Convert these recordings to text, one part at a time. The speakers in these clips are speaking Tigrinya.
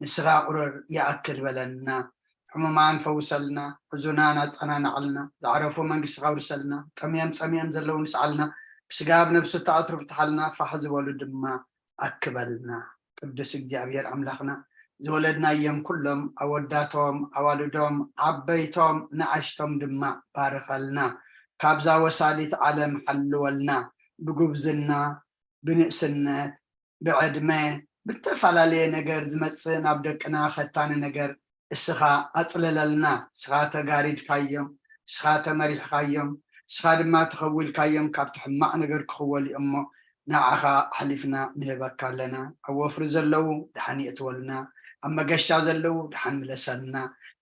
ንስኻ ቁረር ይኣክል በለና። ሕሙማን ፈውሰልና፣ ሕዙናን ኣጸናንዓልና፣ ዝዓረፉ መንግስትኻ ኣውርሰልና፣ ጠምዮም ጸሚኦም ዘለዉ ንስዓልና፣ ብስጋ ኣብ ነብሱ እተኣስሩ ፍትሓልና፣ ፋሕ ዝበሉ ድማ ኣክበልና። ቅዱስ እግዚኣብሔር ኣምላኽና፣ ዝወለድናዮም ኩሎም ኣወዳቶም ኣዋልዶም ዓበይቶም ንኣሽቶም ድማ ባርኸልና። ካብዛ ወሳሊት ዓለም ሓልወልና። ብጉብዝና፣ ብንእስነት፣ ብዕድመ፣ ብተፈላለየ ነገር ዝመጽእ ናብ ደቅና ፈታኒ ነገር እስኻ ኣጽልለልና። እስኻ ተጋሪድካዮም፣ እስኻ ተመሪሕካዮም፣ እስኻ ድማ ተኸዊልካዮም ካብቲ ሕማቕ ነገር ክኽወሉ እሞ ንዓኻ ኣሕሊፍና ንህበካ ኣለና። ኣብ ወፍሪ ዘለዉ ድሓን የእትወልና፣ ኣብ መገሻ ዘለዉ ድሓን ምለሰልና።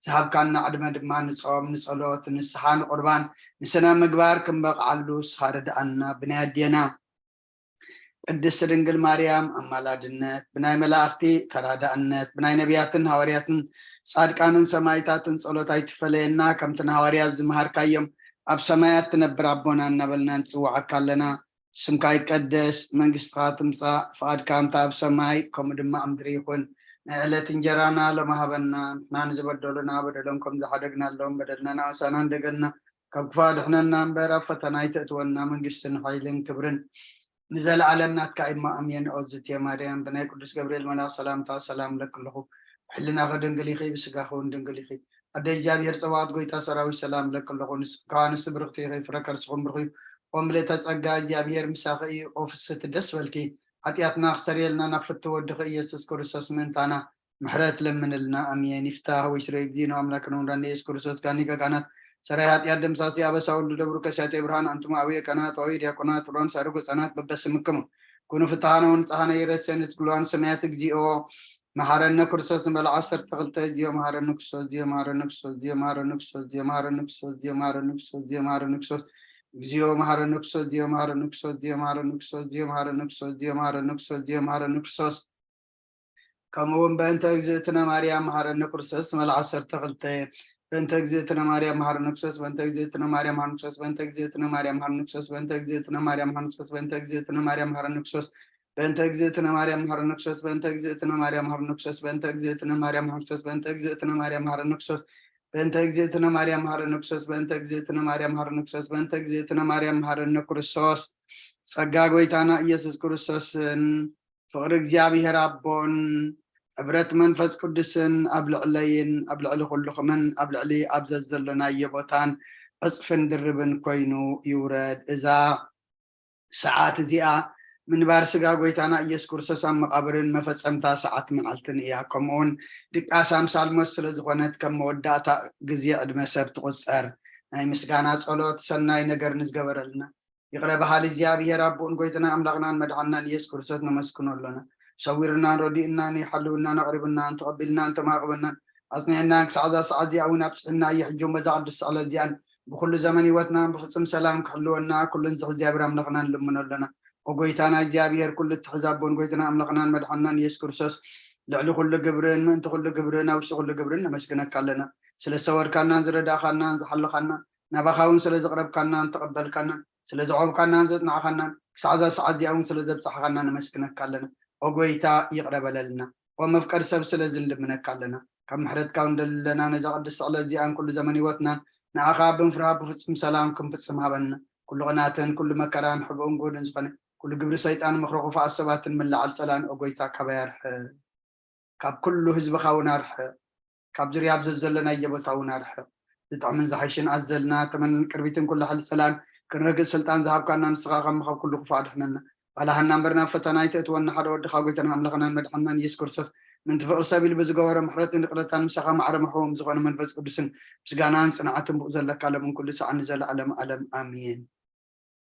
ዝሃብካና ዕድመ ድማ ንጾም፣ ንጸሎት፣ ንስሓ፣ ንቁርባን፣ ንስነ ምግባር ክንበቕዓሉ እስኻ ርድኣና። ብናይ ኣዴና ቅድስት ድንግል ማርያም ኣማላድነት፣ ብናይ መላእኽቲ ተራዳእነት፣ ብናይ ነቢያትን ሃዋርያትን ጻድቃንን ሰማይታትን ጸሎት ኣይትፈለየና። ከምቲ ንሃዋርያት ዝመሃርካዮም ኣብ ሰማያት ትነብር ኣቦና እናበልና ንጽውዓካ ኣለና። ስምካ ይቀደስ፣ መንግስትኻ ትምጻእ፣ ፍቓድካ ከምታ ኣብ ሰማይ ከምኡ ድማ ኣብ ምድሪ ይኹን። ናይ ዕለት እንጀራና ሎሚ ሃበና፣ ንሕና ንዝበደሉና በደሎም ከም ዝሓደግናሎም በደልና ንኣሳና እንደገልና ካብ ክፉእ ኣድሕነና እምበር ኣብ ፈተና ኣይተእትወና። መንግስትን ሓይልን ክብርን ንዘለኣለም ናትካ እዩ እሞ ኣሜን። ኦ ዝትየ ማርያም፣ ብናይ ቅዱስ ገብርኤል መልኣኽ ሰላምታ ሰላም እለኪ ኣለኹ። ብሕልናኺ ድንግል ኢኺ፣ ብስጋኺ እውን ድንግል ኢኺ። ኣደ እግዚኣብሔር ጸባኦት፣ ጎይታ ሰራዊት፣ ሰላም እለኪ ኣለኹ። ንስኺ ከኣ ኣንስቲ ብርኽቲ ኢኺ፣ ፍረ ከርስኹም ብሩኽ እዩ። ኦ ምልእተ ጸጋ፣ እግዚኣብሔር ምሳኺ እዩ። ኦ ፍስህቲ ደስ በልኪ፣ ሓጢኣትና ክሰርየልና ናብ ፍትው ወድኺ ኢየሱስ ክርስቶስ ምእንታና ምሕረት ለምንልና። ኣሜን። ይፍታህ ወይ ስረ እግዚእነ ኣምላክነ ወምዳን ኢየሱስ ክርስቶስ ጋኒ ገጋናት ሰራይ ኃጢአት ደምሳሲ አበሳ ወልድ ደብሩ ከሲያተ ብርሃን አንትሙ አብየ ካህናት ወይ ዲያቆናት ሮን ሳርጉ ህጻናት በበስምክሙ ኩኑ ፍትሃነ ወንጽሃነ ይረሴ ንትግሏን ሰማያት እግዚኦ መሐረነ ክርስቶስ ንበል ዓሰርተ ክልተ። እግዚኦ መሐረነ ክርስቶስ፣ እግዚኦ መሐረነ ክርስቶስ፣ እግዚኦ መሐረነ ክርስቶስ፣ እግዚኦ መሐረነ ክርስቶስ፣ እግዚኦ መሐረነ ክርስቶስ፣ እግዚኦ መሐረነ ክርስቶስ፣ እግዚኦ መሐረነ ክርስቶስ፣ እግዚኦ መሐረነ ክርስቶስ፣ እግዚኦ መሐረነ ክርስቶስ፣ እግዚኦ መሐረነ ክርስቶስ፣ እግዚኦ መሐረነ ክርስቶስ። ከምኡ እውን በእንተ እግዝእትነ ማርያም መሐረነ ክርስቶስ መል ዓሰርተ ክልተ። በእንተ እግዝእትነ ማርያም መሐረነ ክርስቶስ፣ በእንተ እግዝእትነ ማርያም መሐረነ ክርስቶስ፣ በእንተ እግዝእትነ ማርያም መሐረነ ክርስቶስ፣ በእንተ እግዝእትነ ማርያም መሐረነ ክርስቶስ፣ በእንተ እግዝእትነ ማርያም መሐረነ ክርስቶስ፣ በእንተ እግዝእትነ ማርያም መሐረነ ክርስቶስ፣ በእንተ እግዝእትነ ማርያም መሐረነ ክርስቶስ፣ በእንተ እግዝእትነ ማርያም መሐረነ ክርስቶስ፣ በእንተ እግዝእትነ ማርያም መሐረነ ክርስቶስ፣ በእንተ እግዝእትነ ማርያም መሐረነ ክርስቶስ፣ በእንተ እግዝእትነ ማርያም መሐረነ ክርስቶስ። ጸጋ ጎይታና ኢየሱስ ክርስቶስን ፍቕሪ እግዚኣብሔር ኣቦን ሕብረት መንፈስ ቅዱስን ኣብ ልዕለይን ኣብ ልዕሊ ኩልኹምን ኣብ ልዕሊ ኣብ ዘዘሎናዮ ቦታን ዕጽፍን ድርብን ኮይኑ ይውረድ። እዛ ሰዓት እዚኣ ምንባር ስጋ ጎይታና ኢየሱስ ክርስቶስ ኣብ መቓብርን መፈጸምታ ሰዓት መዓልትን እያ። ከምኡውን ድቃስ ኣምሳል ሞት ስለ ዝኾነት ከም መወዳእታ ግዜ ዕድመ ሰብ ትቑጸር። ናይ ምስጋና ጸሎት ሰናይ ነገር ንዝገበረልና ይቕረ በሃሊ እግዚኣብሔር ኣቦን ጎይታና ኣምላኽናን መድሓንናን ኢየሱስ ክርስቶስ ነመስግኖ ኣሎና። ሰዊርናን ረዲእናን ይሓልውናን ኣቕሪብናን ተቐቢልናን ተማቕበናን ኣጽኒዕናን ክሳዕ እዛ ሰዓት እዚኣ እውን ኣብጽሕና እየ። ሕጂ እውን በዛ ቅድስቲ ዕለት እዚኣን ብኩሉ ዘመን ህይወትናን ብፍጹም ሰላም ክሕልወና ኩሉን ዝኽ እግዚኣብሔር ኣምላኽና ንልምኖ ኣሎና። ኦ ጎይታና እግዚኣብሔር ኩሉ እትሕዝ ኣቦን ጎይታና ኣምላኽናን መድሓንናን ኢየሱስ ክርስቶስ ልዕሊ ኩሉ ግብርን ምእንቲ ኩሉ ግብርን ኣብ ውሽጢ ኩሉ ግብርን ነመስግነካ ኣለና። ስለ ዝሰወርካናን ዝረዳእካናን ዝሓለኻናን ናባኻ እውን ስለ ዘቕረብካናን ተቐበልካናን ስለ ዘዕቆብካናን ዘጽናዕካናን ክሳዕ እዛ ሰዓት እዚኣ እውን ስለ ዘብጻሕኻና ነመስግነካ ኣለና። ኦ ጎይታ ይቕረ በለልና። ኦ መፍቀሪ ሰብ ስለዚ ንልምነካ ኣለና። ካብ ምሕረትካ እውን ንደሊ ኣለና። ነዛ ቅድስቲ ዕለት እዚኣን ኩሉ ዘመን ህይወትናን ንኣኻ ብምፍራህ ብፍጹም ሰላም ክንፍጽም ሃበና። ኩሉ ቅናትን ኩሉ መከራን ሕብኡን ጉድን ዝኾነ ኩሉ ግብሪ ሰይጣን ምኽሪ ክፉኣት ሰባትን ምልዓል ጸላን ኦ ጎይታ ካባይ ኣርሕቕ። ካብ ኩሉ ህዝብኻ እውን ኣርሕቕ። ካብ ዙርያ ኣብ ዘዘለናዮ ቦታ እውን ኣርሕቕ። ዝጥዕምን ዝሓይሽን ኣዘልና ተመንን ቅርቢትን ኩሉ ሓይሊ ጸላን ክንረግጽ ስልጣን ዝሃብካና ንስኻ ከም ካብ ኩሉ ክፉእ ኣድሕነና። ባላሃና እምበር ናብ ፈተና ኣይተእትወና። ሓደ ወድኻ ጎይታና ኣምላኽናን መድሓንናን ኢየሱስ ክርስቶስ ምንቲ ፍቕሪ ሰብ ኢሉ ብዝገበሮ ምሕረትን ይቕረታን ምሳኻ ማዕረ መሕቦም ዝኾነ መንፈስ ቅዱስን ምስጋናን ጽንዓትን ብኡ ዘለካ ለምን ኩሉ ሰዓት ንዘለኣለም ኣለም ኣሜን።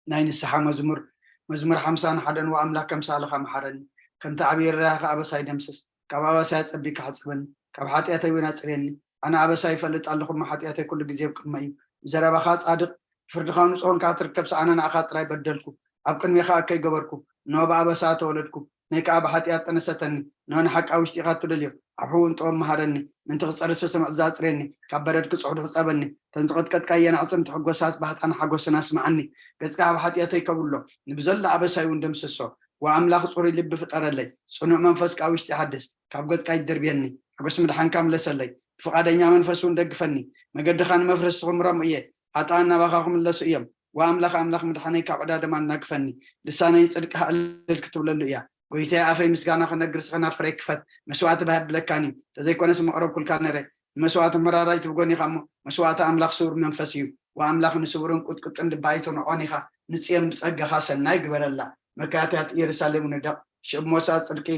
ናይ ንስሓ መዝሙር። መዝሙር ሓምሳን ሓደን። ወኣምላክ ከምሳልኻ መሓረኒ፣ ከምቲ ዓብዪ ርህራሄኻ ኣበሳይ ደምስስ፣ ካብ ኣበሳይ ኣጸቢካ ሕጸበኒ፣ ካብ ሓጢኣተይ እውን ኣጽርየኒ። ኣነ ኣበሳይ ይፈልጥ ኣለኹ እሞ ሓጢኣተይ ኩሉ ግዜ ኣብ ቅድመይ እዩ። ብዘረባኻ ጻድቕ፣ ብፍርድኻ ንጹህ ኮንካ ትርከብ፣ ሰኣነ ንኣኻ ጥራይ በደልኩ፣ ኣብ ቅድሜኻ እከይ ገበርኩ። እንሆ ብኣበሳ ተወለድኩ፣ ነይ ከኣ ብሓጢኣት ጠነሰተኒ። እንሆ ንሓቂ ኣብ ውሽጢ ኢኻ እትደልዮ፣ ኣብ ሕቡእን ጥበብ መሃረኒ። ምእንቲ ክጸሪ ዝፈሰመ ዕዛ ኣጽርየኒ፣ ካብ በረድ ክጽሕዱ ሕጸበኒ። እተን ዝቐጥቀጥካየን ኣዕጽምቲ ሕጎሳት ባህታን ሓጎስን ኣስምዓኒ። ገጽካ ካብ ሓጢኣተይ ከብሎ፣ ንብዘሎ ኣበሳይ እውን ደምስሶ። ወኣምላኽ ጽሩይ ልቢ ፍጠረለይ፣ ጽኑዕ መንፈስ ከኣ ውሽጢ ሓድስ። ካብ ገጽካ ይደርብየኒ። ሓጎስ ምድሓንካ ምለሰለይ። ብፍቓደኛ መንፈስ እውን ደግፈኒ። መገድኻ ንመፍረስቲ ክምሮም እየ። ሓጥኣን ናባኻ ክምለሱ እዮም። ወኣምላኽ ኣምላኽ ምድሓነይ ካብ ዕዳ ደማ ኣናግፈኒ። ልሳነይ ጽድቅኻ ዕልል ክትብለሉ እያ። ጎይታየ ኣፈይ ምስጋና ክነግር ስኸ ናብ ፍረይ ክፈት። መስዋእቲ ባህ ብለካኒ። ተዘይኮነስ መቕረብኩልካ ነረ። ንመስዋእቲ መራራይ ትብጎን ኢኻ እሞ መስዋእቲ ኣምላኽ ስውር መንፈስ እዩ። ወኣምላኽ ንስውርን ቁጥቁጥን ልቢ ኣይትንዖን ኢኻ። ንጽዮን ብጸጋኻ ሰናይ ግበረላ። መካትያት ኢየሩሳሌም ንደቕ። ሽብ ሞሳ ጽድቂ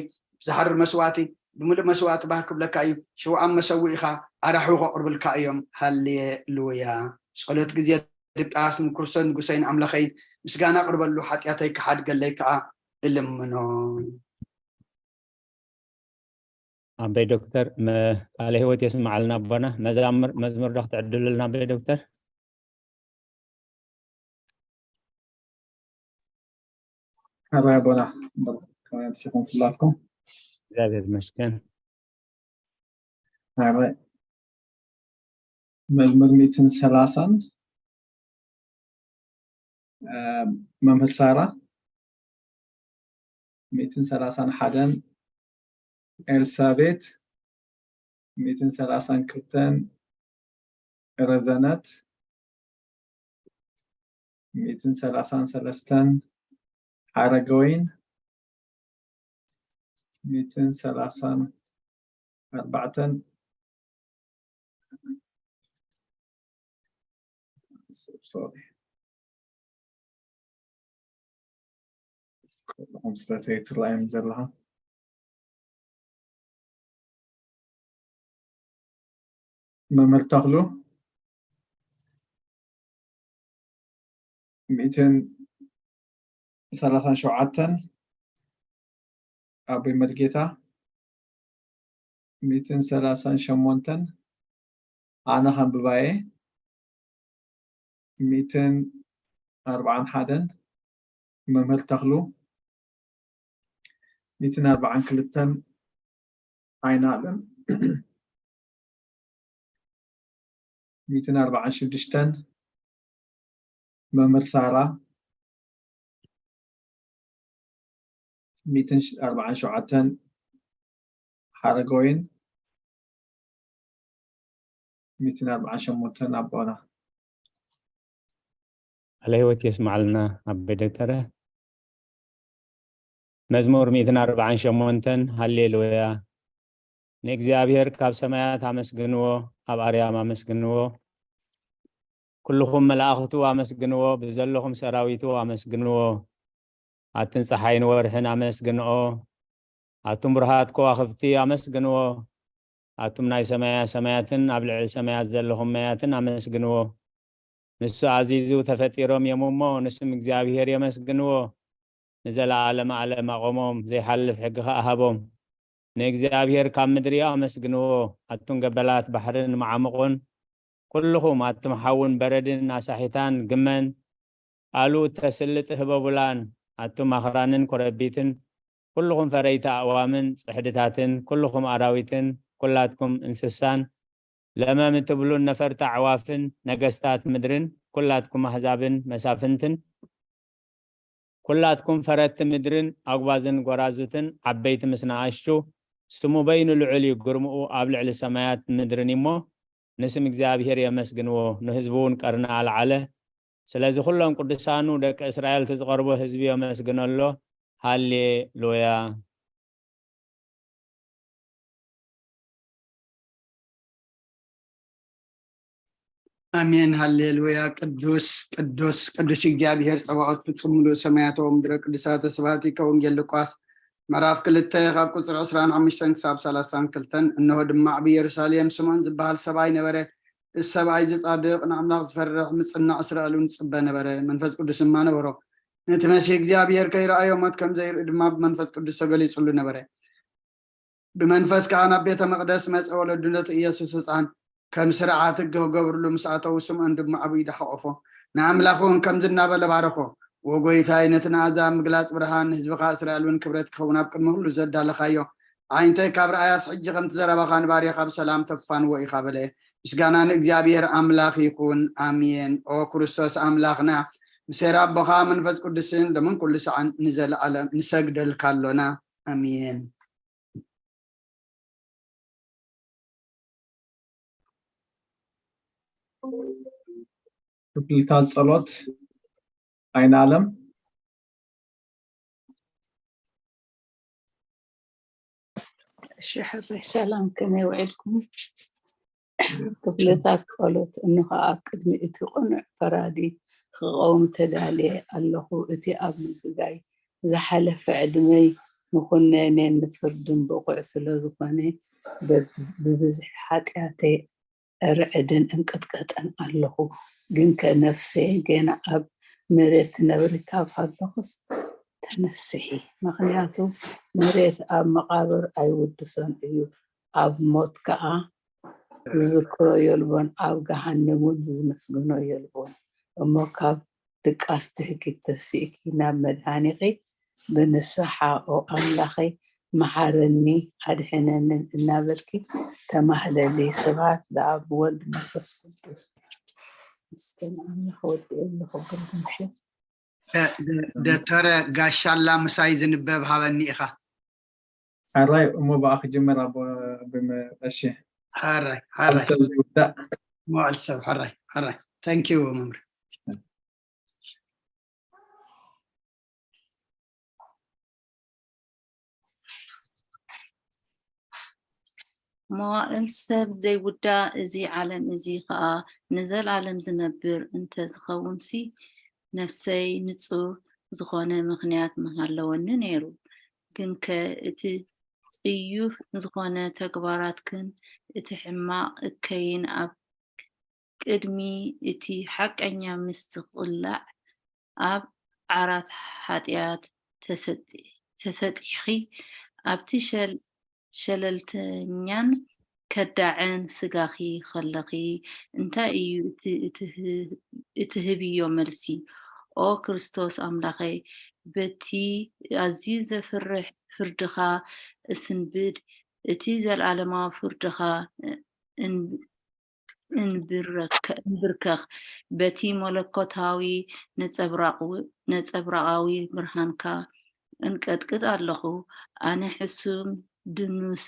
ብዝሓርር መስዋእቲ ብምሉእ መስዋእቲ ባህ ክብለካ እዩ። ሽውዓም መሰውኢኻ ኣራሕዊ ከቕርብልካ እዮም። ሃሌሉያ። ጸሎት ግዜ ድቃስ ንክርስቶስ ንጉሰይን ኣምላኸይን ምስጋና ኣቕርበሉ፣ ሓጢኣተይ ክሓድገለይ ከኣ እልምኖ። ኣበይ ዶክተር መ- ቃለ ህይወት የስምዓልና ኣቦና። መዛምር መዝሙር ዶ ክትዕድሉልና ኣበይ ዶክተር? ኣባይ ኣቦና ከመይ ኣምሲኹም ኩላትኩም? እግዚኣብሔር ይመስገን። ኣረ መዝሙር ሚእትን ሰላሳን መምህር ሳራ ሚእትን ሰላሳን ሓደን ኤልሳቤት ሚእትን ሰላሳን ክልተን ረዘነት ሚእትን ሰላሳን ሰለስተን ሓረገወይን ሚእትን ሰላሳን ኣርባዕተን ስለተይትረኣዮም ዘለኻ መምህር ተኽሉ ሚእትን ሰላሳን ሸውዓተን ኣቦይ መድጌታ ሚእትን ሰላሳን ሸሞንተን ኣነ ከንብባየ ሚእትን ኣርባዓን ሓደን መምህር ተኽሉ ሚእትን ኣርባዓን ክልተን ኣይናለም ሚእትን ኣርባዓን ሽዱሽተን መምህር ሳራ ሚእትን ኣርባዓን ሸውዓተን ሓረገወይን ሚእትን ኣርባዓን ሸሞንተን ኣቦና ቃለ ህይወት የስምዓልና ኣቦይ ዶክተረ። መዝሙር ሚእትን ኣርባዓን ሸሞንተን ሃሌሉያ። ንእግዚኣብሔር ካብ ሰማያት ኣመስግንዎ፣ ኣብ ኣርያም ኣመስግንዎ። ኩልኹም መላእኽቱ ኣመስግንዎ፣ ብዘለኹም ሰራዊቱ ኣመስግንዎ። ኣትን ጸሓይን ወርሕን ኣመስግንኦ፣ ኣቱም ብሩሃት ከዋኽብቲ ኣመስግንዎ። ኣቱም ናይ ሰማያ ሰማያትን ኣብ ልዕሊ ሰማያት ዘለኹም መያትን ኣመስግንዎ። ንሱ ኣዚዙ ተፈጢሮም እዮም እሞ ንስም እግዚኣብሔር የመስግንዎ። ንዘለዓለም ዓለም ኣቖሞም፣ ዘይሓልፍ ሕጊ ኸኣ ሃቦም። ንእግዚኣብሔር ካብ ምድሪ ኣመስግንዎ፣ ኣቱም ገበላት ባሕርን መዓሙቑን፣ ኩልኹም ኣቱም ሓውን በረድን ኣሳሒታን ግመን፣ ቃሉ እተስልጥ ህበቡላን፣ ኣቱም ኣኽራንን ኮረቢትን፣ ኩልኹም ፈረይቲ ኣእዋምን ጽሕድታትን፣ ኩልኹም ኣራዊትን፣ ኩላትኩም እንስሳን፣ ለመም እትብሉን ነፈርቲ ኣዕዋፍን፣ ነገስታት ምድርን፣ ኩላትኩም ኣህዛብን መሳፍንትን፣ ኩላትኩም ፈረቲ ምድርን ኣጉባዝን ጎራዙትን ዓበይቲ ምስ ንኣሽቱ፣ ስሙ በይኑ ልዑል እዩ፣ ግርምኡ ኣብ ልዕሊ ሰማያት ምድርን እሞ፣ ንስም እግዚኣብሔር የመስግንዎ፣ ንህዝቡ እውን ቀርኒ ኣልዓለ። ስለዚ ኩሎም ቅዱሳኑ ደቂ እስራኤል እቲ ዝቐርቦ ህዝቢ የመስግነሎ። ሃሌ ሉያ። ኣሜን ሃሌሉያ። ቅዱስ ቅዱስ ቅዱስ እግዚኣብሔር ጸባኦት ፍጹም ምሉእ ሰማያት ወምድረ ቅዱሳተ ስብሐቲከ። ወንጌል ሉቃስ ምዕራፍ ክልተ ካብ ቁጽሪ ዕስራን ሓሙሽተን ክሳብ ሰላሳን ክልተን። እንሆ ድማ ኣብ ኢየሩሳሌም ስምዖን ዝበሃል ሰብኣይ ነበረ። እዚ ሰብኣይ እዚ ጻድቕ ንኣምላኽ ዝፈርሕ ምጽናዕ እስራኤል እውን ዝጽበ ነበረ። መንፈስ ቅዱስ ድማ ነበሮ። ነቲ መሲህ እግዚኣብሔር ከይረኣዮ ሞት ከም ዘይርኢ ድማ ብመንፈስ ቅዱስ ተገሊጹሉ ነበረ። ብመንፈስ ከኣ ናብ ቤተ መቕደስ መጸ። ወለዱ ነቲ ኢየሱስ ህፃን ከም ስርዓት ሕጊ ክገብርሉ ምስ ኣተዉ ስምዖን ድማ ዓብዩ ዳሓቆፎ ንኣምላኽ እውን ከምዚ እናበለ ባረኾ። ወጎይታይ ነቲ ንኣሕዛብ ምግላጽ ብርሃን ንህዝብኻ እስራኤል እውን ክብረት ክኸውን ኣብ ቅድሚ ኩሉ ዘዳለኻዮ ዓይንተይ ካብ ረኣያስ ሕጂ ከምቲ ዘረባኻ ንባርያኻ ብሰላም ተፋንዎ ኢኻ በለ። ምስጋና ንእግዚኣብሔር ኣምላኽ ይኹን። ኣሜን። ኦ ክርስቶስ ኣምላኽና ምሴር ኣቦኻ መንፈስ ቅዱስን ሎምን ኩሉ ሰዓን ንዘለኣለም ንሰግደልካ ኣሎና። ኣሜን። ክፍልታት ጸሎት። ኣይናለም። እሺ ሕራይ ሰላም፣ ከመይ ውዒልኩም? ክፍልታት ጸሎት። እንሆ ኣብ ቅድሚ እቲ ቅኑዕ ፈራዲ ክቐውም ተዳልየ ኣለኹ። እቲ ኣብ ምግጋይ ዝሓለፈ ዕድመይ ንኹነኔን ንፍርድን ብቑዕ ስለ ዝኾነ፣ ብብዝሒ ሓጢኣተይ እርዕድን እንቅጥቀጥን ኣለኹ። ግንከ ነፍሰይ ገና ኣብ መሬት ትነብሪ ካብ ሃለኹስ ተነስሒ፣ ምኽንያቱ መሬት ኣብ መቓብር ኣይውድሶን እዩ፣ ኣብ ሞት ከኣ ዝዝክሮ የልቦን፣ ኣብ ገሃነም እውን ዝመስግኖ የልቦን። እሞ ካብ ድቃስ ትህኪት ተሲእኪ ናብ መድሃኒኺ ብንስሓ ኦ ኣምላኸይ መሓረኒ ኣድሕነንን እናበልኪ ተማህለሊ። ስብሐት ለኣብ ወልድ መንፈስ ቅዱስ። ምስጋና ኣምላኽ ወዲ የለ ክቡር ምሽት። ደ- ደ- ደተረ ጋሻላ ምሳይ ዝንበብ ሃበኒ ኢኻ። ሕራይ እሞ ብኣ ክጅምር ኣቦ ብመ- እሺ ሓራይ ሓራይ ሰብ ዝውዳእ መዋዕል ሰብ ሓራይ ሓራይ። Thank you መምህር። መዋእል ሰብ ዘይውዳእ እዚ ዓለም እዚ ኸኣ ንዘልኣለም ዝነብር እንተ ዝኸውንሲ፣ ነፍሰይ ንጹህ ዝኾነ ምኽንያት ምሃለወኒ ነይሩ። ግንከ እቲ ጽዩፍ ዝኾነ ተግባራትክን እቲ ሕማቕ እከይን ኣብ ቅድሚ እቲ ሓቀኛ ምስ ዝቕላዕ ኣብ ዓራት ሓጢኣት ተሰጢ- ተሰጢሕኺ ኣብቲ ሸል- ሸለልተኛን ከዳዕን ስጋኺ ኸለኺ እንታይ እዩ እቲ- እቲ- እትህብዮ መልሲ? ኦ ክርስቶስ ኣምላኸይ፣ በቲ ኣዝዩ ዘፍርሕ ፍርድኻ እስንብድ፣ እቲ ዘለኣለማዊ ፍርድኻ እን- እንብርከ- እንብርከኽ፣ በቲ መለኮታዊ ነጸብራቑ- ነጸብራቓዊ ብርሃንካ እንቀጥቅጥ ኣለኹ። ኣነ ሕሱም ድኑስ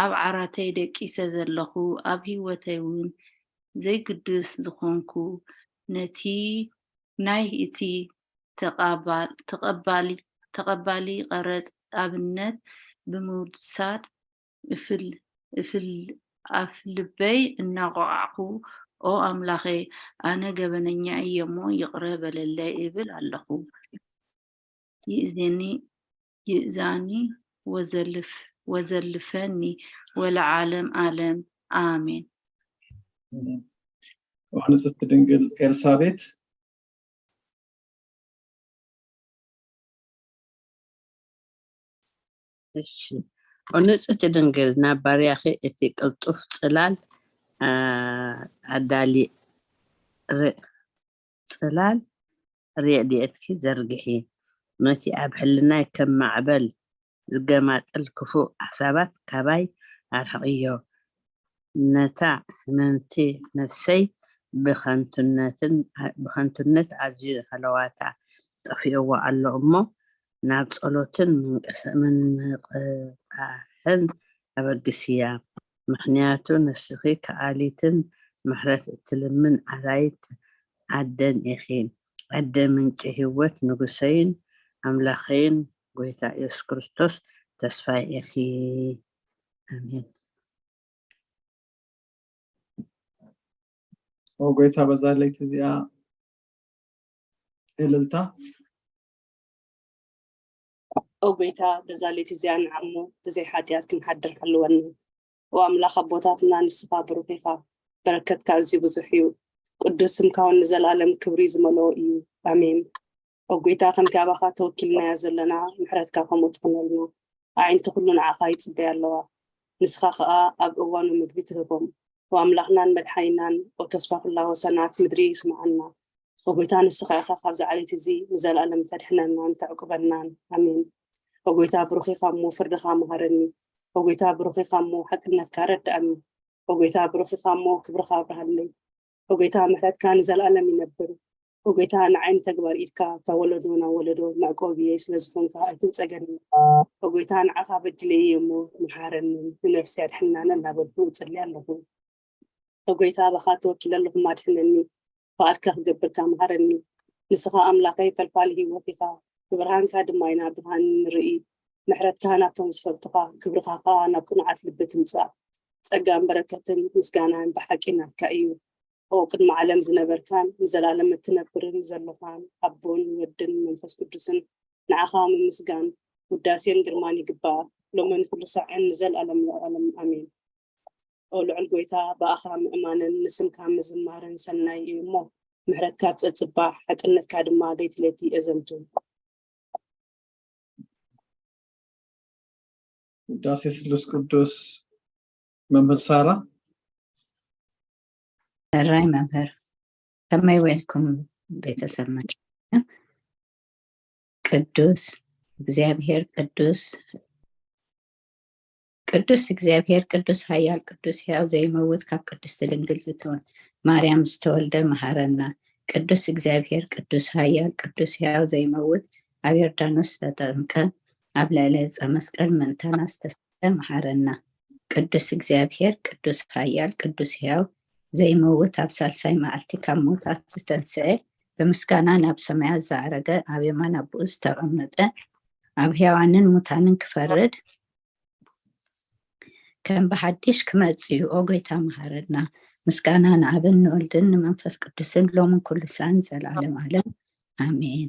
ኣብ ዓራተይ ደቂሰ ዘለኹ፣ ኣብ ህይወተይ እውን ዘይግዱስ ዝኾንኩ፣ ነቲ ናይ እቲ ተቓባ- ተቐባሊ- ተቐባሊ ቀረጽ ኣብነት ብምውሳድ እፍል እፍል ኣፍልበይ እናቆዓዕኩ ኦ ኣምላኸይ ኣነ ገበነኛ እየ እሞ ይቕረ በለለይ እብል ኣለኹ። ይእዜኒ ይእዛኒ ወዘልፍ ወዘልፈኒ ወለዓለም ዓለም ኣሜን። ንጽሕቲ ድንግል ኤልሳቤት እሺ። ኦ ንጽሕቲ ድንግል፣ ናብ ባርያኺ እቲ ቅልጡፍ ጽላል፣ አ፣ ኣዳሊ፣ ር-፣ ጽላል ረድኤትኪ ዘርግሒ። ነቲ ኣብ ሕልናይ ከም ማዕበል ዝገማጠል ክፉእ ሓሳባት ካባይ ኣርሕቕዮ። ነታ ሕምምቲ ነፍሰይ ብኸንቱነትን፣ ብኸንቱነት ኣዝዩ ሃለዋታ ጠፊእዎ ኣሎ እሞ፣ ናብ ጸሎትን ምንቅስ- ምንቕቓሕን ኣበግስያ። ምኽንያቱ ንስኺ ከኣሊትን ምሕረት እትልምን ኣላይት ዓደን ኢኺ። ዓደ ምንጪ ህይወት ንጉሰይን ኣምላኸይን ጎይታ ኢየሱስ ክርስቶስ ተስፋይ ኢኺ። ኣሜን። ኦ ጎይታ በዛ ለይቲ እዚኣ እልልታ ኦ ጎይታ በዛ ለይቲ እዚኣ ንዓሞ ብዘይ ሓጢኣት ክንሓድር ሓልወና። ኦ ኣምላኽ ኣቦታትና ንስኻ ብሩኽ ኢኻ፣ በረከትካ ኣዝዩ ብዙሕ እዩ። ቅዱስ ስምካ እውን ንዘለኣለም ክብሪ ዝመልኦ እዩ። ኣሜን። ኦ ጎይታ ከምቲ ኣባኻ ተወኪልናዮ ዘለና ምሕረትካ ከምኡ ትኹነልና። ኣዒንቲ ኩሉ ንዓኻ ይጽበያ ኣለዋ። ንስኻ ኸኣ ኣብ እዋኑ ምግቢ ትህቦም። ኦ ኣምላኽናን መድሓኒናን ኦ ተስፋ ኩላ ወሰናት ምድሪ ስምዓና። ኦ ጎይታ ንስኻ ኢኻ ካብዚ ዓሌት እዚ ንዘለኣለም ተድሕነናን ተዕቁበናን። ኣሜን። ኦ ጎይታ ብሩኽ ኢኻ እሞ ፍርድኻ መሃረኒ። ኦ ጎይታ ብሩኽ ኢኻ እሞ ሓቅነትካ ረድኣኒ። ኦ ጎይታ ብሩኽ ኢኻ እሞ ክብርኻ ኣብርሃለይ። ኦ ጎይታ ምሕረትካ ንዘለኣለም ይነብር። ኦ ጎይታ ንዓይ ንተግባር ኢድካ ካብ ወለዶ ናብ ወለዶ መዕቆብየይ ስለ ዝኾንካ ኣይትንጸገኒ። ኦ ጎይታ ንዓኻ በዲለይ እየ እሞ መሓረኒ፣ ንነፍሲ ኣድሕናን እናበልኩ እጽሊ ኣለኹ። ኦ ጎይታ፣ ኣባኻ ተወኪለ ኣለኹ፣ ኣድሕነኒ። ፍቓድካ ክገብር ከኣ ምሃረኒ። ንስኻ ኣምላኸይ ፈልፋሊ ህይወት ኢኻ፣ ብብርሃንካ ድማ ኢና ብርሃን ንርኢ። ምሕረትካ ናብቶም ዝፈልጡኻ፣ ክብርኻ ከኣ ናብ ቅኑዓት ልቢ ትምጻእ። ጸጋን በረከትን ምስጋናን ብሓቂ ናትካ እዩ። ኦ ቅድሚ ዓለም ዝነበርካን ንዘለኣለም እትነብርን ዘሎኻን ኣቦን ወድን መንፈስ ቅዱስን፣ ንዓኻ ምምስጋን፣ ውዳሴን ግርማን ይግባእ፣ ሎምን ኩሉ ሳዕን ንዘለኣለም ለኣለም ኣሜን። ኦ ልዑል ጎይታ፣ ብኣኻ ምእማንን ንስምካ ምዝማርን ሰናይ እዩ እሞ፣ ምሕረትካ ኣብ ጸጽባሕ፣ ሓቅነትካ ድማ ለይቲ ለይቲ የዘንቱ። ውዳሴ ስሉስ ቅዱስ። መምህር ሳራ። ሕራይ መምህር፣ ከመይ ውዒልኩም ቤተሰብ መቄዶንያ? ቅዱስ እግዚኣብሔር ቅዱስ ቅዱስ እግዚኣብሔር ቅዱስ ኃያል ቅዱስ ሕያው ዘይመውት ካብ ቅድስቲ ድንግል ዝትወን ማርያም ዝተወልደ መሃረና። ቅዱስ እግዚኣብሔር ቅዱስ ኃያል ቅዱስ ሕያው ዘይመውት ኣብ ዮርዳኖስ ዝተጠምቀ ኣብ ልዕሊ ዕፀ መስቀል ምእንታና ዝተሰቀለ መሃረና። ቅዱስ እግዚኣብሔር ቅዱስ ኃያል ቅዱስ ሕያው ዘይመውት ኣብ ሳልሳይ መዓልቲ ካብ ሞታት ዝተንስኤ ብምስጋና ናብ ሰማያት ዝዓረገ ኣብ የማን ኣቦኡ ዝተቐመጠ ኣብ ሕያዋንን ሙታንን ክፈርድ ከም ብሓድሽ ክመጽእ እዩ። ኦ ጎይታ መሃረና። ምስጋና ንኣብን ንወልድን ንመንፈስ ቅዱስን ሎምን ኩሉ ሳን ዘላለም ዓለም ኣሜን።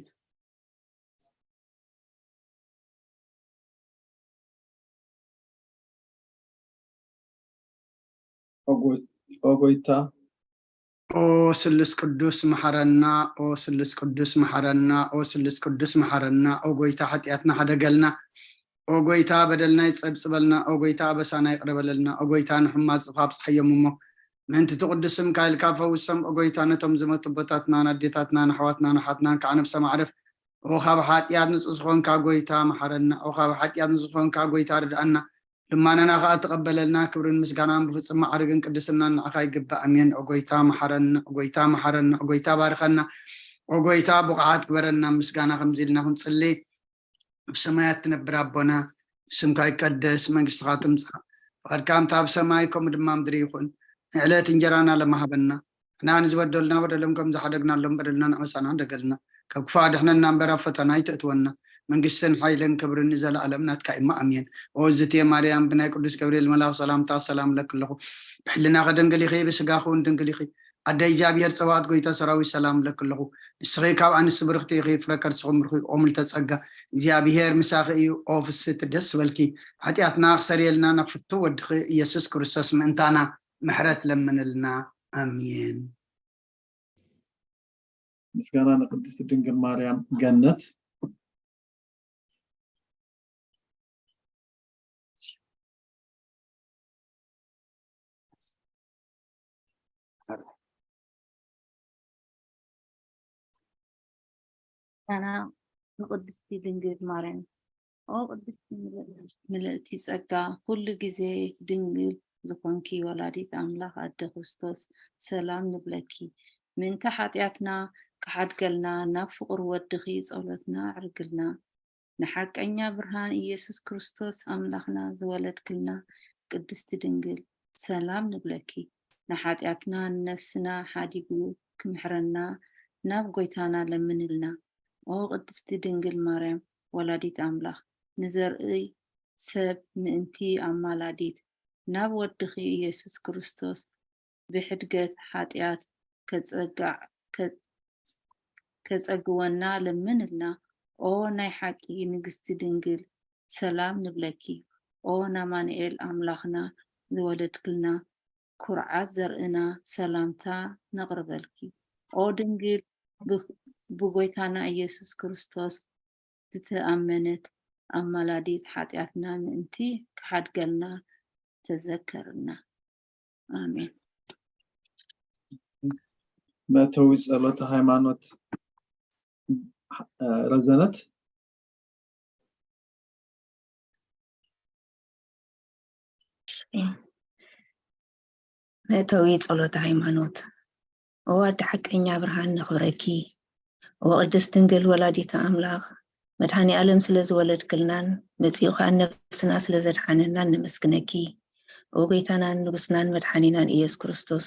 ኦ ጎይታ ኦ ስሉስ ቅዱስ መሓረና፣ ኦ ስሉስ ቅዱስ መሓረና፣ ኦ ስሉስ ቅዱስ መሓረና። ኦ ጎይታ ሓጢኣትና ሓደገልና፣ ኦ ጎይታ በደልና ይጸብጽበልና፣ ኦ ጎይታ ኣበሳና ይቕረበለልና፣ ኦ ጎይታ ንሕማጽ ካብ ጸሓዮም እሞ ምእንቲ ትቕዱስ ስምካ ኢልካ ፈውሶም። ኦ ጎይታ ነቶም ዝመቱ ኣቦታትና፣ ኣዴታትና፣ ኣሕዋትና፣ ኣሓትናን ከዓ ነብሰ ማዕረፍ ኦ ካብ ሓጢኣት ንጹህ ዝኾንካ ጎይታ መሓረና። ኦ ካብ ሓጢኣት ንጹህ ዝኾንካ ጎይታ ርድኣና። ልማናና ከኣ ተቐበለልና። ክብርን ምስጋናን ብፍጹም ማዕርግን ቅድስናን ንዓኻ ይግባእ። ኣሜን። ኦ ጎይታ መሓረና፣ ኦ ጎይታ መሓረና፣ ኦ ጎይታ ባርኸና፣ ኦ ጎይታ ብቑዓት ግበረና። ምስጋና ከምዚ ኢልና ክንጽሊ፣ ኣብ ሰማያት ትነብር ኣቦና፣ ስምካ ይቀደስ፣ መንግስትኻ ትምጻእ፣ ፍቓድካ ከምታ ኣብ ሰማይ ከምኡ ድማ ምድሪ ይኹን። ንዕለት እንጀራና ለማሃበና፣ ንሕና ንዝበደሉና በደሎም ከም ዝሓደግናሎም በደልና ንዕመሳና እንደገልና፣ ካብ ክፉእ ኣድሕነና እምበር ኣብ ፈተና ኣይተእትወና። መንግስትን ሓይልን ክብርን ንዘለኣለም ናትካ እማ ኣሜን። ኦ ዝትየ ማርያም ብናይ ቅዱስ ገብርኤል መልኣኽ ሰላምታ ሰላም ለኪ ኣለኹ። ብሕልናኺ ድንግል ኢኺ፣ ብስጋኺ እውን ድንግል ኢኺ። ኣደ እግዚኣብሔር ጸባኦት ጎይታ ሰራዊት ሰላም ለኪ ኣለኹ። ንስኺ ካብ ኣንስቲ ብርኽቲ ኢኺ፣ ፍረ ከርስኺ ምርኹ እዩ። ኦ ምልተ ጸጋ እግዚኣብሔር ምሳኺ እዩ። ኦ ፍስቲ ደስ በልኪ። ሓጢኣትና ክሰርየልና ናብ ፍቱ ወድኺ ኢየሱስ ክርስቶስ ምእንታና ምሕረት ለምንልና። ኣሜን። ምስጋና ንቅድስቲ ድንግል ማርያም። ገነት ምስጋና ንቅድስቲ ድንግል ማርያም። ኦ ቅድስቲ ምልእቲ ጸጋ፣ ኩሉ ግዜ ድንግል ዝኾንኪ ወላዲት ኣምላኽ ኣደ ክርስቶስ፣ ሰላም ንብለኪ። ምእንቲ ሓጢኣትና ክሓድገልና፣ ናብ ፍቑር ወድኺ ጸሎትና ኣዕርግልና። ንሓቀኛ ብርሃን ኢየሱስ ክርስቶስ ኣምላኽና ዝወለድክልና ቅድስቲ ድንግል፣ ሰላም ንብለኪ። ንሓጢኣትና ንነፍስና ሓዲጉ ክምሕረና ናብ ጎይታና ለምንልና። ኦ ቅድስቲ ድንግል ማርያም ወላዲት ኣምላኽ፣ ንዘርኢ ሰብ ምእንቲ ኣማላዲት፣ ናብ ወድኺ ኢየሱስ ክርስቶስ ብሕድገት ሓጢኣት ከጸግወና ለምንልና። ኦ ናይ ሓቂ ንግስቲ ድንግል፣ ሰላም ንብለኪ። ኦ ናማንኤል ኣምላኽና ዝወለድክልና፣ ኩርዓት ዘርእና ሰላምታ ነቕርበልኪ። ኦ ድንግል ብጎይታና ኢየሱስ ክርስቶስ ዝተኣመነት ኣማላዲት ሓጢኣትና ምእንቲ ክሓድገልና ተዘከርና። ኣሜን። መእተዊ ጸሎተ ሃይማኖት ረዘነት። መእተዊ ጸሎተ ሃይማኖት። ኦ ኣደ ሓቀኛ ብርሃን ነኽብረኪ። ኦ ቅድስት ድንግል ወላዲተ ኣምላኽ፣ መድኃኔ ዓለም ስለ ዝወለድክልናን መጺኡ ኸኣ ነፍስና ስለ ዘድሓነናን ነመስግነኪ። ኦ ጎይታናን ንጉስናን መድሓኒናን ኢየሱስ ክርስቶስ፣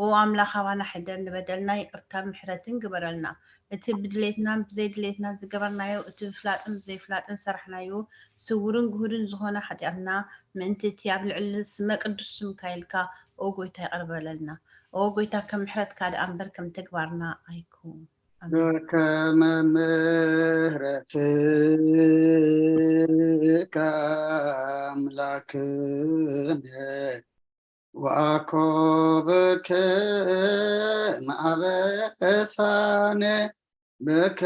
ኦ ኣምላኽ ኣባና ሕደር፣ ንበደልና ይቅርታን ምሕረትን ግበረልና። እቲ ብድሌትና ብዘይድሌትና ዝገበርናዮ፣ እቲ ብፍላጥን ብዘይፍላጥን ዝሰራሕናዮ፣ ስውርን ግሁድን ዝኾነ ሓጢኣትና፣ ምእንቲ እቲ ኣብ ልዕሊ ስመ ቅዱስ ስምካ ኢልካ፣ ኦ ጎይታ ይቅር በለልና። ኦ ጎይታ ከም ምሕረትካ ደኣ እምበር ከም ተግባርና ኣይኩን። ኣሜን። በከመ ምሕረትከ ኣምላክነ ወአኮ በከመ አበሳነ በከመ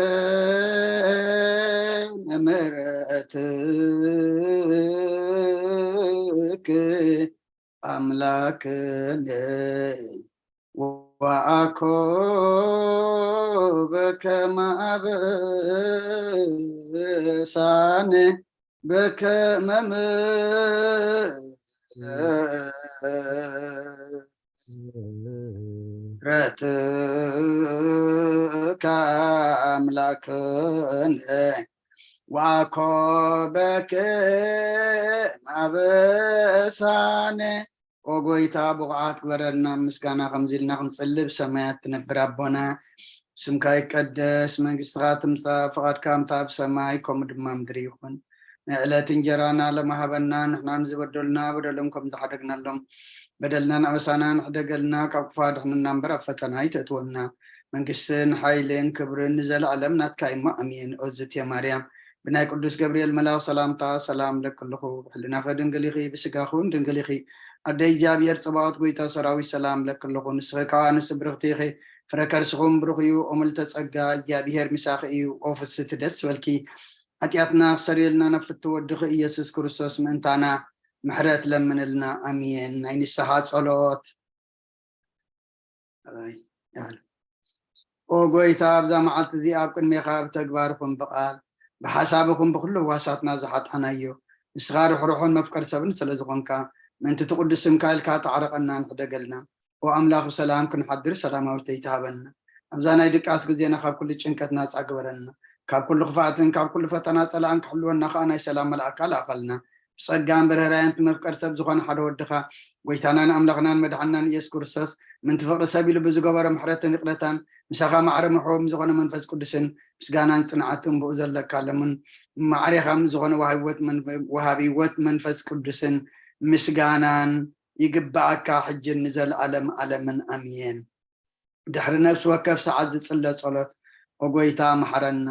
ምሕረትከ አምላክነ ወአኮ በከመ አበሳነ በከመ ምሕረትከ አምላክነ ወአኮ በከመ አበሳነ። ኦ ጎይታ፣ ብቑዓት ግበረና ምስጋና፣ ከምዚ ኢልና ክንጽልብ ሰማያት ትነብር ኣቦና፣ ስምካ ይቀደስ፣ መንግስትኻ ትምጻእ፣ ፍቓድካ ከምታ ኣብ ሰማይ ከምኡ ድማ ምድሪ ይኹን። ንዕለት እንጀራና ሎሚ ሃበና፣ ንሕና ንዝበደሉና በደሎም ከም ዝሓደግናሎም በደልናን ኣበሳናን ሕደገልና፣ ካብ ክፉእ ኣድሕነና እምበር ኣብ ፈተና ኣይተእትወና። መንግስትን ሓይልን ክብርን ንዘለኣለም ናትካ እሞ ኣሜን። ኦዝቴ ማርያም፣ ብናይ ቅዱስ ገብርኤል መልኣኽ ሰላምታ ሰላም ለክልኹ፣ ብሕልናኺ ድንግል ኢኺ፣ ብስጋኺ እውን ድንግል ኢኺ። ኣደ እግዚኣብሔር ጸባኦት፣ ጎይታ ሰራዊት፣ ሰላም ለክልኹ። ንስኺ ካብ ኣንስቲ ብርኽቲ ኢኺ፣ ፍረ ከርስኹም ብሩኽ እዩ። ኦምልተ ጸጋ፣ እግዚኣብሔር ምሳኺ እዩ። ኦ ፍስቲ ደስ በልኪ፣ ሓጢኣትና ክሰርየልና ናብ ፍቲ ወድኺ ኢየሱስ ክርስቶስ ምእንታና ምሕረት ለምንልና። ኣሜን። ናይ ንስሓ ጸሎት። ራይ ያህል። ኦ ጎይታ፣ ኣብዛ መዓልቲ እዚኣ ኣብ ቅድሜኻ ብተግባር ይኹን ብቓል፣ ብሓሳብ ይኹን ብኹሉ ህዋሳትና ዝሓጣናዮ፣ ንስኻ ርሕሩሕን መፍቀር ሰብን ስለ ዝኾንካ፣ ምእንቲ እቲ ቅዱስ ስምካ ኢልካ ተዓረቐና፣ ንሕደገልና። ኦ ኣምላኽ፣ ብሰላም ክንሓድር ሰላማዊት ለይቲ ሃበና። ኣብዛ ናይ ድቃስ ግዜና ካብ ኩሉ ጭንቀት ናጻ ግበረና። ካብ ኩሉ ክፍኣትን ካብ ኩሉ ፈተና ጸላእን ክሕልወና ከኣ ናይ ሰላም መልኣካ ለኣኸልና። ብጸጋን ብርህራየን እቲ መፍቀር ሰብ ዝኾነ ሓደ ወድኻ፣ ጎይታናን ኣምላኽናን መድሓንናን ኢየሱስ ክርስቶስ፣ ምንቲ ፍቕሪ ሰብ ኢሉ ብዝገበሮ ምሕረትን ይቕረታን፣ ምሳኻ ማዕረ ምሕዎም ዝኾነ መንፈስ ቅዱስን ምስጋናን ጽንዓትን ብኡ ዘለካ ለምን ማዕሬኻ ምስ ዝኾነ ወሃቢ ህይወት መንፈ-፣ ወሃቢ ህይወት መንፈስ ቅዱስን ምስጋናን ይግብኣካ፣ ሕጅን ንዘለኣለም ኣለምን ኣሜን። ድሕሪ ነፍሲ ወከፍ ሰዓት ዝጽለ ጸሎት፣ ኦ ጎይታ መሓረና፣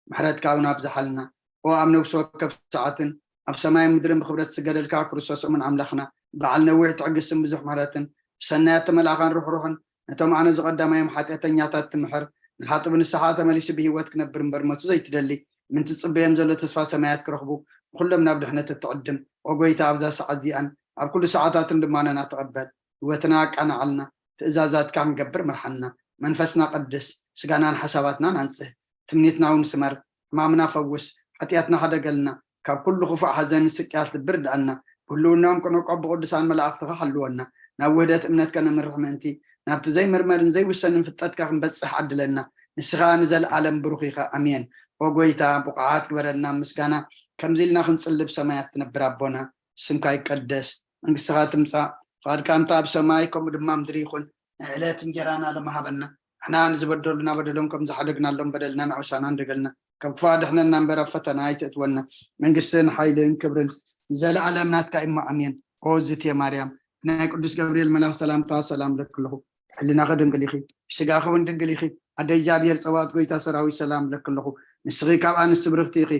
ምሕረትካ እውን ኣብዝሓልና። ኦ ኣብ ነፍሲ ወከፍ ሰዓትን ኣብ ሰማይን ምድርን ብኽብረት ዝስገደልካ ክርስቶስ እሙን ኣምላኽና፣ በዓል ነዊሕ ትዕግስትን ብዙሕ ምሕረትን፣ ብሰናያት ተመልኣኻን ርሕሩሕን፣ ነቶም ኣነ ዝቐዳማዮም ሓጢኣተኛታት ትምሕር፣ ንሓጥብ ንስሓ ተመሊሱ ብህይወት ክነብር እምበር ሞቱ ዘይትደሊ፣ ምንቲ ዝጽበዮም ዘሎ ተስፋ ሰማያት ክረኽቡ፣ ንኹሎም ናብ ድሕነት እትዕድም። ኦ ጎይታ፣ ኣብዛ ሰዓት እዚኣን ኣብ ኩሉ ሰዓታትን ልማኖና ተቐበል። ህይወትና ኣቃናዓልና፣ ትእዛዛትካ ክንገብር ምርሓና። መንፈስና ቀድስ፣ ስጋናን ሓሳባትናን ኣንጽህ። ትምኒትና እውን ስመር፣ ሕማምና ፈውስ፣ ሓጢኣትና ሓደገልና፣ ካብ ኩሉ ክፉእ ሓዘን ስቅያት ልቢ ርድኣና። ብህልውናኦም ቅኑዕ ቆብ ብቅዱሳን መላእኽትኻ ሓልወና። ናብ ውህደት እምነት ከነምርሕ ምእንቲ፣ ናብቲ ዘይምርመርን ዘይውሰንን ፍልጠትካ ክንበጽሕ ዓድለና። ንስኻ ንዘለኣለም ብሩኽ ኢኻ። ኣሜን። ኦ ጎይታ፣ ብቑዓት ግበረና ምስጋና፣ ከምዚ ኢልና ክንጽልብ ሰማያት ትነብር ኣቦና፣ ስምካ ይቀደስ፣ መንግስትኻ ትምጻእ፣ ፍቓድካ እንተ ኣብ ሰማይ ከምኡ ድማ ምድሪ ይኹን። ናይ ዕለት እንጀራና ሎሚ ሃበና፣ ንሕና ንዝበደሉና በደሎም ከም ዝሓደግናሎም በደልናን ኣበሳናን ደገልና፣ ካብ ክፉእ ኣድሕነና እምበር ኣብ ፈተና ኣይተእትወና። መንግስትን ሓይልን ክብርን ንዘለኣለም ናትካ እሞ ኣሜን። ኦ ዝቴ ማርያም፣ ናይ ቅዱስ ገብርኤል መልኣኽ ሰላምታ ሰላም ለክልኹ፣ ሕልናኺ ድንግል ኢኺ፣ ስጋኺ እውን ድንግል ኢኺ። ኣደ እግዚኣብሔር ጸባኦት ጎይታ ሰራዊት ሰላም ለክልኹ፣ ንስኺ ካብ ኣንስቲ ብርኽቲ ኢኺ፣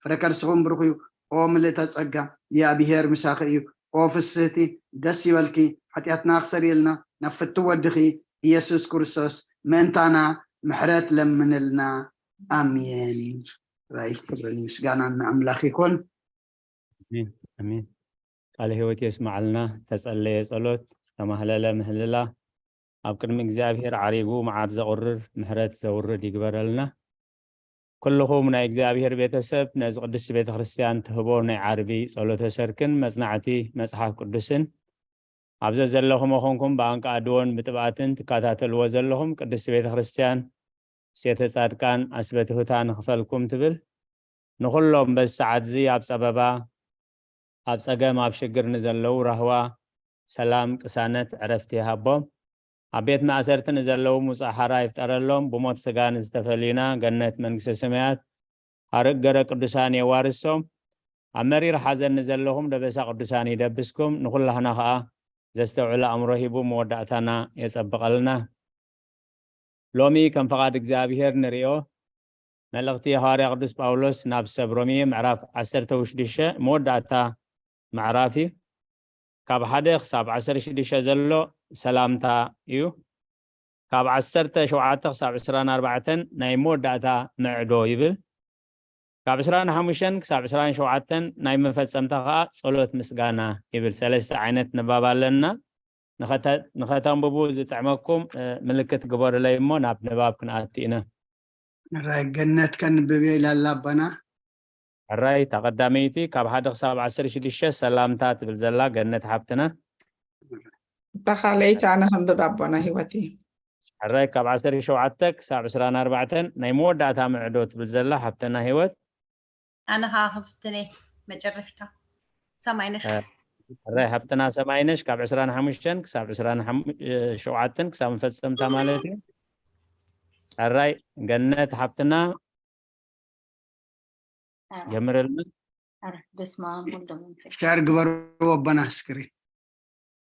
ፍረ ከርስኹም ብሩኽ እዩ። ኦ ምልእተ ጸጋ፣ እግዚኣብሔር ምሳኺ እዩ። ኦ ፍስህቲ፣ ደስ ይበልኪ፣ ሓጢኣትና ክሰርየልና ናብ ፍትው ወድኺ ኢየሱስ ክርስቶስ ምእንታና ምሕረት ለምንልና። ኣሜን። ራይ ክብርን ምስጋናን ንኣምላኽ ይኹን። ኣሜን፣ ኣሜን። ቃለ ህይወት የስማዓልና። ተጸለየ ጸሎት፣ ተማህለለ ምህልላ፣ ኣብ ቅድሚ እግዚኣብሔር ዓሪጉ መዓት ዘቑርር ምሕረት ዘውርድ ይግበረልና። ኩልኹም ናይ እግዚኣብሔር ቤተሰብ፣ ነዚ ቅድስቲ ቤተ ክርስቲያን ትህቦ ናይ ዓርቢ ጸሎተ ሰርክን መጽናዕቲ መጽሓፍ ቅዱስን ኣብ ዘዘለኹሞ ኾንኩም ብኣንቃ ኣድዎን ብጥብኣትን ትከታተልዎ ዘለኹም ቅድስቲ ቤተ ክርስቲያን ሴተ ጻድቃን ኣስበ ትሑታ ንኽፈልኩም ትብል፣ ንኹሎም በዚ ሰዓት እዚ ኣብ ጸበባ፣ ኣብ ጸገም፣ ኣብ ሽግር ንዘለዉ ራህዋ፣ ሰላም፣ ቅሳነት፣ ዕረፍቲ ይሃቦም። ኣብ ቤት ማእሰርቲ ንዘለዉ ምውጻእ ሓራ ይፍጠረሎም። ብሞት ስጋ ንዝተፈልዩና ገነት መንግስተ ሰማያት ኣረግ ገረ ቅዱሳን የዋርሶም። ኣብ መሪር ሓዘን ንዘለኹም ደበሳ ቅዱሳን ይደብስኩም። ንኹላህና ኸኣ ዘስተውዕል ኣእምሮ ሂቡ መወዳእታና የጸብቐልና። ሎሚ ከም ፈቓድ እግዚኣብሔር ንርእዮ መልእኽቲ ሃዋርያ ቅዱስ ጳውሎስ ናብ ሰብ ሮሜ ምዕራፍ ዓሰርተ ሽዱሽተ መወዳእታ ምዕራፍ እዩ። ካብ ሓደ ክሳብ ዓሰርተ ሽዱሽተ ዘሎ ሰላምታ እዩ። ካብ ዓሰርተ ሸውዓተ ክሳብ ዕስራን ኣርባዕተን ናይ መወዳእታ ምዕዶ ይብል። ካብ ዕስራን ሓሙሽተን ክሳብ ዕስራን ሸውዓተን ናይ መፈጸምታ ኸኣ ጸሎት ምስጋና ይብል። ሰለስተ ዓይነት ንባብ ኣለና። ንኸተ- ንኸተንብቡ ዝጥዕመኩም እ፣ ምልክት ግበሩለይ እሞ ናብ ንባብ ክንኣቱ ኢና። ሕራይ ገነት ከንብብ ኢላ ኣላ ኣባና። ሕራይ እታ ቀዳመይቲ ካብ ሓደ ክሳብ ዓሰርተ ሽዱሽተ ሰላምታ ትብል ዘላ ገነት ሓብትና። እታ ካልኣይቲ ኣነ ከንብብ ኣቦና ህይወት እዩ። ሕራይ ካብ ዓሰርተ ሸውዓተ ክሳብ ዕስራን ኣርባዕተን ናይ መወዳእታ ምዕዶ ትብል ዘላ ሓብትና ህይወት። ኣነ ከዓ ክብስትነ መጨረሽታ ሰማይነሽ እ፣ ሕራይ ሓብትና ሰማይነሽ ካብ ዕስራን ሓሙሽተን ክሳብ ዕስራን ሸውዓተን ክሳብ መፈጸምታ ማለት እዩ። ሕራይ ገነት ሓብትና ጀምርልና። ኧረ በስመ ኣብ ወልድ መንፈስ ሻር ግበርዎ ኣቦና ስክሪን።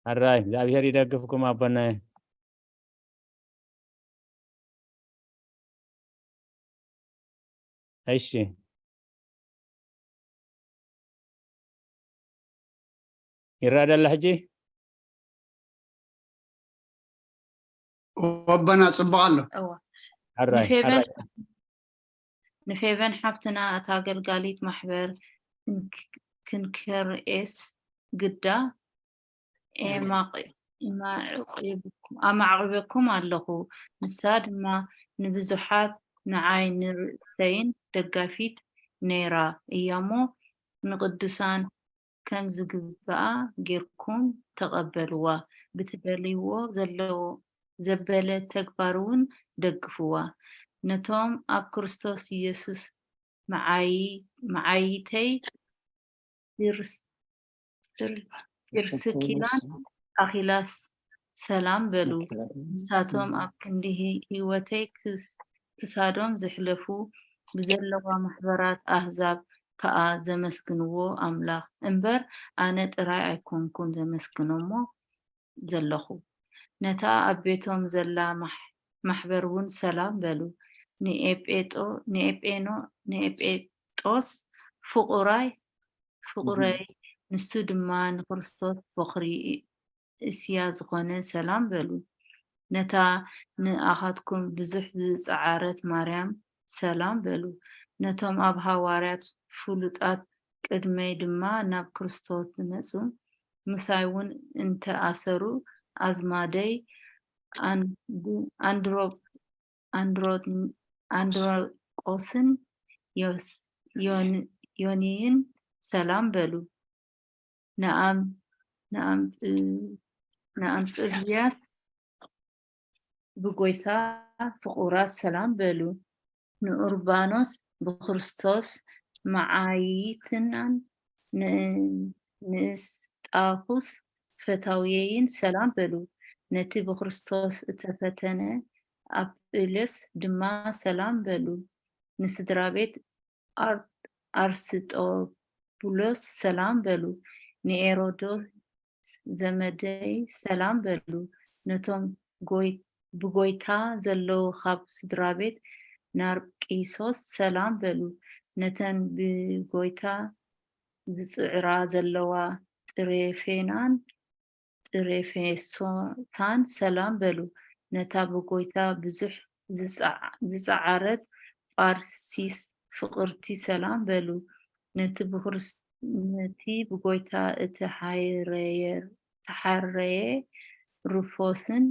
ሕራይ እግዚኣብሔር ይደግፍኩም ኣቦናይ። እሺ ይረዳ ኣሎ ሕጂ። ኣቦና ጽቡቕ ኣሎ። እዋ ሕራይ ንፌቨን ሕራይ ንፌቨን ሓፍትና እታ ኣገልጋሊት ማሕበር ክንክ- ክንክርኤስ ግዳ ኤማቕ- ኤማዕቑበኩም ኣለኹ። ንሳ ድማ ንብዙሓት ንዓይ ንርእሰይን ደጋፊት ነይራ እያሞ ንቅዱሳን ከም ዝግብኣ ጌርኩም ተቐበልዋ። ብትደልይዎ ዘለዎ ዘበለ ተግባር እውን ደግፍዋ። ነቶም ኣብ ክርስቶስ ኢየሱስ መዓይ- መዓይይተይ ፕሪስኪላን ኣኺላን ሰላም በሉ። ንሳቶም ኣብ ክንዲ ህይወተይ ክሳዶም ዘሕለፉ ብዘለዋ ማሕበራት ኣህዛብ ከኣ ዘመስግንዎ ኣምላኽ እምበር ኣነ ጥራይ ኣይኮንኩን ዘመስግኖሞ ዘለኹ። ነታ ኣብ ቤቶም ዘላ ማሕበር እውን ሰላም በሉ። ንኤጴጦስ ፍቑራይ ፍቑረይ ንሱ ድማ ንክርስቶስ ቦኽሪ እስያ ዝኾነ ሰላም በሉ። ነታ ንኣኻትኩም ብዙሕ ዝጸዓረት ማርያም ሰላም በሉ። ነቶም ኣብ ሃዋርያት ፍሉጣት ቅድመይ ድማ ናብ ክርስቶስ ዝመጹ ምሳይ እውን እንተ ኣሰሩ ኣዝማደይ ኣንድሮቆስን ዮኒይን ሰላም በሉ። ንኣምጽልያስ ብጎይታ ፍቑራት ሰላም በሉ። ንኡርባኖስ ብክርስቶስ መዓይይትናን ንእስጣኹስ ፈታውየይን ሰላም በሉ። ነቲ ብክርስቶስ እተፈተነ ኣጵልዮስ ድማ ሰላም በሉ። ንስድራ ቤት ኣርስጦቡሎስ ሰላም በሉ። ንኤሮዶስ ዘመደይ ሰላም በሉ። ነቶም ብጎይታ ዘለዉ ካብ ስድራ ቤት ናርቂሶስ ሰላም በሉ። ነተን ብጎይታ ዝጽዕራ ዘለዋ ጥሬፌናን ጥሬፌሶታን ሰላም በሉ። ነታ ብጎይታ ብዙሕ ዝጸዓረት ጳርሲስ ፍቕርቲ ሰላም በሉ። ነቲ ብጎይታ እተሓረየ ሩፎስን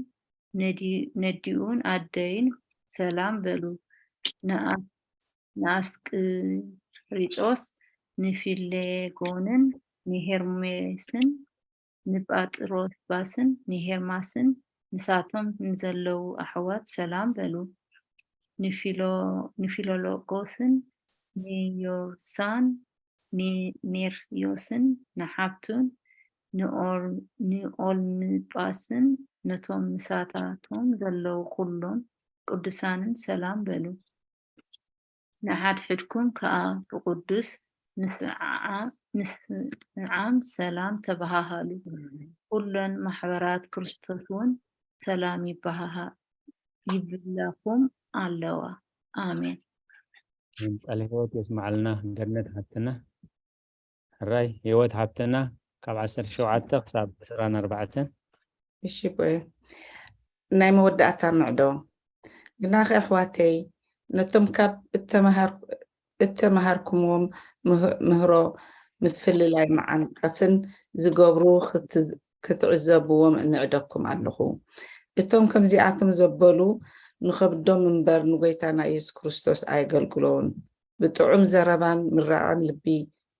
ነዲኡን ኣደይን ሰላም በሉ። ንኣስቅሪጦስ ንፊሌጎንን ንሄርሜስን ንጳጥሮባስን ንሄርማስን ምሳቶም ንዘለዉ ኣሕዋት ሰላም በሉ። ንፊሎሎጎስን ንዮሳን ንኔርዮስን ንሓብቱን ንኦልምጳስን ነቶም ምሳታቶም ዘለዉ ኩሎም ቅዱሳንን ሰላም በሉ። ንሓድሕድኩም ከኣ ብቅዱስ ምስዓ-፣ ምስዓም ሰላም ተበሃሃሉ። ኩለን ማሕበራት ክርስቶስ እውን ሰላም ይበሃሃ-፣ ይብላኹም ኣለዋ። ኣሜን። ቃለ ህይወት የስማዓልና ገነት ሓፍትና። ሕራይ ህይወት ሓፍትና ካብ ዓሰርተ ሸውዓተ ክሳብ ዕስራን ኣርባዕተን። እሺ ቦየ፣ ናይ መወዳእታ ምዕዶ ግናኸ ኣሕዋተይ፣ ነቶም ካብ እተመሃር-፣ እተመሃርኩምዎም ምህሮ ምፍልላይ መዓንቀፍን ዝገብሩ ክትዕዘብዎም እንዕደኩም ኣለኹ። እቶም ከምዚኣቶም ዘበሉ ንኸብዶም እምበር ንጎይታና የሱስ ክርስቶስ ኣየገልግሎን። ብጥዑም ዘረባን ምራቕን ልቢ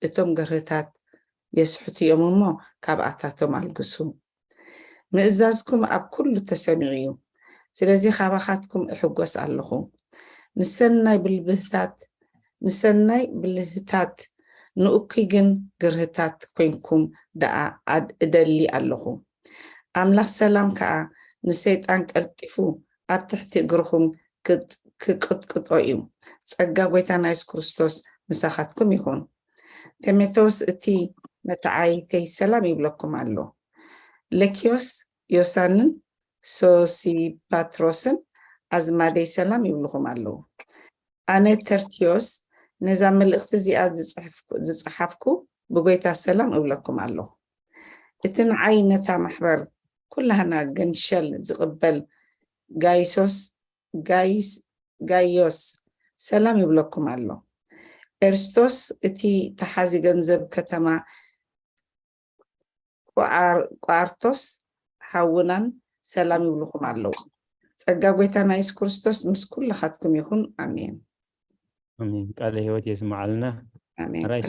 እቶም ገርህታት የስሕቱ እዮም እሞ ካብኣታቶም ኣልግሱ። ምእዛዝኩም ኣብ ኩሉ ተሰሚዑ እዩ። ስለዚ ካባኻትኩም እሕጎስ ኣለኹ። ንሰናይ ብልብህታት፣ ንሰናይ ብልህታት ንእኩይ ግን ግርህታት ኮይንኩም ደኣ ኣድ-፣ እደሊ ኣለኹ። ኣምላኽ ሰላም ከኣ ንሰይጣን ቀልጢፉ ኣብ ትሕቲ እግርኹም ክጥ-፣ ክቅጥቅጦ እዩ። ጸጋ ጎይታና የሱስ ክርስቶስ ምሳኻትኩም ይኹን። ጢሞቴዎስ እቲ መተዓይተይ ሰላም ይብለኩም ኣሎ። ለኪዮስ ዮሳንን ሶሲፓትሮስን ኣዝማደይ ሰላም ይብልኹም ኣለዉ። ኣነ ተርቲዮስ ነዛ መልእኽቲ እዚኣ ዝጽሕፍኩ-፣ ዝጸሓፍኩ ብጎይታ ሰላም እብለኩም ኣለኹ። እቲ ንዓይ ነታ ማሕበር ኩላህና ገንሸል ዝቕበል ጋይሶስ፣ ጋይስ-፣ ጋይዮስ ሰላም ይብለኩም ኣሎ። ኤርስቶስ እቲ ተሓዚ ገንዘብ ከተማ ቋር-፣ ቋርቶስ ሓውናን ሰላም ይብልኹም ኣለዉ። ጸጋ ጎይታና የሱስ ክርስቶስ ምስ ኩልኻትኩም ይኹን። ኣሜን። ኣሜን። ቃለ ህይወት የስምዓልና። ኣሜን። ሕራይ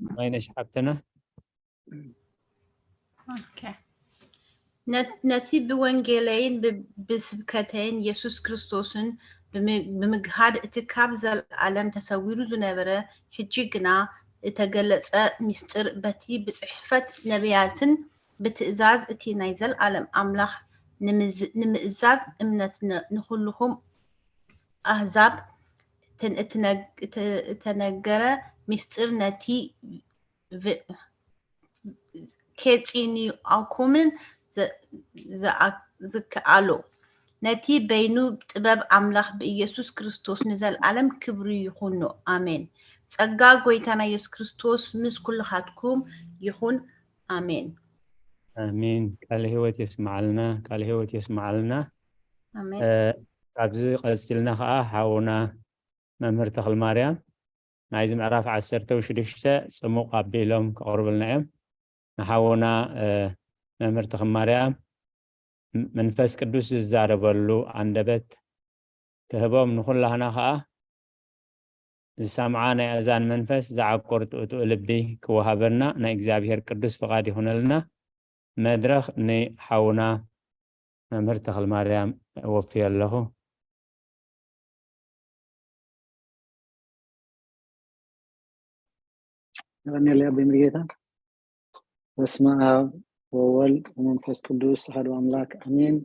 ሰማይነሽ ሓብትና። ኦኬ። ነ-፣ ነቲ ብወንጌለይን ብ-፣ ብስብከተይን የሱስ ክርስቶስን ብምግ-፣ ብምግሃድ እቲ ካብ ዘለኣለም ተሰዊሩ ዝነበረ ሕጂ ግና እተገለጸ ምስጢር በቲ ብጽሕፈት ነቢያትን ብትእዛዝ እቲ ናይ ዘለኣለም ኣምላኽ ንምዝ-፣ ንምእዛዝ እምነት ን-፣ ንኹልኹም ኣህዛብ እተን-፣ እትነግ-፣ እተ-፣ እተነገረ ምስጢር ነቲ ቭ-፣ ኬጺኒኣኩምን ዘ-፣ ዘኣ-፣ ዝከኣሎ ነቲ በይኑ ጥበብ ኣምላኽ ብኢየሱስ ክርስቶስ ንዘለኣለም ክብሪ ይኹኖ። ኣሜን። ጸጋ ጎይታና ኢየሱስ ክርስቶስ ምስ ኩልኻትኩም ይኹን። ኣሜን። ኣሜን። ቃለ ህይወት የስምዓልና፣ ቃለ ህይወት የስምዓልና። ኣሜን። እ፣ ካብዚ ቀጺልና ኸኣ ሓውና መምህር ተኽልማርያም ናይዚ ምዕራፍ ዓሰርተ ሽዱሽተ ጽሙቕ ኣቢሎም ከቕርቡልና እዮም። ንሓውና፣ እ፣ መምህር ተኽልማርያም ም-፣ መንፈስ ቅዱስ ዝዛረበሉ ኣንደበት ክህቦም፣ ንኹላህና ኸኣ ዝሰምዓ ናይ ኣእዛን መንፈስ ዝዓቁር ጥኡጥኡ ልቢ ክወሃበና ናይ እግዚኣብሔር ቅዱስ ፍቓድ ይኹነልና። መድረኽ ንሓውና መምህር ተኽልማርያም እወፍዮ ኣለኹ። የቐንየለይ ኣቦይ ሙሉጌታ። በስመ ኣብ ወወልድ ወመንፈስ ቅዱስ ኣሐዱ ኣምላክ ኣሜን።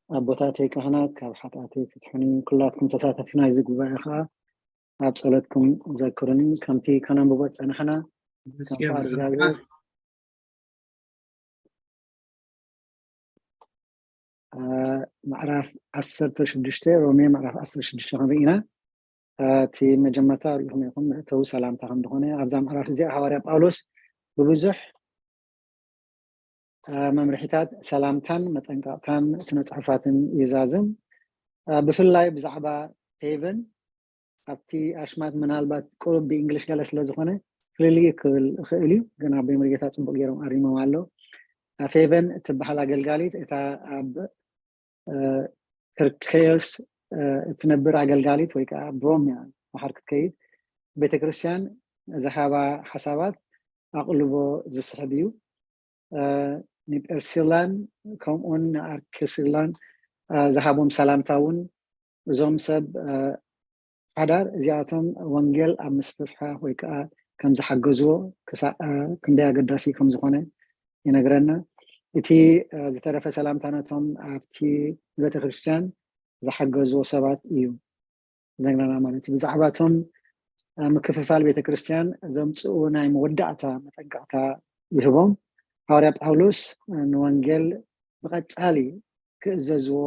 ኣቦታተይ ካህናት፣ ካብ ሓጢኣተይ ፍትሑኒ። ኩላትኩም ተሳተፍቲ ናይዚ ጉባኤ ከዓ ኣብ ጸሎትኩም ዘክሩኒ። ከምቲ ከነንብቦ ዝጸናሕና፣ ከም ፍቓድ እግዚኣብሔር፣ እ፣ ምዕራፍ ዓሰርተ ሽዱሽተ፣ ሮሜ ምዕራፍ ዓሰርተ ሽዱሽተ ክንርኢ ኢና። እ፣ እቲ መጀመርታ ሪኢኹም ኢኹም መእተዊ ሰላምታ ከም ዝኾነ። ኣብዛ ምዕራፍ እዚኣ ሃዋርያ ጳውሎስ ብብዙሕ፣ እ፣ መምርሒታት ሰላምታን መጠንቀቕታን ስነ ጽሑፋትን ይዛዝም። እ፣ ብፍላይ ብዛዕባ ፌቨን ኣብቲ ኣሽማት ምናልባት ቁሩብ ብእንግሊሽ ገለ ስለ ዝኾነ ፍልልይ ክብል ይኽእል እዩ፣ ግን ኣቦይ ሙሉጌታ ጽቡቕ ገይሮም ኣሪሞም ኣለዉ። እ፣ ፌቨን እትበሃል ኣገልጋሊት እታ ኣብ፣ እ፣ ኪርክሌስ፣ እ፣ እትነብር ኣገልጋሊት ወይ ከዓ ኣብ ሮም እያ ድሓር ክትከይድ። ቤተ ክርስቲያን ዝሃባ ሓሳባት ኣቕልቦ ዝስሕብ እዩ። እ፣ ንጴርሲላን ከምኡውን ንኣርኪሲላን፣ እ፣ ዝሃቦም ሰላምታ እውን እዞም ሰብ፣ እ፣ ሓዳር እዚኣቶም ወንጌል ኣብ ምስፍሕፋሕ ወይ ከዓ ከም ዝሓገዝዎ ክሳዕ፣ እ፣ ክንደይ ኣገዳሲ ከም ዝኾነ ይነግረና። እቲ ዝተረፈ ሰላምታ ነቶም ኣብቲ ቤተክርስትያን ዝሓገዝዎ ሰባት እዩ ዝነግረና ማለት እዩ። ብዛዕባ እቶም ምክፍፋል ቤተክርስትያን ዘምፅኡ ናይ መወዳእታ መጠንቀቕታ ይህቦም። ሃዋርያ ጳውሎስ ንወንጌል ብቐፃሊ ክእዘዝዎ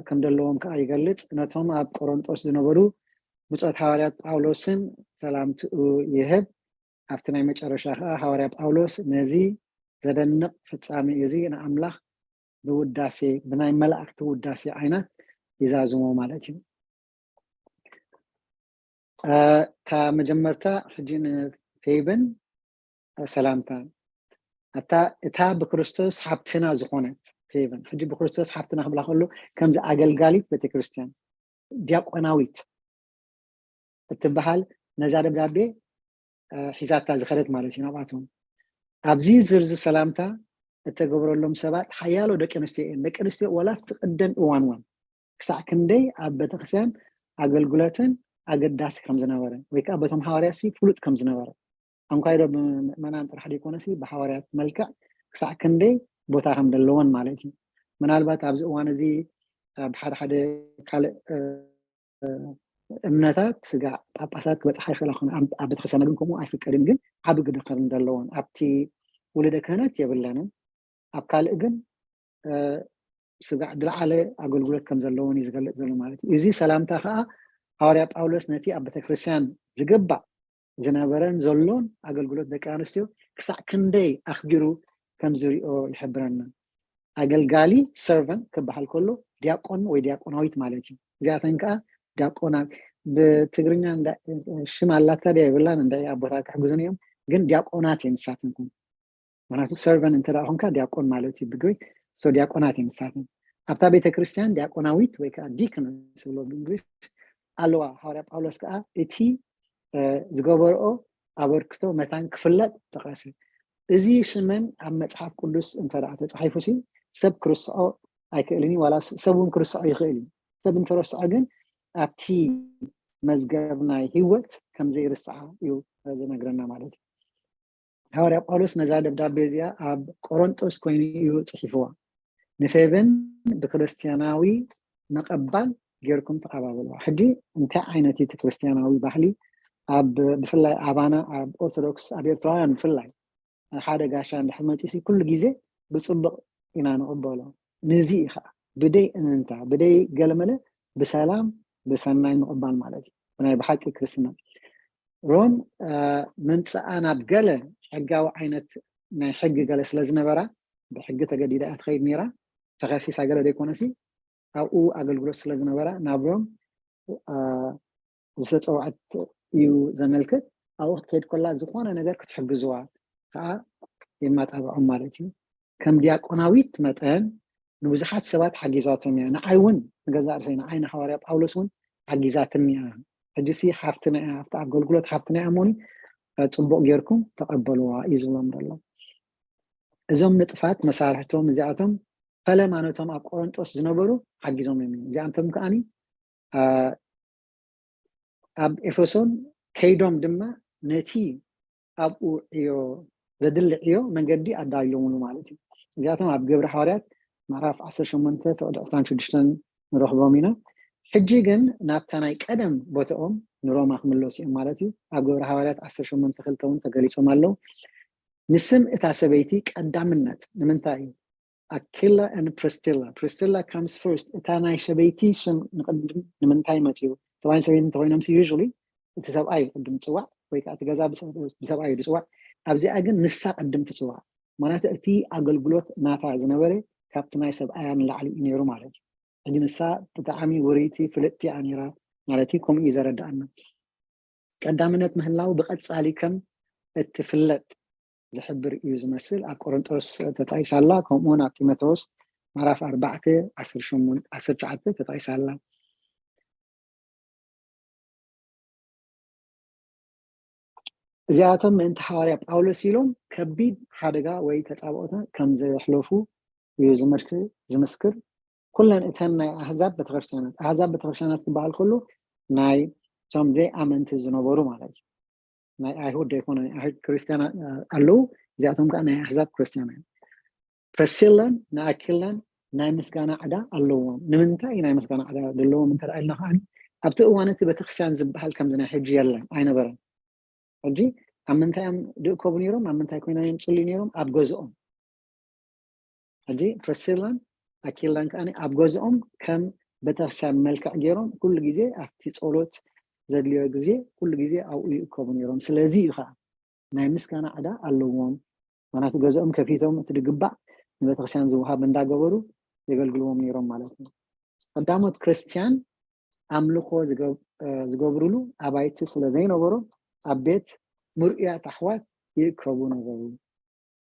ከም ዘለዎም ከዓ ይገልፅ። ነቶም ኣብ ቆሮንጦስ ዝነበሩ ብፆት ሃዋርያት ጳውሎስን ሰላምትኡ ይህብ። ኣብቲ ናይ መጨረሻ ከዓ ሃዋርያ ጳውሎስ ነዚ ዘደንቕ ፍጻሜ እዚ ንኣምላኽ ብውዳሴ ብናይ መላእክቲ ውዳሴ ዓይነት ይዛዝሞ ማለት እዩ። እታ መጀመርታ ሕጂ ንፌብን ሰላምታ እታ እታ ብክርስቶስ ሓብትና ዝኾነት ፌብን ሕጂ ብክርስቶስ ሓብትና ክብላ ከሎ ከምዚ ኣገልጋሊት ቤተክርስትያን ዲያቆናዊት እትበሃል ነዛ ደብዳቤ ሒዛታ ዝኸደት ማለት እዩ ናብኣቶም። ኣብዚ ዝርዝር ሰላምታ እተገብረሎም ሰባት ሓያሎ ደቂ ኣንስትዮ እየን። ደቂ ኣንስትዮ ዋላ እቲ ቅደም እዋን እዋን ክሳዕ ክንደይ ኣብ ቤተክርስትያን ኣገልግሎትን ኣገዳሲ ከም ዝነበረ ወይ ከዓ በቶም ሃዋርያ ፍሉጥ ከም ዝነበረ ኣንኳይዶ ብምእመናን ጥራሕ ዘይኮነሲ ብሃዋርያት መልክዕ ክሳዕ ክንደይ ቦታ ከም ዘለዎን ማለት እዩ። ምናልባት ኣብዚ እዋን እዚ ኣብ ሓደ ሓደ ካልእ እምነታት ስጋዕ ጳጳሳት ክበፅሓ ይኽእላ ኾነ ኣብ ቤተክርስትያና ግን ከምኡ ኣይፍቀድን። ግን ዓብ ግደ ከም ዘለዎን ኣብቲ ውልደ ክህነት የብለንን። ኣብ ካልእ ግን ስጋዕ ዝለዓለ ኣገልግሎት ከም ዘለዎን እዩ ዝገልፅ ዘሎ ማለት እዩ። እዚ ሰላምታ ከዓ ሃዋርያ ጳውሎስ ነቲ ኣብ ቤተክርስትያን ዝግባእ ዝነበረን ዘሎን ኣገልግሎት ደቂ ኣንስትዮ ክሳዕ ክንደይ ኣኽቢሩ ከም ዝሪኦ ይሕብረና። ኣገልጋሊ ሰርቨንት ክበሃል ከሎ ዲያቆን ወይ ዲያቆናዊት ማለት እዩ። እዚኣተን ከዓ ዲያቆናት ብትግርኛ ሽም ኣላታ ድያ የብላን እንዳ ኣቦታት ክሕግዙን እዮም። ግን ዲያቆናት እየን ንሳተን። ምክንያቱ ሰርቨንት እንተ ኮንካ ዲያቆን ማለት እዩ ብግሪክ። ዲያቆናት እየን ንሳተን። ኣብታ ቤተክርስትያን ዲያቆናዊት ወይ ከዓ ዲክን ዝብሎ ብእንግሊሽ ኣለዋ። ሃዋርያ ጳውሎስ ከዓ እቲ ዝገበርኦ ኣበርክቶ መታን ክፍለጥ ጠቐሰ። እዚ ሽመን ኣብ መፅሓፍ ቅዱስ እንተ ተፃሒፉ ሲ ሰብ ክርስዖ ኣይክእልን እዩ። ዋላ ሰብ እውን ክርስዖ ይኽእል እዩ። ሰብ እንተረስዖ ግን ኣብቲ መዝገብ ናይ ህይወት ከም ዘይርስዓ እዩ ዝነግረና ማለት እዩ። ሃዋርያ ጳውሎስ ነዛ ደብዳቤ እዚኣ ኣብ ቆሮንጦስ ኮይኑ እዩ ፅሒፍዋ። ንፌብን ብክርስቲያናዊ መቐባል ጌርኩም ተቐባበልዋ። ሕጂ እንታይ ዓይነት እቲ ክርስቲያናዊ ባህሊ ኣብ ብፍላይ ኣባና ኣብ ኦርቶዶክስ ኣብ ኤርትራውያን ብፍላይ ሓደ ጋሻ እንድሕር መፂሲ ኩሉ ግዜ ብፅቡቅ ኢና ንቕበሎ። ንዚ ከዓ ብደይ እንንታ ብደይ ገለመለ ብሰላም ብሰናይ ምቕባል ማለት እዩ። ብናይ ብሓቂ ክርስትና ሮም ምምፅኣ ናብ ገለ ሕጋዊ ዓይነት ናይ ሕጊ ገለ ስለ ዝነበራ ብሕጊ ተገዲዳ እያ ትኸይድ ነይራ። ተኸሲሳ ገለ ዘይኮነሲ ኣብኡ ኣገልግሎት ስለ ዝነበራ ናብ ሮም ዝተፀውዐት እዩ ዘመልክት። ኣብኡ ክትከይድ ከላ ዝኾነ ነገር ክትሕግዝዋ ከዓ የማፃብዖም ማለት እዩ። ከም ዲያቆናዊት መጠን ንብዙሓት ሰባት ሓጊዛቶም እያ። ንዓይ እውን ንገዛእ ርእሰይ ንዓይ ንሃዋርያ ጳውሎስ እውን ሓጊዛትኒ እያ። ሕጂሲ ሓፍትና እያ ኣብቲ ኣገልግሎት ሓፍትና እያ እሞኒ ፅቡቕ ጌርኩም ተቐበልዋ እዩ ዝብሎም ዘሎ። እዞም ንጥፋት መሳርሕቶም እዚኣቶም ፈለማ ነቶም ኣብ ቆሮንጦስ ዝነበሩ ሓጊዞም እዮም። እዚኣቶም ከዓኒ ኣብ ኤፌሶን ከይዶም ድማ ነቲ ኣብኡ ዕዮ ዘድሊ ዕዮ መንገዲ ኣዳልዮምሉ ማለት እዩ። እዚኣቶም ኣብ ግብሪ ሃዋርያት ምዕራፍ ዓሰርተ ሸሞንተ ፍቕዲ ዕስራን ሽዱሽተን ንረኽቦም ኢና። ሕጂ ግን ናብታ ናይ ቀደም ቦታኦም ንሮማ ክምለሱ እዮም ማለት እዩ። ኣብ ግብሪ ሃዋርያት ዓሰርተ ሸሞንተ ክልተ እውን ተገሊጾም ኣለዉ። ንስም እታ ሰበይቲ ቀዳምነት ንምንታይ እዩ? ኣኪላ and ፕሪስቲላ ፕሪስቲላ comes first። እታ ናይ ሰበይቲ ሽም ንቅድም ንምንታይ መፅኡ? ሰብኣይን ሰበይትን እንተኮይኖም ሲ usually እቲ ሰብኣይ እዩ ቅድም ዝፅዋዕ ወይ ከዓ እቲ ገዛ ብሰብኣይ እዩ ዝፅዋዕ። ኣብዚኣ ግን ንሳ ቅድም ትፅዋዕ። ምክንያቱ እቲ ኣገልግሎት ናታ ዝነበረ ካብቲ ናይ ሰብኣያ ንላዕሊ እዩ ነይሩ ማለት እዩ። ሕጂ ንሳ ብጣዕሚ ውርይቲ ፍልጥቲ እያ ነይራ ማለት እዩ። ከምኡ እዩ ዘረድኣና። ቀዳምነት ምህላው ብቐጻሊ ከም እትፍለጥ ዝሕብር እዩ ዝመስል። ኣብ ቆሮንጦስ ተጣይሳ ኣላ፣ ከምኡውን ኣብ ጢሞቴዎስ ምዕራፍ ኣርባዕተ ዓሰርተ ሸሞንተ ዓሰርተ ትሽዓተ ተጣይሳ ኣላ። እዚኣቶም ምእንቲ ሓዋርያ ጳውሎስ ኢሎም ከቢድ ሓደጋ ወይ ተጻብኦታ ከም ዘሕለፉ እዩ ዝምስክር። ኩለን እተን ናይ ኣህዛብ ቤተክርስትያናት፣ ኣህዛብ ቤተክርስትያናት ክበሃል ከሎ ናይ እቶም ዘይኣመንቲ ዝነበሩ ማለት እዩ። ናይ ኣይሁድ ዘይኮነ ናይ ኣይሁድ ክርስትያን ኣለዉ፣ እዚኣቶም ከዓ ናይ ኣህዛብ ክርስትያን እዮም። ፕረሲላን ንኣኪላን ናይ ምስጋና ዕዳ ኣለዎም። ንምንታይ ናይ ምስጋና ዕዳ ዘለዎም እንተ ኢልና ከዓኒ ኣብቲ እዋን እቲ ቤተክርስትያን ዝበሃል ከምዚ ናይ ሕጂ የለን ኣይነበረን። ሕጂ ኣብ ምንታይ እዮም ዝእከቡ ነይሮም? ኣብ ምንታይ ኮይኖም እዮም ጽልዩ ነይሮም? ኣብ ገዝኦም። ሕጂ ፕረሲላን ኣኪላን ከዓኒ ኣብ ገዝኦም ከም ቤተክርስትያን መልክዕ ገይሮም ኩሉ ግዜ ኣብቲ ጸሎት ዘድልዮ ግዜ ኩሉ ግዜ ኣብኡ ይእከቡ ነይሮም። ስለዚ እዩ ከዓ ናይ ምስጋና ዕዳ ኣለዎም። ምክንያቱ ገዝኦም ከፊቶም እቲ ዝግባእ ንቤተክርስትያን ዝወሃብ እንዳገበሩ የገልግልዎም ነይሮም ማለት እዩ። ቀዳሞት ክርስትያን ኣምልኾ ዝገብርሉ ኣባይቲ ስለ ዘይነበሮም ኣብ ቤት ምርኡያት ኣሕዋት ይእከቡ ነበሩ።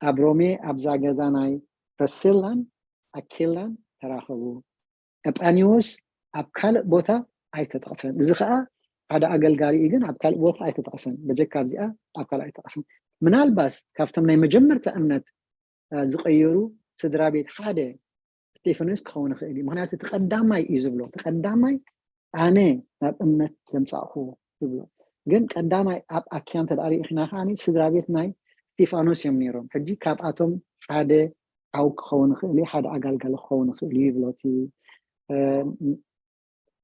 ኣብ ሮሜ ኣብዛ ገዛ ናይ ፕረሲላን ኣኪላን ተራኸቡ። እጳኒዎስ ኣብ ካልእ ቦታ ኣይተጠቕሰን። እዚ ከዓ ሓደ ኣገልጋሊ እዩ፣ ግን ኣብ ካልእ ቦታ ኣይተጠቕሰን። በጀካ ኣብዚኣ ኣብ ካልእ ኣይተጠቕሰን። ምናልባስ ካብቶም ናይ መጀመርታ እምነት ዝቀየሩ ስድራ ቤት ሓደ ስቴፋኖስ ክኸውን ይኽእል እዩ። ምክንያቱ እቲ ቀዳማይ እዩ ዝብሎ። እቲ ቀዳማይ ኣነ ናብ እምነት ዘምፃእኩዎ ይብሎ። ግን ቀዳማይ ኣብ ኣኪያን ተዳሪእክና ከዓ ስድራ ቤት ናይ ስቴፋኖስ እዮም ነይሮም። ሕጂ ካብኣቶም ሓደ ዓው ክኸውን ይኽእል እዩ፣ ሓደ ኣጋልጋሊ ክኸውን ይኽእል እዩ ይብሎ እቲ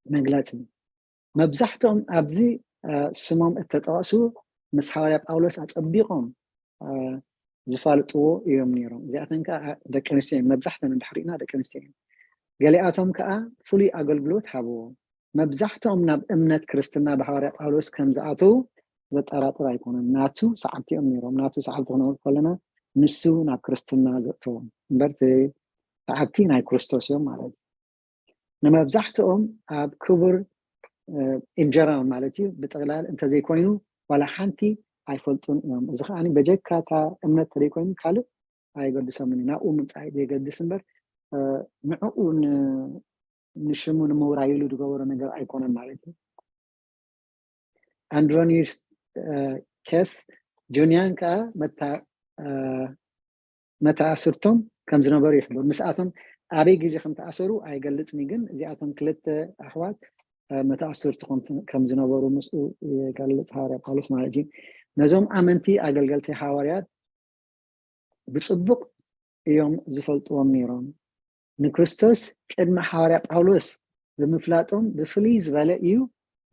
መግለፂ። መብዛሕትኦም ኣብዚ ስሞም እተጠቐሱ ምስ ሓዋርያ ጳውሎስ ኣጸቢቖም ዝፋልጥዎ እዮም ነይሮም። እዚኣተን ከዓ ደቂ ኣንስትዮ እየን። መብዛሕትኦም እንድሕር ርኢና ደቂ ኣንስትዮ እየን። ገሊኣቶም ከዓ ፍሉይ ኣገልግሎት ሃብዎ። መብዛሕትኦም ናብ እምነት ክርስትና ብሓዋርያ ጳውሎስ ከም ዝኣተዉ ዘጠራጥር ኣይኮነን። ናቱ ሰዓብቲ እዮም ነይሮም። ናቱ ሰዓብቲ ክንብል ከለና ንሱ ናብ ክርስትና ዘእተዎም እምበር እቲ ሰዓብቲ ናይ ክርስቶስ እዮም ማለት እዩ። ንመብዛሕትኦም ኣብ ክቡር ኢንጀራል ማለት እዩ ብጥቕላል እንተዘይኮይኑ ዋላ ሓንቲ ኣይፈልጡን እዮም። እዚ ከዓ በጀካ እታ እምነት ተዘይኮይኑ ካልእ ኣይገድሶምን እዩ። ናብኡ ምምፃእ እዩ ዘየገድስ እምበር ንዕኡ ንሽሙ ንምውራይ ኢሉ ዝገበሮ ነገር ኣይኮነን ማለት እዩ። ኣንድሮኒስ ኬስ ጁንያን ከዓ መተኣስርቶም ከም ዝነበሩ ይሕብር። ምስኣቶም ኣበይ ግዜ ከም ተኣሰሩ ኣይገልጽን እዩ፣ ግን እዚኣቶም ክልተ ኣሕዋት መተኣስርቲ ከም ዝነበሩ ምስኡ ይገልጽ ሃዋርያ ጳውሎስ ማለት እዩ። ነዞም ኣመንቲ ኣገልገልቲ ሃዋርያት ብጽቡቕ እዮም ዝፈልጥዎም ነይሮም። ንክርስቶስ ቅድሚ ሓዋርያ ጳውሎስ ብምፍላጦም ብፍልይ ዝበለ እዩ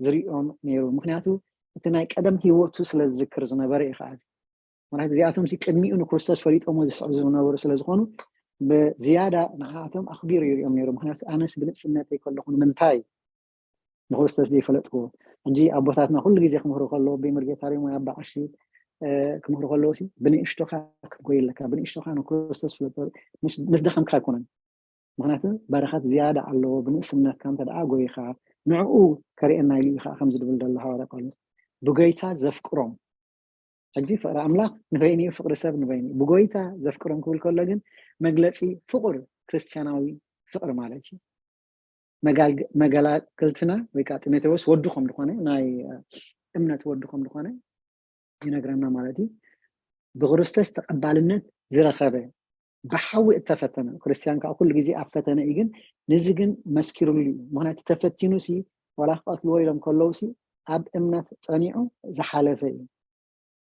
ዝሪኦም ነይሩ። ምክንያቱ እቲ ናይ ቀደም ህይወቱ ስለ ዝዝክር ዝነበረ እዩ ከዓ። ምክንያቱ እዚኣቶም ቅድሚኡ ንክርስቶስ ፈሊጦሞ ዝስዕቡ ዝነበሩ ስለ ዝኾኑ ብዝያዳ ንዓኣቶም ኣኽቢሩ ይሪኦም ነይሩ። ምክንያቱ ኣነስ ብንእስነተይ ከለኹ ንምንታይ ንክርስቶስ ዘይፈለጥክዎ? ሕጂ ኣቦታትና ኩሉ ግዜ ክምህሩ ከለዉ ብመርጌታሪ ወይ ኣባ ቀሺ ክምህሩ ከለዉ ብንእሽቶኻ ክትጎይ ኣለካ፣ ብንእሽቶኻ ንክርስቶስ ፍለጦ፣ ምስ ደኸምካ ኣይኮነን። ምክንያቱ በረኸት ዝያዳ ኣለዎ። ብንእስነትካ እንተ ደኣ ጎይኻ ንዕኡ ከርእየና ኢሉ እዩ ከዓ ከምዚ ድብል ዘሎ ሃዋርያ ጳውሎስ ብጎይታ ዘፍቅሮም። ሕጂ ፍቅሪ ኣምላኽ ንበይኑ እዩ፣ ፍቅሪ ሰብ ንበይኑ እዩ። ብጎይታ ዘፍቅሮም ክብል ከሎ ግን መግለፂ ፍቁር ክርስትያናዊ ፍቅሪ ማለት እዩ። መገላግልትና ወይ ከዓ ጢሞቴዎስ ወዱ ከም ዝኾነ ናይ እምነት ወዱ ከም ዝኾነ ይነግረና ማለት እዩ። ብክርስቶስ ተቐባልነት ዝረኸበ ብሓዊ እተፈተነ ክርስትያን ከዓ ኩሉ ግዜ ኣብ ፈተነ እዩ። ግን ንዚ ግን መስኪሩሉ እዩ። ምክንያቱ ተፈቲኑ ሲ ዋላ ክቐትልዎ ኢሎም ከለዉ ሲ ኣብ እምነት ፀኒዑ ዝሓለፈ እዩ።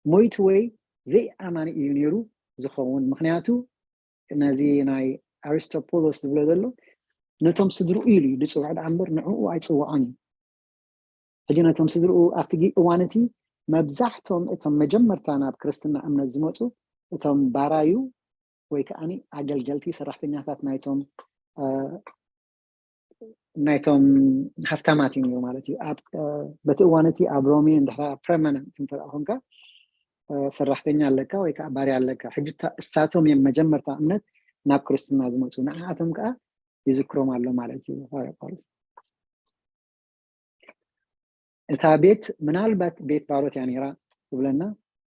ሞይቱ ወይ ዘይኣማኒ እዩ ነይሩ ዝኸውን። ምክንያቱ ነዚ ናይ ኣሪስቶፖሎስ ዝብሎ ዘሎ ነቶም ስድርኡ ኢሉ እዩ ዝፅውዕ ደኣ እምበር ንዕኡ ኣይፅውዖን እዩ። ሕጂ ነቶም ስድርኡ ኣብቲ እዋን እቲ መብዛሕቶም እቶም መጀመርታ ናብ ክርስትና እምነት ዝመፁ እቶም ባራዩ ወይ ከዓ ኣገልገልቲ ሰራሕተኛታት ናይቶም ናይቶም ሃፍታማት እዩ ነይሩ ማለት እዩ። በቲ እዋን እቲ ኣብ ሮሜ እንድሕራ ፐርማነንት እንተ ኮንካ ሰራሕተኛ ኣለካ ወይ ከዓ ባርያ ኣለካ። ሕጂ እሳቶም እዮም መጀመርታ እምነት ናብ ክርስትና ዝመፁ። ንዓኣቶም ከዓ ይዝክሮም ኣሎ ማለት እዩ ሃዋርያ ጳውሎስ። እታ ቤት ምናልባት ቤት ባሮት እያ ነይራ ትብለና።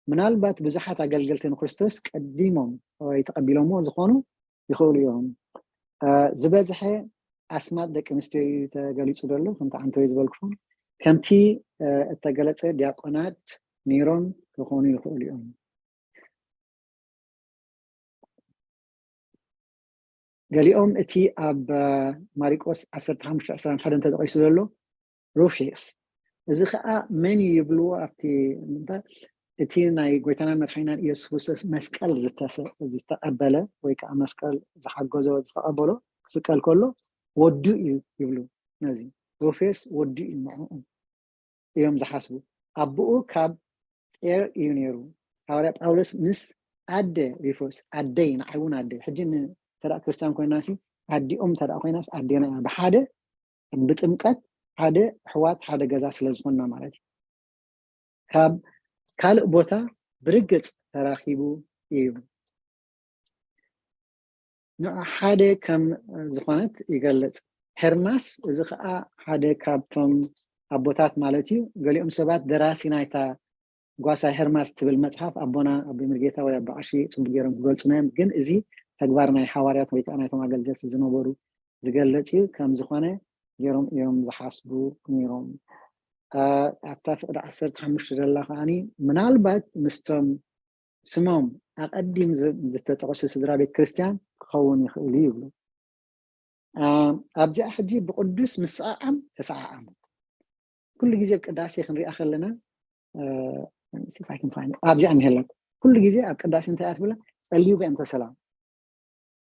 ምናልባት ብዙሓት ኣገልገልቲ ንክርስቶስ ቀዲሞም ወይ ተቐቢሎምዎ ዝኾኑ ይኽእሉ እዮም። ዝበዝሐ ኣስማት ደቂ ኣንስትዮ እዩ ተገሊፁ ዘሎ፣ ከምቲ ዓንተወይ ዝበልኩኹም። ከምቲ እተገለፀ ዲያቆናት ነይሮም ክኾኑ ይኽእሉ እዮም። ገሊኦም እቲ ኣብ ማሪቆስ ዓሰርተ ሓሙሽተ ዕስራን ሓደን ተጠቒሱ ዘሎ ሩፊየስ፣ እዚ ከዓ መን እዩ ይብልዎ ኣብቲ እቲ ናይ ጎይታናን መድሓኒናን ኢየሱስ ክርስቶስ መስቀል ዝተቀበለ ወይ ከዓ መስቀል ዝሓገዞ ዝተቀበሎ ክስቀል ከሎ ወዱ እዩ ይብሉ። ነዚ ሩፌስ ወዱ እዩ ንዕኡ እዮም ዝሓስቡ። ኣቦኡ ካብ ቄር እዩ ነይሩ። ሃዋርያ ጳውሎስ ምስ ኣደ ሪፎስ ኣደይ ንዓይ እውን ኣደይ ሕጂ ተዳ ክርስቲያን ኮይናሲ ኣዲኦም ተዳ ኮይናስ ኣዴና እያ ብሓደ ብጥምቀት ሓደ ኣሕዋት ሓደ ገዛ ስለ ዝኾንና ማለት እዩ። ካብ ካልእ ቦታ ብርግጽ ተራኺቡ እዩ። ንዓ ሓደ ከም ዝኾነት ይገልጽ። ሄርማስ እዚ ከዓ ሓደ ካብቶም ኣቦታት ማለት እዩ። ገሊኦም ሰባት ደራሲ ናይታ ጓሳ ሄርማስ ትብል መጽሓፍ ኣቦና ኣቦ ምርጌታ ወይ ኣቦ ዓሺ ጽቡቅ ገይሮም ክገልጹና እዮም። ግን እዚ ተግባር ናይ ሓዋርያት ወይ ከዓ ናይቶም ኣገልገልቲ ዝነበሩ ዝገልጽ እዩ። ከም ዝኾነ ገይሮም እዮም ዝሓስቡ ነይሮም። ኣብታ ፍቅዲ ዓሰርተ ሓሙሽተ ዘላ ከዓኒ ምናልባት ምስቶም ስሞም ኣቐዲም ዝተጠቐሱ ስድራ ቤት ክርስቲያን ክኸውን ይኽእል እዩ ይብሉ። ኣብዚኣ ሕጂ ብቅዱስ ምስዓዓም ተሰዓዓሙ። ኩሉ ግዜ ኣብ ቅዳሴ ክንሪኣ ከለና ኣብዚኣ እንሄላ ኩሉ ግዜ ኣብ ቅዳሴ እንታይ እያ ትብላ? ጸልዩ በእንተ ሰላም።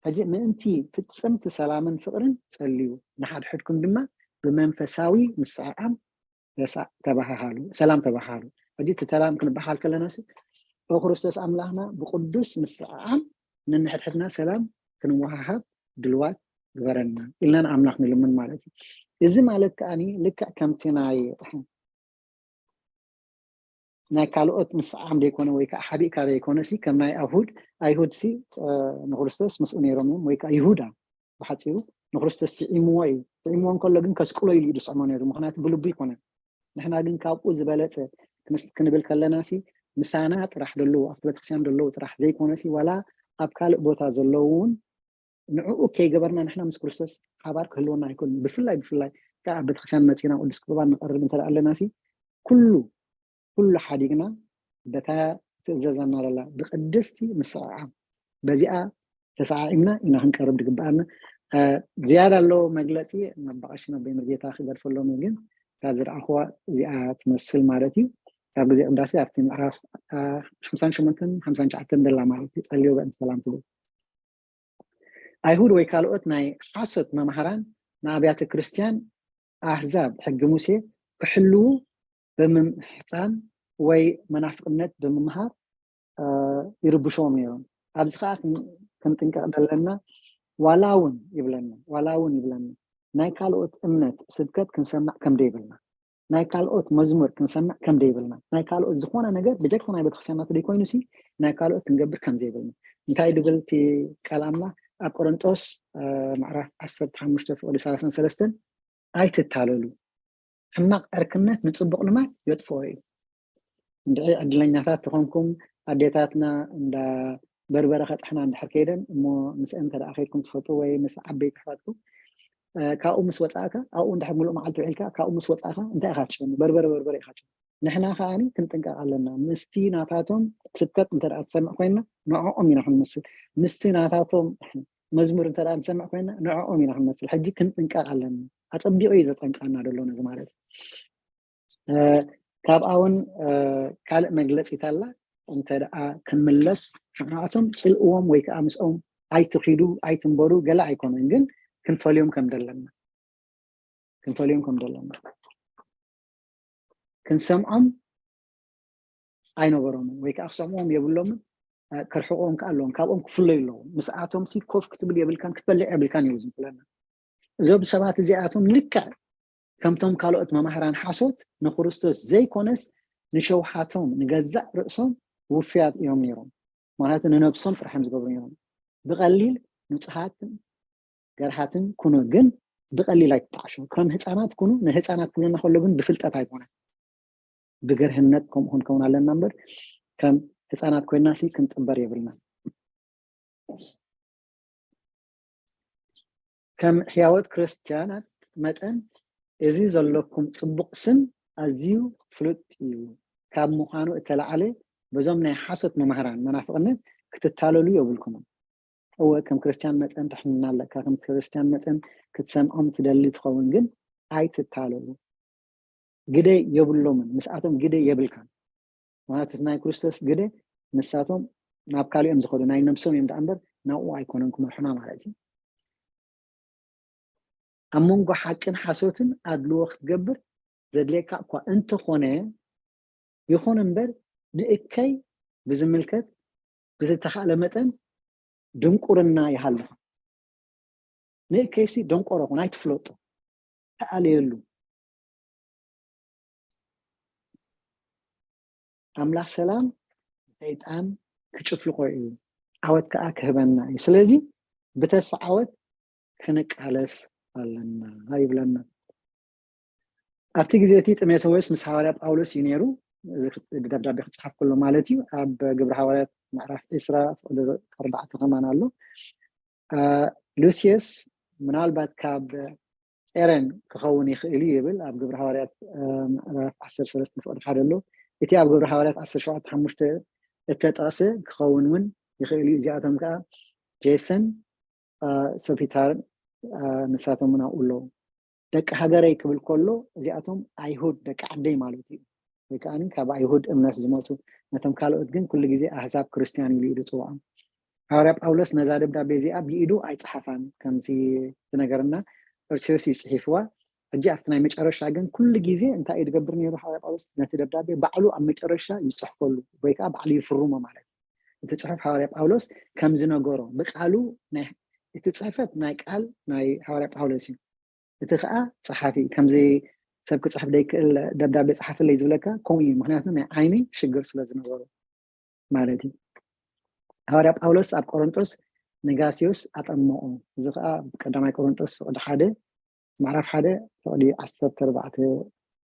ሕጂ ምእንቲ ፍጽምቲ ሰላምን ፍቅርን ጸልዩ፣ ንሓድሕድኩም ድማ ብመንፈሳዊ ምስዓዓም ተባሃሃሉ፣ ሰላም ተባሃሃሉ። ሕጂ እቲ ሰላም ክንበሃል ከለና ሲ ኦ ክርስቶስ ኣምላኽና ብቅዱስ ምስዓዓም ነንሕድሕድና ሰላም ክንወሃሃብ ድልዋት ግበረና ኢልና ንኣምላኽ ንልምን ማለት እዩ። እዚ ማለት ከዓኒ ልክዕ ከምቲ ናይ ናይ ካልኦት ምስዓም ዘይኮነ ወይ ከዓ ሓቢእካ ዘይኮነ ሲ ከም ናይ ኣይሁድ ኣይሁድ ሲ ንክርስቶስ ምስኡ ነይሮም እዮም ወይ ከዓ ይሁዳ ብሓፂሩ ንክርስቶስ ስዒምዎ እዩ። ስዒምዎ እንከሎ ግን ከስቅሎ ኢሉ እዩ ዝስዕሞ ነይሩ፣ ምክንያቱ ብልቡ ይኮነ። ንሕና ግን ካብኡ ዝበለፀ ክንብል ከለና ሲ ምሳና ጥራሕ ዘለዉ ኣብቲ ቤተክርስትያን ዘለዉ ጥራሕ ዘይኮነ ሲ ዋላ ኣብ ካልእ ቦታ ዘለዉ እውን ንዕኡ ከይገበርና ንሕና ምስ ክርስቶስ ሓባር ክህልወና ኣይኮን። ብፍላይ ብፍላይ ከዓ ኣብ ቤተክርስትያን መፂና ቅዱስ ቁርባን ንቀርብ እንተ ኣለና ሲ ኩሉ ኩሉ ሓዲግና በታ ትእዘዘና ዘላ ብቅድስቲ ምስዓዓም በዚኣ ተሰዓዒምና ኢና ክንቀርብ ዝግበኣና። ዝያዳ ኣለዎ መግለፂ መባቀሺ መበይ መርጌታ ክገድፈሎም እዩ፣ ግን እታ ዝረኣኽዋ እዚኣ ትመስል ማለት እዩ። ካብ ግዜ ቅዳሴ ኣብቲ ምዕራፍ ሓምሳን ሸሞንተን ሓምሳን ትሽዓተን ደላ ማለት እዩ። ጸልዮ በእንተ ሰላም ትብል። ኣይሁድ ወይ ካልኦት ናይ ሓሶት መምሃራን ንኣብያተ ክርስቲያን ኣህዛብ ሕጊ ሙሴ ክሕልዉ ብምምሕፃን ወይ መናፍቅነት ብምምሃር ይርብሽዎም ነይሮም። ኣብዚ ከዓ ክንጥንቀቕ ዘለና ዋላ እውን ይብለና ዋላ እውን ይብለና ናይ ካልኦት እምነት ስብከት ክንሰማዕ ከም ደይብልና ናይ ካልኦት መዝሙር ክንሰምዕ ከም ደይብልና ናይ ካልኦት ዝኾነ ነገር ብጀካ ናይ ቤተክርስትያንና ዘይኮይኑ ሲ ናይ ካልኦት ክንገብር ከም ዘይብልና እንታይ ድብል እቲ ቃል ኣምላኽ ኣብ ቆሮንጦስ ምዕራፍ ዓሰርተ ሓሙሽተ ፍቅዲ ሰላሳን ሰለስተን ኣይትታለሉ ሕማቅ ዕርክነት ንፅቡቅ ልማድ የጥፍኦ እዩ። እንድዒ ዕድለኛታት ተኾንኩም ኣዴታትና እንዳ በርበረ ከጥሕና እንድሕር ከይደን እሞ ምስአን እንተ ከይድኩም ትፈልጡ ወይ ምስ ዓበይቲ ኣሕዋትኩም ካብኡ ምስ ወፃእካ ኣብኡ እንድሕር ሙሉእ መዓልቲ ውዒልካ ካብኡ ምስ ወፃእካ እንታይ ኢኻ ትሸኑ? በርበረ በርበረ ኢኻ ትሸኑ። ንሕና ከዓኒ ክንጥንቀቕ ኣለና። ምስቲ ናታቶም ስብከት እንተ ትሰምዕ ኮይንና ንዕኦም ኢና ክንመስል። ምስቲ ናታቶም መዝሙር እንተ ንሰምዕ ኮይንና ንዕኦም ኢና ክንመስል። ሕጂ ክንጥንቀቕ ኣለና። ኣፀቢቑ እዩ ዘጠንቅቐና ዘሎ ነዚ ማለት እዩ። ካብኣ እውን ካልእ መግለፂት ኣላ። እንተ ደኣ ክንምለስ ንዓኣቶም ፅልእዎም ወይ ከዓ ምስኦም ኣይትኺዱ ኣይትንበሩ ገለ ኣይኮነን፣ ግን ክንፈልዮም ከም ዘለና ክንፈልዮም ከም ዘለና ክንሰምዖም ኣይነበሮምን ወይ ከዓ ክሰምዖም የብሎምን። ክርሕቆም ከዓ ኣለዎም፣ ካብኦም ክፍለዩ ኣለዎም። ምስኣቶም ሲ ኮፍ ክትብል የብልካን ክትበልዕ የብልካን እዩ ዝብለና። እዞም ሰባት እዚኣቶም ልክዕ ከምቶም ካልኦት መማህራን ሓሶት ንክርስቶስ ዘይኮነስ ንሸውሓቶም ንገዛእ ርእሶም ውፍያት እዮም ነይሮም። ምክንያቱ ንነብሶም ጥራሕ እዮም ዝገብሩ ነይሮም። ብቐሊል ንጹሃትን ገርሃትን ኩኑ፣ ግን ብቐሊል ኣይትጣዕሹ። ከም ህፃናት ኩኑ፣ ንህፃናት ክብለና ከሎ ግን ብፍልጠት ኣይኮነን። ብገርህነት ከምኡ ክንከውን ኣለና እምበር ከም ህፃናት ኮይና ሲ ክንጥበር የብልና። ከም ሕያወት ክርስትያናት መጠን እዚ ዘለኩም ጽቡቕ ስም ኣዝዩ ፍሉጥ እዩ። ካብ ምዃኑ እተለዓለ በዞም ናይ ሓሶት መማህራን መናፍቕነት ክትታለሉ የብልኩምን። እወ ከም ክርስትያን መጠን ትሕንና ኣለካ። ከም ክርስትያን መጠን ክትሰምዖም ትደሊ ትኸውን፣ ግን ኣይትታለሉ። ግደ የብሎምን፣ ምስኣቶም ግደ የብልካን። ምክንያቱ ናይ ክርስቶስ ግደ ንሳቶም ናብ ካልኦም ዝኸዱ ናይ ነብሶም እዮም ደኣ እምበር ናብኡ ኣይኮነን ክመርሑና ማለት እዩ። ኣብ መንጎ ሓቅን ሓሶትን ኣድልዎ ክትገብር ዘድልየካ እኳ እንተኾነ፣ ይኹን እምበር ንእከይ ብዝምልከት ብዝተኻእለ መጠን ድንቁርና ይሃልኹ። ንእከይሲ ደንቆሮ ኩን፣ ኣይትፍለጦ፣ ተኣለየሉ። ኣምላኽ ሰላም ሰይጣን ክጭፍልቆ እዩ፣ ዓወት ከዓ ክህበና እዩ። ስለዚ ብተስፋ ዓወት ክንቃለስ ኣለና ይብለና። ኣብቲ ግዜ እቲ ጢሞቴዎስ ምስ ሃዋርያ ጳውሎስ እዩ ነይሩ። እዚ ደብዳቤ ክፅሓፍ ከሎ ማለት እዩ። ኣብ ግብሪ ሃዋርያት ምዕራፍ ዕስራ ፍቕዲ ኣርባዕተ ከማን ኣሎ። ሉሲየስ ምናልባት ካብ ቄረን ክኸውን ይኽእል እዩ ይብል ኣብ ግብሪ ሃዋርያት ምዕራፍ ዓሰርተ ሰለስተ ፍቕዲ ሓደ ኣሎ። እቲ ኣብ ግብሪ ሃዋርያት ዓሰርተ ሸውዓተ ሓሙሽተ እተጠቕሰ ክኸውን እውን ይኽእል እዩ። እዚኣቶም ከዓ ጄሰን ሶፊታር ንሳቶም እውን ኣብኡ ኣለዉ። ደቂ ሃገረይ ክብል ከሎ እዚኣቶም ኣይሁድ ደቂ ዓደይ ማለት እዩ። ወይ ከዓ ካብ ኣይሁድ እምነት ዝመፁ፣ ነቶም ካልኦት ግን ኩሉ ግዜ ኣህዛብ ክርስትያን ኢሉ እዩ ዝፅውዖም። ሃዋርያ ጳውሎስ ነዛ ደብዳቤ እዚኣ ብኢዱ ኣይፀሓፋን ከምዚ ዝነገረና እርሲዮስ እዩ ፅሒፍዋ። ሕጂ ኣብቲ ናይ መጨረሻ ግን ኩሉ ግዜ እንታይ እዩ ዝገብር ነይሩ ሃዋርያ ጳውሎስ? ነቲ ደብዳቤ ባዕሉ ኣብ መጨረሻ ይፅሕፈሉ ወይ ከዓ ባዕሉ ይፍርሞ ማለት እዩ። እቲ ፅሑፍ ሃዋርያ ጳውሎስ ከም ዝነገሮ ብቃሉ እቲ ፅሕፈት ናይ ቃል ናይ ሃዋርያ ጳውሎስ እዩ። እቲ ከዓ ፀሓፊ ከምዚ ሰብ ክፅሕፍ ደይክእል ደብዳቤ ፀሓፍለይ ዝብለካ ከምኡ እዩ። ምክንያቱ ናይ ዓይኒ ሽግር ስለ ዝነበሩ ማለት እዩ። ሃዋርያ ጳውሎስ ኣብ ቆሮንጦስ ንጋስዮስ ኣጠመቆ። እዚ ከዓ ቀዳማይ ቆሮንጦስ ፍቕዲ ሓደ ምዕራፍ ሓደ ፍቕዲ ዓሰርተ ኣርባዕተ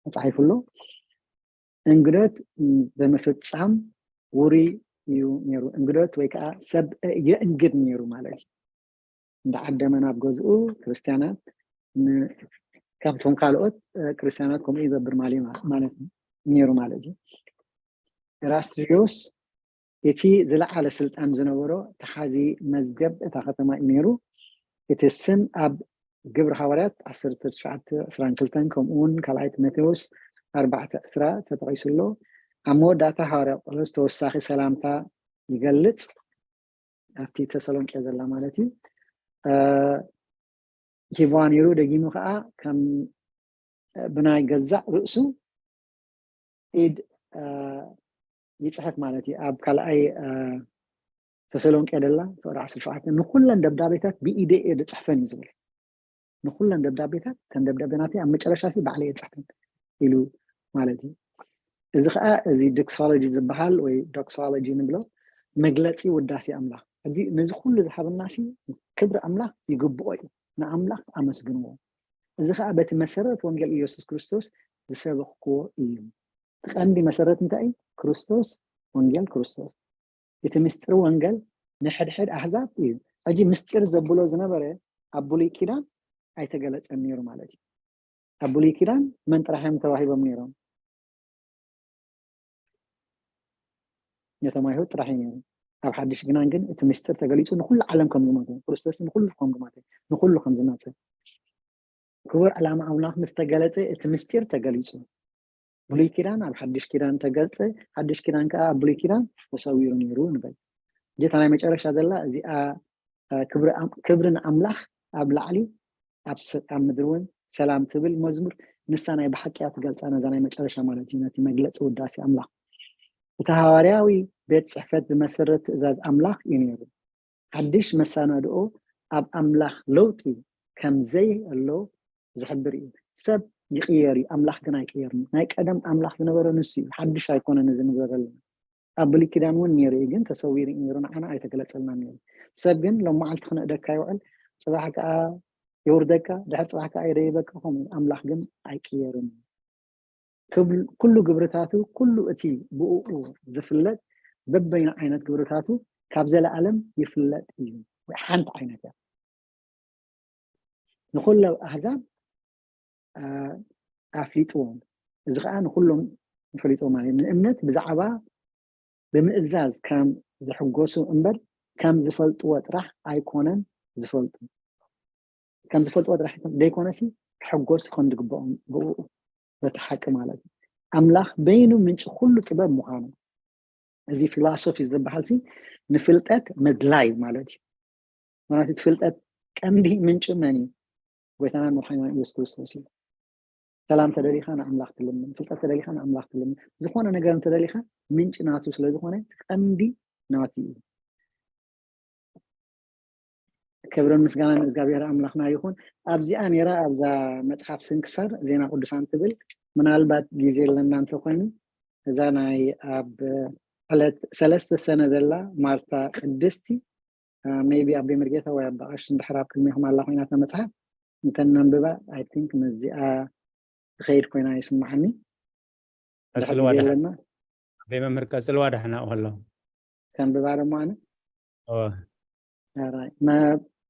ተፃሒፉ ኣሎ። እንግዶት ብምፍፃም ውሩይ እዩ ነይሩ። እንግዶት ወይ ከዓ ሰብ የእንግድ ነይሩ ማለት እዩ። እንዳዓደመ ናብ ገዝኡ ክርስትያናት ከምቶም ካልኦት ክርስትያናት ከምኡ ይገብር ማለት ነይሩ ማለት እዩ። ኤራስዮስ እቲ ዝለዓለ ስልጣን ዝነበሮ ተሓዚ መዝገብ እታ ከተማ እዩ ነይሩ። እቲ ስም ኣብ ግብሪ ሃዋርያት ዓሰርተ ትሽዓተ ዕስራን ክልተን ከምኡ እውን ካልኣይ ጢሞቴዎስ ኣርባዕተ ዕስራ ተጠቒሱ ኣሎ። ኣብ መወዳእታ ሃዋርያ ጳውሎስ ተወሳኺ ሰላምታ ይገልጽ ኣብቲ ተሰሎንቄ ዘላ ማለት እዩ። ሂብዋ ነይሩ። ደጊሙ ከዓ ከም ብናይ ገዛእ ርእሱ ኢድ ይፅሕፍ ማለት እዩ። ኣብ ካልኣይ ተሰሎንቄ ደላ ፍቕሪ ዓሰርተ ሸውዓተ ንኩለን ደብዳቤታት ብኢደ እየ ዝፅሕፈን እዩ ዝብል። ንኩለን ደብዳቤታት ተን ደብዳቤ ናተይ ኣብ መጨረሻ ሲ ባዕለ እየ ዝፅሕፈን ኢሉ ማለት እዩ። እዚ ከዓ እዚ ዶክሶሎጂ ዝበሃል ወይ ዶክሶሎጂ ንብሎ መግለፂ ውዳሴ ኣምላኽ። ሕጂ ነዚ ኩሉ ዝሃበና ሲ ክብሪ ኣምላኽ ይግብኦ እዩ። ንኣምላኽ ኣመስግንዎ። እዚ ከዓ በቲ መሰረት ወንጌል ኢየሱስ ክርስቶስ ዝሰበኽክዎ እዩ። እቲ ቀንዲ መሰረት እንታይ እዩ? ክርስቶስ፣ ወንጌል ክርስቶስ። እቲ ምስጢር ወንጌል ንሕድሕድ ኣህዛብ እዩ። ሕጂ ምስጢር ዘብሎ ዝነበረ ኣብ ብሉይ ኪዳን ኣይተገለጸን ነይሩ ማለት እዩ። ኣብ ብሉይ ኪዳን መን ጥራሕ እዮም ተዋሂቦም ነይሮም? ነቶም ኣይሁድ ጥራሕ እዩ ነይሩ። ኣብ ሓድሽ ኪዳን ግን እቲ ምስጢር ተገሊጹ ንኩሉ ዓለም ከም ዝሞተ፣ ክርስቶስ ንኩሉ ከም ዝሞተ፣ ንኩሉ ከም ዝመጸ። ክቡር ዕላማ ኣምላኽ ምስ ተገለጸ እቲ ምስጢር ተገሊጹ። ብሉይ ኪዳን ኣብ ሓድሽ ኪዳን ተገልጸ፣ ሓድሽ ኪዳን ከዓ ኣብ ብሉይ ኪዳን ተሰዊሩ ነይሩ ንበል። እታ ናይ መጨረሻ ዘላ እዚኣ ክብሪ ንኣምላኽ ኣብ ላዕሊ ኣብ ምድሪ እውን ሰላም ትብል መዝሙር ንሳ ናይ ብሓቂ እያ ትገልፃ ነዛ ናይ መጨረሻ ማለት እዩ። ነቲ መግለፂ ውዳሴ ኣምላኽ እቲ ሃዋርያዊ ቤት ፅሕፈት ብመሰረት ትእዛዝ ኣምላኽ እዩ ነይሩ። ሓድሽ መሰናድኦ ኣብ ኣምላኽ ለውጢ ከም ዘይህሎ ዝሕብር እዩ። ሰብ ይቕየር እዩ፣ ኣምላኽ ግን ኣይቅየርን። ናይ ቀደም ኣምላኽ ዝነበረ ንሱ እዩ፣ ሓድሽ ኣይኮነን እዚ ንብሎ ዘለና። ኣብ ብሉይ ኪዳን እውን ነይሩ እዩ፣ ግን ተሰዊሩ እዩ ነይሩ፣ ንዓና ኣይተገለጸልናን ነይሩ። ሰብ ግን ሎም መዓልቲ ክነእደካ ይውዕል፣ ጽባሕ ከኣ የውርደካ፣ ድሕር ጽባሕ ከኣ የደይበካ፣ ከምኡ ኣምላኽ ግን ኣይቅየርን። ኩሉ ግብርታቱ፣ ኩሉ እቲ ብእኡ ዝፍለጥ በበይኑ ዓይነት ግብርታቱ ካብ ዘለኣለም ይፍለጥ እዩ። ወይ ሓንቲ ዓይነት እያ። ንኹሎም ኣህዛብ ኣፍሊጥዎም። እዚ ከዓ ንኹሎም ይፈሊጥዎም ማለት እዩ። ንእምነት ብዛዕባ ብምእዛዝ ከም ዝሕጎሱ እምበር ከም ዝፈልጥዎ ጥራሕ ኣይኮነን ዝፈልጡ። ከም ዝፈልጥዎ ጥራሕ ዘይኮነሲ ክሕጎሱ ከም ዝግብኦም ብኡ በቲ ሓቂ ማለት እዩ። ኣምላኽ በይኑ ምንጪ ኩሉ ጥበብ ምዃኑ እዚ ፊሎሶፊ ዝበሃል ሲ ንፍልጠት ምድላይ ማለት እዩ። ምክንያቱ እቲ ፍልጠት ቀንዲ ምንጪ መን እዩ? ጎይታና መድሓኒና ኢየሱስ ክርስቶስ እዩ። ሰላም ተደሊኻ ንኣምላኽ ትልምን፣ ፍልጠት ተደሊኻ ንኣምላኽ ትልምን። ዝኾነ ነገር እንተደሊኻ ምንጪ ናቱ ስለ ዝኾነ ቀንዲ ናቱ እዩ። ክብርን ምስጋናን እግዚኣብሔር ኣምላኽና ይኹን። ኣብዚኣ ነይራ ኣብዛ መጽሓፍ ስንክሳር ዜና ቅዱሳን ትብል ምናልባት ግዜ ኣለና እንተኮይኑ እዛ ናይ ኣብ ዕለት ሰለስተ ሰነ ዘላ ማርታ ቅድስቲ ሜቢ ኣቦይ መርጌታ ወይ ኣባ ቀሺ እንድሕር ኣብ ቅድሚኹም ኣላ ኮይና እታ መጽሓፍ እንተነንብባ ኣይ ቲንክ ምስዚኣ ትኸይድ ኮይና ይስምዓኒ። ቀጽልዋ ድሓን ኣለና። ኣቦይ መምህር ቀጽልዋ ድሓን ኣብኡ ከሎ ከንብባ ደሞ ኣነ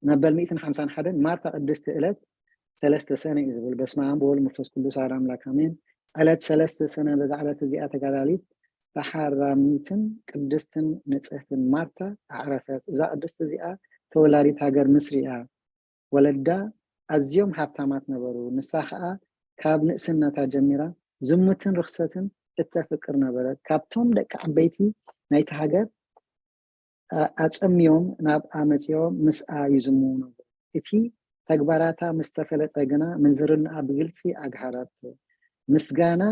መበል ሚእትን ሓምሳን ሓደን ማርታ ቅድስቲ ዕለት ሰለስተ ሰነ እዩ ዝብል። በስመ ኣብ ወወልድ መንፈስ ቅዱስ ኣሐዱ ኣምላክ ኣሜን። ዕለት ሰለስተ ሰነ በዛ ዕለት እዚኣ ተጋዳሊት ተሓራሚትን ቅድስትን ንጽህትን ማርታ ኣዕረፈት። እዛ ቅድስቲ እዚኣ ተወላዲት ሃገር ምስሪ እያ። ወለዳ ኣዝዮም ሃብታማት ነበሩ። ንሳ ኸኣ ካብ ንእስነታ ጀሚራ ዝሙትን ርኽሰትን እተፍቅር ነበረት። ካብቶም ደቂ ዓበይቲ ናይቲ ሃገር ኣጸምዮም ናብ ኣመጽኦም ምስኣ ይዝምዉ ነበሩ። እቲ ተግባራታ ምስ ተፈለጠ ግና ምንዝርናኣ ብግልጺ ኣግሃረቶ። ምስጋና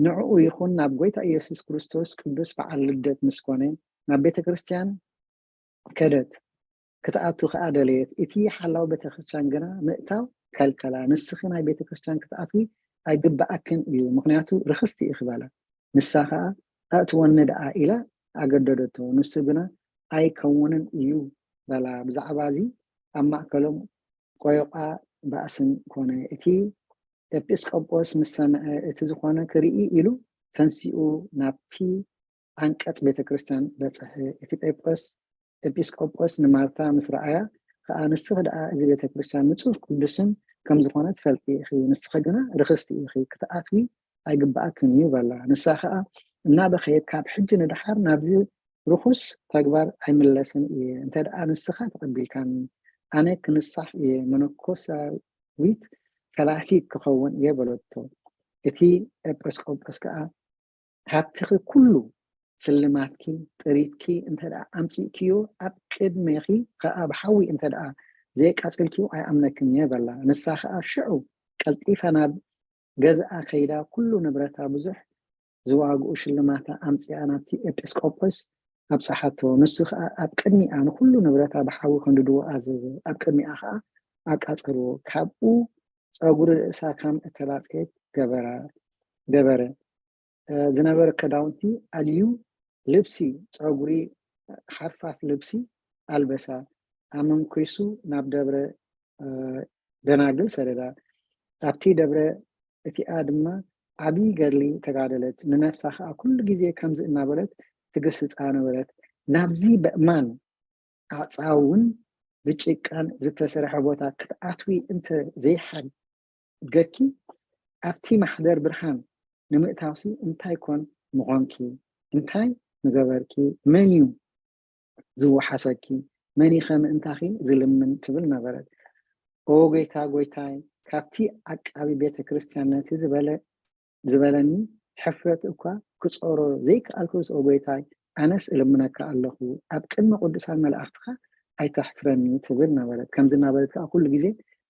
ንዕኡ ይኹን ናብ ጎይታ ኢየሱስ ክርስቶስ ቅዱስ በዓል ልደት ምስ ኮነ ናብ ቤተ ክርስቲያን ከደት። ክትኣቱ ከኣ ደለየት። እቲ ሓላው ቤተ ክርስቲያን ግና ምእታው ከልከላ። ንስኺ ናይ ቤተ ክርስቲያን ክትኣትዊ ኣይግብኣክን እዩ፣ ምኽንያቱ ርኽስቲ ኢኺ በላ። ንሳ ከኣ ኣእትወኒ ደኣ ኢላ ኣገደደቶ። ንሱ ግና ኣይከውንን እዩ በላ። ብዛዕባ እዚ ኣብ ማእከሎም ቆዮቓ ባእስን ኮነ። እቲ ኤጲስቆጶስ ምስ ሰምዐ እቲ ዝኾነ ክርኢ ኢሉ ተንሲኡ ናብቲ ዓንቀጽ ቤተ ክርስቲያን በጽሐ። እቲ ጴጥሮስ ኤጲስቆጶስ ንማርታ ምስ ረኣያ ከኣ ንስኺ ደኣ እዚ ቤተ ክርስቲያን ንጹህ ቅዱስን ከም ዝኾነ ትፈልጢ ኢኺ፣ ንስኺ ግና ርኽስቲ ኢኺ፣ ክትኣትዊ ኣይግብኣክን እዩ በላ። ንሳ ከኣ እናበኸየት ካብ ሕጂ ንደሓር ናብዚ ርኹስ ተግባር ኣይምለስን እየ፣ እንተ ደኣ ንስኻ ተቐቢልካኒ፣ ኣነ ክንሳሕ እየ፣ መነኮሳዊት ፈላሲት ክኸውን እየ በለቶ። እቲ ኤጲስቆጶስ ከኣ ሃብትኺ ኩሉ ስልማትኪ ጥሪትኪ እንተ ደኣ ኣምጺእክዮ ኣብ ቅድሜኺ ከኣ ብሓዊ እንተ ደኣ ዘየቃጸልክዮ ኣይኣምነክን እየ በላ። ንሳ ከኣ ሽዑ ቀልጢፋ ናብ ገዝኣ ከይዳ ኩሉ ንብረታ ብዙሕ ዝዋግኡ ሽልማታ ኣምጺኣ ናብቲ ኤጲስቆጶስ ኣብጽሓቶ። ንሱ ከኣ ኣብ ቅድሚኣ ንኹሉ ንብረታ ብሓዊ ከንድድዎ ኣዘዘ። ኣብ ቅድሚኣ ከኣ ኣቃጸልዎ። ካብኡ ጸጉሪ ርእሳ ከም እተላጽየት ገበረ። ዝነበረ ክዳውንቲ ኣልዩ ልብሲ ጸጉሪ ሓርፋፍ ልብሲ ኣልበሳ ኣመንኩሱ ናብ ደብረ ደናግል ሰደዳ። ኣብቲ ደብረ እቲኣ ድማ ዓቢ ገድሊ ተጋደለት። ንነፍሳ ከኣ ኩሉ ግዜ ከምዚ እናበለት ትግስጻ ነበረት። ናብዚ በእማን ኣዕጻውን ብጭቃን ዝተሰርሐ ቦታ ክትኣትዊ እንተ ዘይሓ ገኪ ኣብቲ ማሕደር ብርሃን ንምእታውሲ እንታይ ኮን ምኾንኪ? እንታይ ምገበርኪ? መን እዩ ዝወሓሰኪ? መን እዩ ከምእንታኺ ዝልምን? ትብል ነበረት። ኦ ጎይታ ጎይታይ፣ ካብቲ ዓቃቢ ቤተ ክርስቲያን ነቲ ዝበለ ዝበለኒ ሕፍረት እኳ ክጾሮ ዘይከኣልኩስ ኦ ጎይታይ ኣነስ እልምነካ ኣለኹ ኣብ ቅድሚ ቅዱሳን መላእኽትኻ ኣይተሕፍረኒ ትብል ነበረት። ከምዚ እናበለት ከዓ ኩሉ ግዜ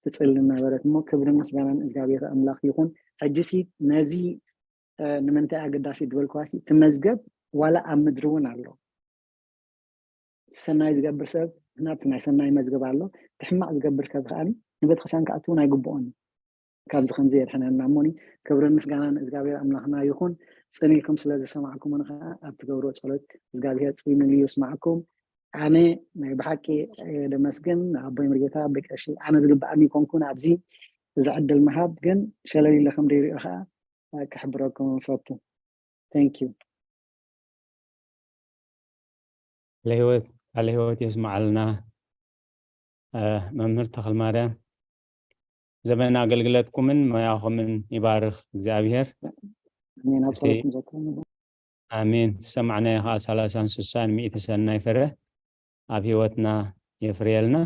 ትጽሊ ነበረት። እሞ ክብርን ምስጋናን እግዚኣብሔር ኣምላኽ ይኹን። ሕጂሲ ነዚ ንምንታይ ኣገዳሲ ዝበልክዋሲ እቲ መዝገብ ዋላ ኣብ ምድሪ እውን ኣሎ። ሰናይ ዝገብር ሰብ ናብቲ ናይ ሰናይ መዝገብ ኣሎ። እቲ ሕማቕ ዝገብር ሰብ ከኣ ንቤተክርስትያን ክኣትውን ኣይግብኦን። ካብዚ ከምዚ የድሕነና። እሞኒ ክብርን ምስጋናን እግዚኣብሔር ኣምላኽና ይኹን። ጽን ኢልኩም ስለ ዝሰማዕኩምኒ ከኣ ኣብ ትገብርዎ ጸሎት እግዚኣብሔር ጽን ኢሉ ይስማዕኩም። ኣነ ናይ ብሓቂ ደመስግን ኣቦይ መርጌታ ኣቦይ ቀሺ ኣነ ዝግብኣኒ ይኮንኩን ኣብዚ እዚ ዕድል ምሃብ ግን ሸለል ኢለ ከም ደይሪኦ ከኣ ክሕብረኩም ንፈቱ። Thank you። ቃለ ህይወት ቃለ ህይወት የስምዓልና። መምህር ተኽልማርያም ዘመን ኣገልግለትኩምን ሞያኹምን ይባርኽ እግዚኣብሔር። ኣሜን። ዝሰማዕናዮ ከዓ ሰላሳን ስሳን ሚእቲ ሰናይ ፍረ ኣብ ህይወትና የፍርየልና።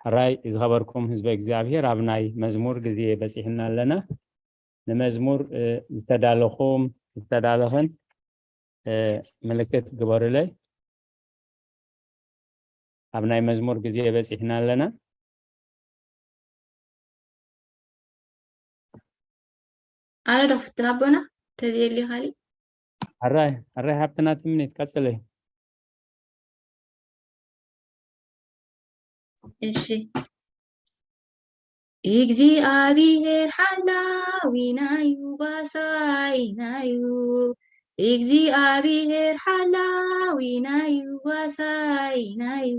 ሕራይ ዝኸበርኩም ህዝበ እግዚኣብሔር ኣብ ናይ መዝሙር ግዜ በፂሕና ኣለና። ንመዝሙር ዝተዳለኹም ዝተዳለኽን ምልክት ግበሩለይ። ኣብ ናይ መዝሙር ግዜ በጺሕና ኣለና። ኣነ ዶ ክፍትን ኣቦና? ተዝየሊ ካሊእ። ኣራይ ኣራይ ሓብትና ትምኒት ቀጽለይ። እሺ። እግዚኣብሔር ሓላዊናዩ ጓሳይናዩ። እግዚኣብሔር ሓላዊናዩ ጓሳይናዩ።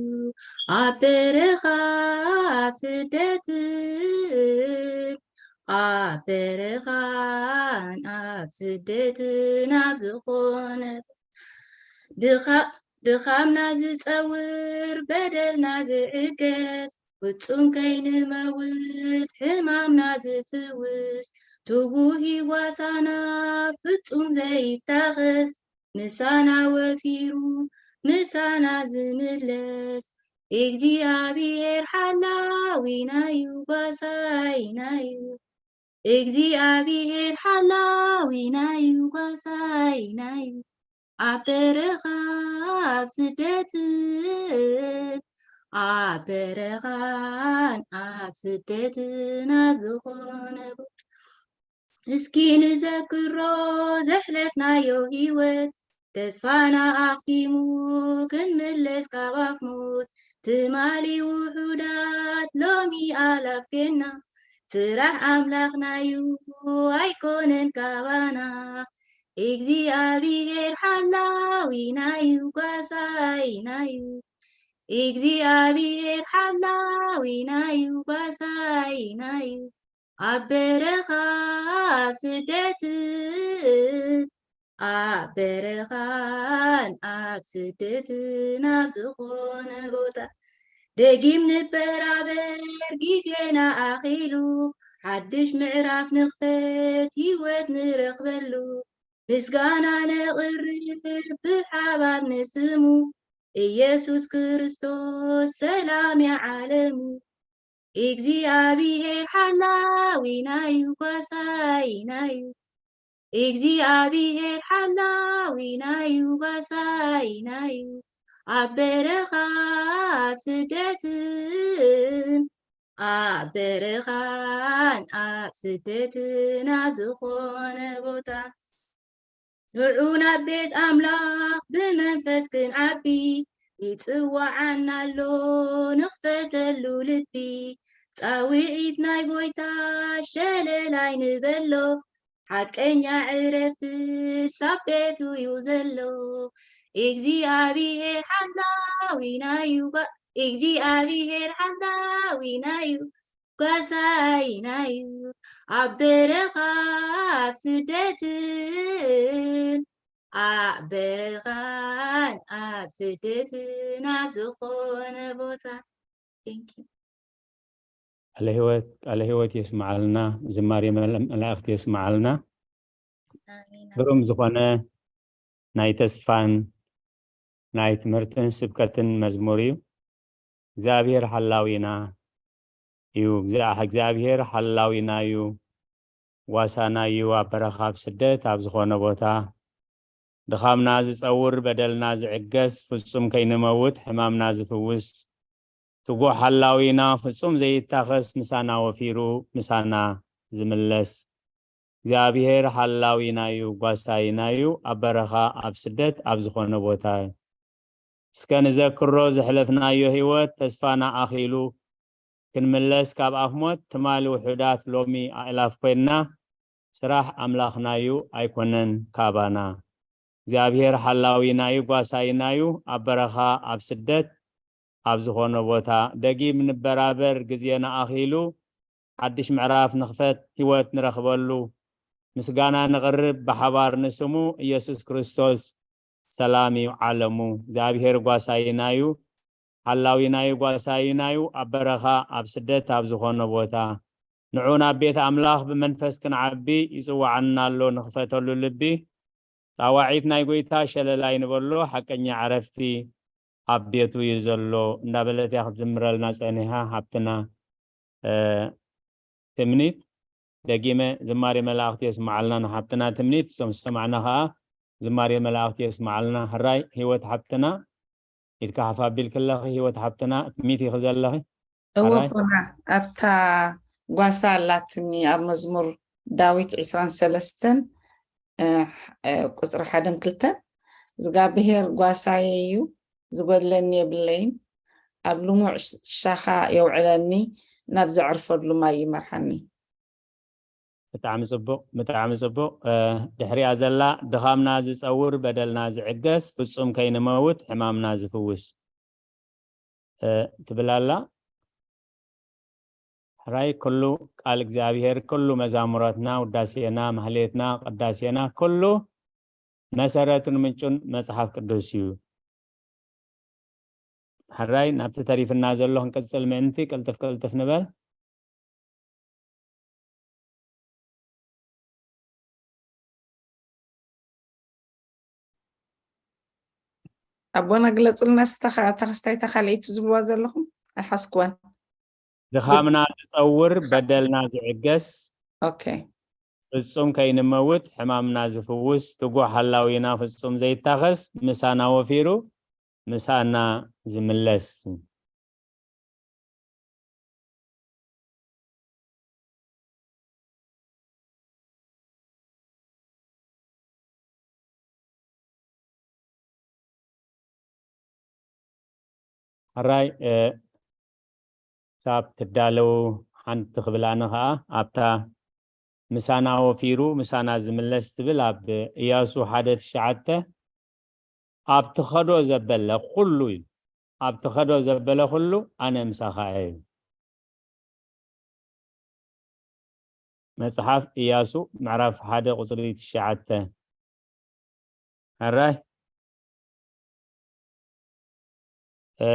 ኣብ በረኻ ኣብ ስደትን ኣብ በረኻን ኣብ ስደትን ኣብ ዝኾነ ድኻ- ድኻምና ዝጸውር በደልና ዝዕገስ ፍጹም ከይንመውት ሕማምና ዝፍውስ ትጉህ ይዋሳና ፍጹም ዘይታኸስ ምሳና ወፊሩ ምሳና ዝምለስ እግዚኣብሔር ሓላዊናዩ ጓሳይናዩ። እግዚኣብሔር ሓላዊናዩ ጓሳይናዩ። ኣብ በረኻ ኣብ ስደትን ኣብ በረኻን ኣብ ስደትን ኣብ ዝኾነ ቦታ እስኪ ንዘክሮ ዘሕለፍናዮ ህይወት ተስፋና ኣኽቲሙ ክንምለስ ካብ ኣፍ ሞት ትማሊ ውሑዳት ሎሚ ኣላፍ ኬና ስራሕ ኣምላኽናዩ ኣይኮነን ካባና እግዚኣብሔር ሓላዊናዩ ጓሳይናዩ እግዚኣብሔር ሓላዊናዩ ጓሳይናዩ ኣብ በረኻ ኣብ ስደትን ኣብ በረኻን ኣብ ስደትን ኣብ ዝኾነ ቦታ ደጊም ንበራበር ግዜና ኣኺሉ ሓድሽ ምዕራፍ ንኽፈት ህይወት ንረኽበሉ ምስጋና ነቕርብ ብሓባር ንስሙ ኢየሱስ ክርስቶስ ሰላም የዓለሙ እግዚኣብሔር ሓላዊናዩ ጓሳይናዩ እግዚኣብሔር ሓላዊናዩ ጓሳይናዩ ኣብ በረኻ ኣብ ስደትን ኣብ በረኻን ኣብ ስደትን ኣብ ዝኾነ ቦታ ንዑ ናብ ቤት ኣምላኽ ብመንፈስ ክንዓቢ ይጽዋዓና ኣሎ ንኽፈተሉ ልቢ ጻውዒት ናይ ጎይታ ሸለላይ ንበሎ ሓቀኛ ዕረፍትስ ኣብ ቤቱ እዩ ዘሎ እግዚኣብሔር ሓላዊናዩ እግዚኣብሔር ሓላዊናዩ ጓሳይናዩ ኣብ በረኻ ኣብ ስደትን ኣብ በረኻን ኣብ ስደትን ኣብ ዝኾነ ቦታ ቃለ ህይወት ቃለ ህይወት የስምዓልና ዝማሬ መላእክት የስምዓልና ግሩም ዝኾነ ናይ ተስፋን ናይ ትምህርትን ስብከትን መዝሙር እዩ እግዚኣብሔር ሓላዊና እዩ እግዚኣብሔር ሓላዊና እዩ ጓሳና እዩ ኣብ በረኻ ኣብ ስደት ኣብ ዝኾነ ቦታ ድኻምና ዝጸውር በደልና ዝዕገስ ፍጹም ከይንመውት ሕማምና ዝፍውስ ትጉሕ ሓላዊና ፍጹም ዘይታኸስ ምሳና ወፊሩ ምሳና ዝምለስ እግዚኣብሔር ሓላዊናዩ ጓሳይናዩ ኣብ በረኻ ኣብ ስደት ኣብ ዝኾነ ቦታ እስከ ንዘክሮ ዘሕለፍናዮ ህይወት ተስፋና ኣኺሉ ክንምለስ ካብ ኣፍ ሞት ትማሊ ውሑዳት ሎሚ ኣእላፍ ኮይንና ስራሕ ኣምላኽናዩ ኣይኮነን ካባና እግዚኣብሔር ሓላዊናዩ ጓሳይናዩ ኣብ በረኻ ኣብ ስደት ኣብ ዝኾነ ቦታ ደጊም ንበራበር ግዜና ኣኺሉ ሓድሽ ምዕራፍ ንኽፈት ህይወት ንረኽበሉ ምስጋና ንቕርብ ብሓባር ንስሙ ኢየሱስ ክርስቶስ ሰላም እዩ ዓለሙ እግዚኣብሔር ጓሳይናዩ ሓላዊናዩ ጓሳይናዩ ኣብ በረኻ ኣብ ስደት ኣብ ዝኾነ ቦታ ንዑ ናብ ቤት ኣምላኽ ብመንፈስ ክንዓቢ ይጽዋዓና ኣሎ ንኽፈተሉ ልቢ ጻዋዒት ናይ ጎይታ ሸለላይ ንበሎ ሓቀኛ ዕረፍቲ ኣብ ቤቱ እዩ ዘሎ እንዳበለት እያ ክትዝምረልና ጸኒሓ ሓብትና ትምኒት ደጊመ ዝማሬ መላእኽቲ የስምዓልና ንሓብትና ትምኒት እዞም ዝሰማዕና ከዓ ዝማሬ መላእክት የስማዓልና። ሕራይ ህይወት ሓብትና፣ ኢድካ ሓፍ ኣቢልኪ ኣለኺ። ህይወት ሓብትና፣ ትሚት ኢኺ ዘለኺ። እወ ሕራይ ኣቦና፣ ኣብታ ጓሳ ኣላትኒ ኣብ መዝሙር ዳዊት ዕስራን ሰለስተን፣ እ፣ እ፣ ቁፅሪ ሓደን ክልተን፣ "እግዚኣብሄር ጓሳየ እዩ፣ ዝጎድለኒ የብለይን፣ ኣብ ልሙዕ ሻኻ የውዕለኒ፣ ናብ ዘዕርፈሉ ማይ ይመርሓኒ." ብጣዕሚ ጽቡቕ፣ ብጣዕሚ ጽቡቕ። እ፣ ድሕሪኣ ዘላ፣ "ድኻምና ዝጸውር፣ በደልና ዝዕገስ፣ ፍጹም ከይንመውት፣ ሕማምና ዝፍውስ" እ፣ ትብል ኣላ። ሕራይ ኩሉ ቃል እግዚኣብሄር፣ ኩሉ መዛሙራትና፣ ውዳሴና፣ ማህሌትና፣ ቅዳሴና፣ ኩሉ መሰረቱን ምንጩን መጽሓፍ ቅዱስ እዩ። ሕራይ ናብቲ ተሪፍና ዘሎ ክንቅጽል ምእንቲ ቅልጥፍ ቅልጥፍ ንበል። ኣቦና ግለጹልና፣ እታ ኸ-፣ እታ ክስታይ እታ ካልኣይቲ ዝብልዋ ዘለኹም ኣይሓዝኩዋን። ድኻምና ዝጸውር፣ በደልና ዝዕገስ፣ ኦኬ። ፍጹም ከይንመውት ሕማምና ዝፍውስ፣ ትጉህ ሃላዊና ፍጹም ዘይታኸስ፣ ምሳና ወፊሩ ምሳና ዝምለስ። ሕራይ፣ እ፣ ክሳብ ትዳለዉ ሓንቲ ክብል ኣነ ኸኣ ኣብታ ምሳና ወፊሩ ምሳና ዝምለስ ትብል ኣብ ኢያሱ ሓደ ትሽዓተ፣ "ኣብ ትኸዶ ዘበለ ኩሉ" እዩ። "ኣብ ትኸዶ ዘበለ ኩሉ ኣነ ምሳኻ እየ" እዩ። መጽሓፍ ኢያሱ ምዕራፍ ሓደ ቁጽሪ ትሽዓተ። ሕራይ፣ እ፣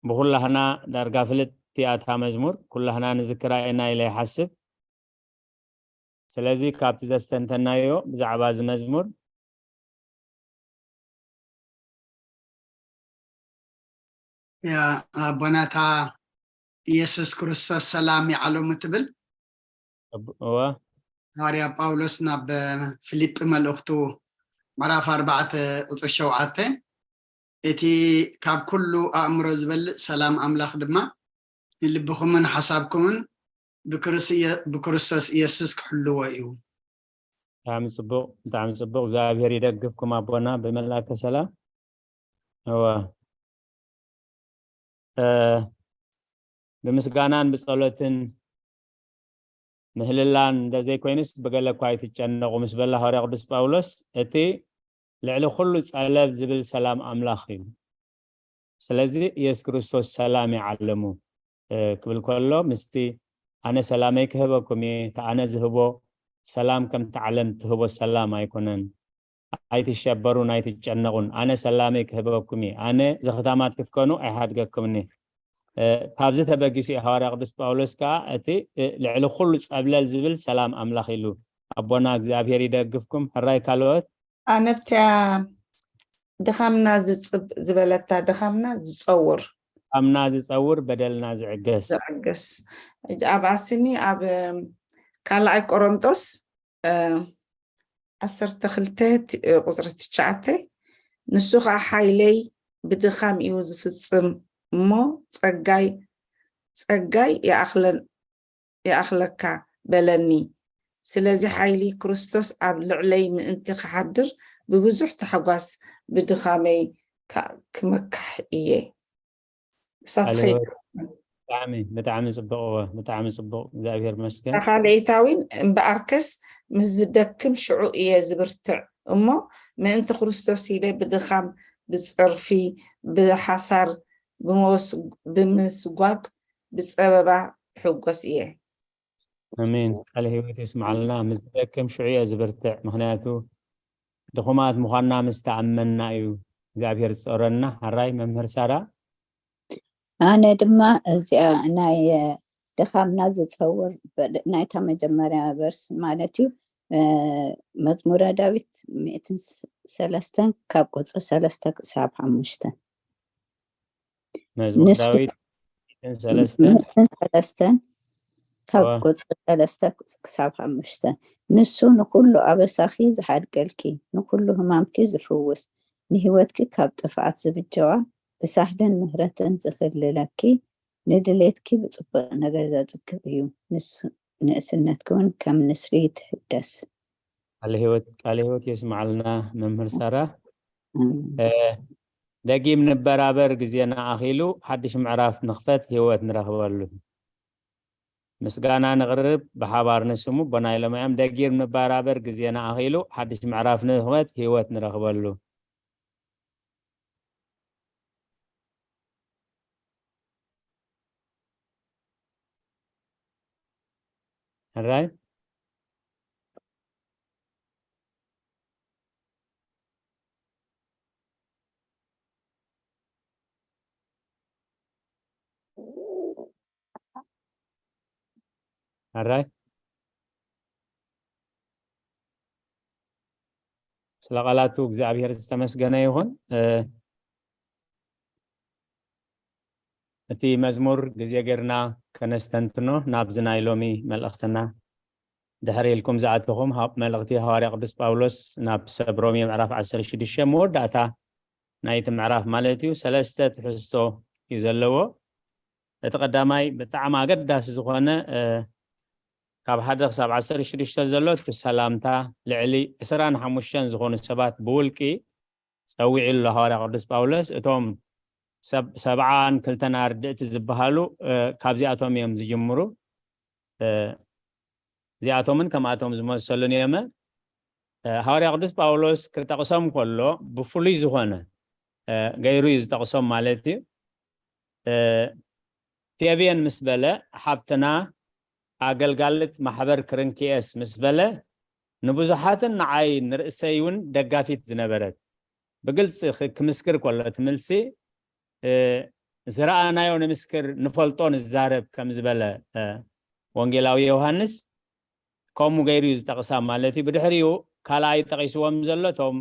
ብኹላህና ዳርጋ ፍልጥቲ እያ እታ መዝሙር፣ ኩላህና ንዝክራ ኢና ኢለ ይሓስብ። ስለዚ ካብቲ ዘስተንተናዮ ብዛዕባ እዚ መዝሙር፣ ያ ኣቦናታ፣ ኢየሱስ ክርስቶስ ሰላም ይዓለሙ ትብል። እብ-፣ እወ። ሃዋርያ ጳውሎስ ናብ ፊልጲ መልእኽቱ ምዕራፍ ኣርባዕተ ቁጽሪ ሸውዓተ፣ "እቲ ካብ ኩሉ ኣእምሮ ዝበልጽ ሰላም ኣምላኽ ድማ ንልብኹምን ሓሳብኩምን ብክርስ-፣ ብክርስቶስ ኢየሱስ ክሕልዎ እዩ።" ብጣዕሚ ጽቡቕ፣ ብጣዕሚ ጽቡቕ። እግዚኣብሔር ይደግፍኩም ኣቦና ብመልኣከ ሰላም። እወ። እ፣ ብምስጋናን ብጸሎትን ምህልላን እንተዘይኮይኑስ ብገለ እኳ ኣይትጨነቑ ምስ በለ ሃዋርያ ቅዱስ ጳውሎስ፣ እቲ ልዕሊ ኩሉ ጸለል ዝብል ሰላም ኣምላኽ እዩ። ስለዚ ኢየሱስ ክርስቶስ ሰላም ይዓለሙ፣ እ፣ ክብል ከሎ ምስቲ ኣነ ሰላመይ ክህበኩም እየ፣ እቲ ኣነ ዝህቦ ሰላም ከምቲ ዓለም ትህቦ ሰላም ኣይኮነን። ኣይትሸበሩን ኣይትጨነቑን፣ ኣነ ሰላመይ ክህበኩም እየ፣ ኣነ ዘኽታማት ክትኮኑ ኣይሓድገኩምን እየ። እ፣ ካብዚ ተበጊሱ እዩ ሃዋርያ ቅዱስ ጳውሎስ ከኣ እቲ፣ እ፣ ልዕሊ ኩሉ ጸብለል ዝብል ሰላም ኣምላኽ ኢሉ። ኣቦና እግዚኣብሔር ይደግፍኩም። ሕራይ ካልኦት? ኣነ ኣብቲያ ድኻምና ዝጽብ ዝበለታ፣ ድኻምና ዝጸውር። ድኻምና ዝጸውር፣ በደልና ዝዕገስ። ዝዕገስ። ኣብ ኣስኒ ኣብ፣ እም፣ ካልኣይ ቆሮንጦስ፣ እ፣ ዓሰርተ ክልተ ቲ-፣ እ፣ ቁጽሪ ትሽዓተ፣ "ንሱ ኸኣ ሓይለይ ብድኻም እዩ ዝፍጽም እሞ ጸጋይ፣ ጸጋይ ይኣኽለን-፣ ይኣኽለካ በለኒ። ስለዚ ሓይሊ ክርስቶስ ኣብ ልዕለይ ምእንቲ ክሓድር ብብዙሕ ታሕጓስ ብድኻመይ ካ-፣ ክመካሕ እየ።" እሳት ቃለ ኸይ-፣ ህይወት። ብጣዕሚ፣ ብጣዕሚ ጽቡቕ፣ እወ፣ ብጣዕሚ ጽቡቕ። እግዚኣብሔር ይመስገን። ካልኣይታ እውን፣ "እምበኣርከስ ምስ ዝደክም ሽዑ እየ ዝብርትዕ እሞ፣ ምእንቲ ክርስቶስ ኢለ ብድኻም፣ ብጸርፊ፣ ብሓሳር፣ ብመወስ-፣ ብምስጓግ፣ ብጸበባ እሕጎስ እየ።" ኣሜን። ቃለ ህይወት የስምዓልና። ምስ ዝደክም ሽዑ እየ ዝብርትዕ፣ ምኽንያቱ ድኹማት ምዃንና ምስ ተኣመንና እዩ እግዚኣብሔር ዝጸረና። ሕራይ መምህር ሳራ። ኣነ ድማ እዚኣ ናይ ድኻምና ዝጸውር በ-፣ ናይታ መጀመርያ ቨርስ ማለት እዩ። እ፣ መዝሙረ ዳዊት ሚእትን ሰለስተን ካብ ቁጽሪ ሰለስተ ክሳብ ሓሙሽተ። መዝሙር ንሱ ዳዊት ሚእትን ሰለስተን። ሚእትን ሰለስተን ካብ እወ። ቁፅሪ ሰለስተ ክሳብ ሓሙሽተ። ንሱ ንኹሉ ኣበሳኺ ዝሓድገልኪ፣ ንኹሉ ህማምኪ ዝፍውስ፣ ንህይወትኪ ካብ ጥፍኣት ዝብጀዋ፣ ብሳህልን ምህረትን ዝኽልለኪ፣ ንድሌትኪ ብፅቡቕ ነገር ዘፅግብ እዩ። ንስ-፣ ንእስነትኪ እውን ከም ንስሪ ትህደስ። ቃለ ህይወት ቃለ ህይወት የስምዓልና መምህር ሳራ። እም። እ፣ ደጊም ንበራበር፣ ግዜና ኣኺሉ፣ ሓድሽ ምዕራፍ ንኽፈት፣ ህይወት ንረኽበሉ። ምስጋና ንቕርብ ብሓባር ንስሙ ኣቦና ኢሎም እዮም። ደጊም ንበራበር፣ ግዜና ኣኺሉ፣ ሓድሽ ምዕራፍ ንኽፈት፣ ህይወት ንረኽበሉ። ሕራይ ሕራይ ስለ ቃላቱ እግዚኣብሔር ዝተመስገነ ይኹን። እ፣ እቲ መዝሙር ግዜ ጌርና ከነስተንትኖ ናብዚ ናይ ሎሚ መልእኽትና ድሕር ኢልኩም ዝኣተኹም፣ ሃ-፣ መልእኽቲ ሃዋርያ ቅዱስ ጳውሎስ ናብ ሰብ ሮሜ ምዕራፍ ዓሰርተ ሽዱሽተ መወዳእታ ናይቲ ምዕራፍ ማለት እዩ፣ ሰለስተ ትሕዝቶ እዩ ዘለዎ። እቲ ቀዳማይ ብጣዕሚ ኣገዳሲ ዝኾነ፣ እ፣ ካብ ሓደ ክሳብ ዓሰርተ ሽዱሽተ ዘሎ እቲ ሰላምታ፣ ልዕሊ ዕስራን ሓሙሽተን ዝኾኑ ሰባት ብውልቂ ጸዊዑ ኣሎ ሃዋርያ ቅዱስ ጳውሎስ። እቶም ሰብ-፣ ሰብዓን ክልተን ኣርድእቲ ዝበሃሉ፣ እ፣ ካብዚኣቶም እዮም ዝጅምሩ። እ፣ እዚኣቶምን ከምኣቶም ዝመሰሉን እዮም። እ፣ ሃዋርያ ቅዱስ ጳውሎስ ክጠቕሶም ከሎ ብፍሉይ ዝኾነ፣ እ፣ ገይሩ እዩ ዝጠቕሶም ማለት እዩ። እ፣ ፌብየን ምስ በለ፣ ሓብትና ኣገልጋልት ማሕበር ክርንኪኤስ ምስ በለ፣ ንብዙሓትን ንዓይ ንርእሰይ እውን ደጋፊት ዝነበረት፣ ብግልጺ ክ-፣ ክምስክር ከሎ እቲ ምልሲ፣ እ፣ ዝረኣናዮ ንምስክር፣ ንፈልጦ ንዛረብ ከም ዝበለ፣ እ፣ ወንጌላዊ ዮሃንስ ከምኡ ገይሩ እዩ ዝጠቕሳ ማለት እዩ። ብድሕሪኡ ካልኣይ ጠቒስዎም ዘሎ፣ እቶም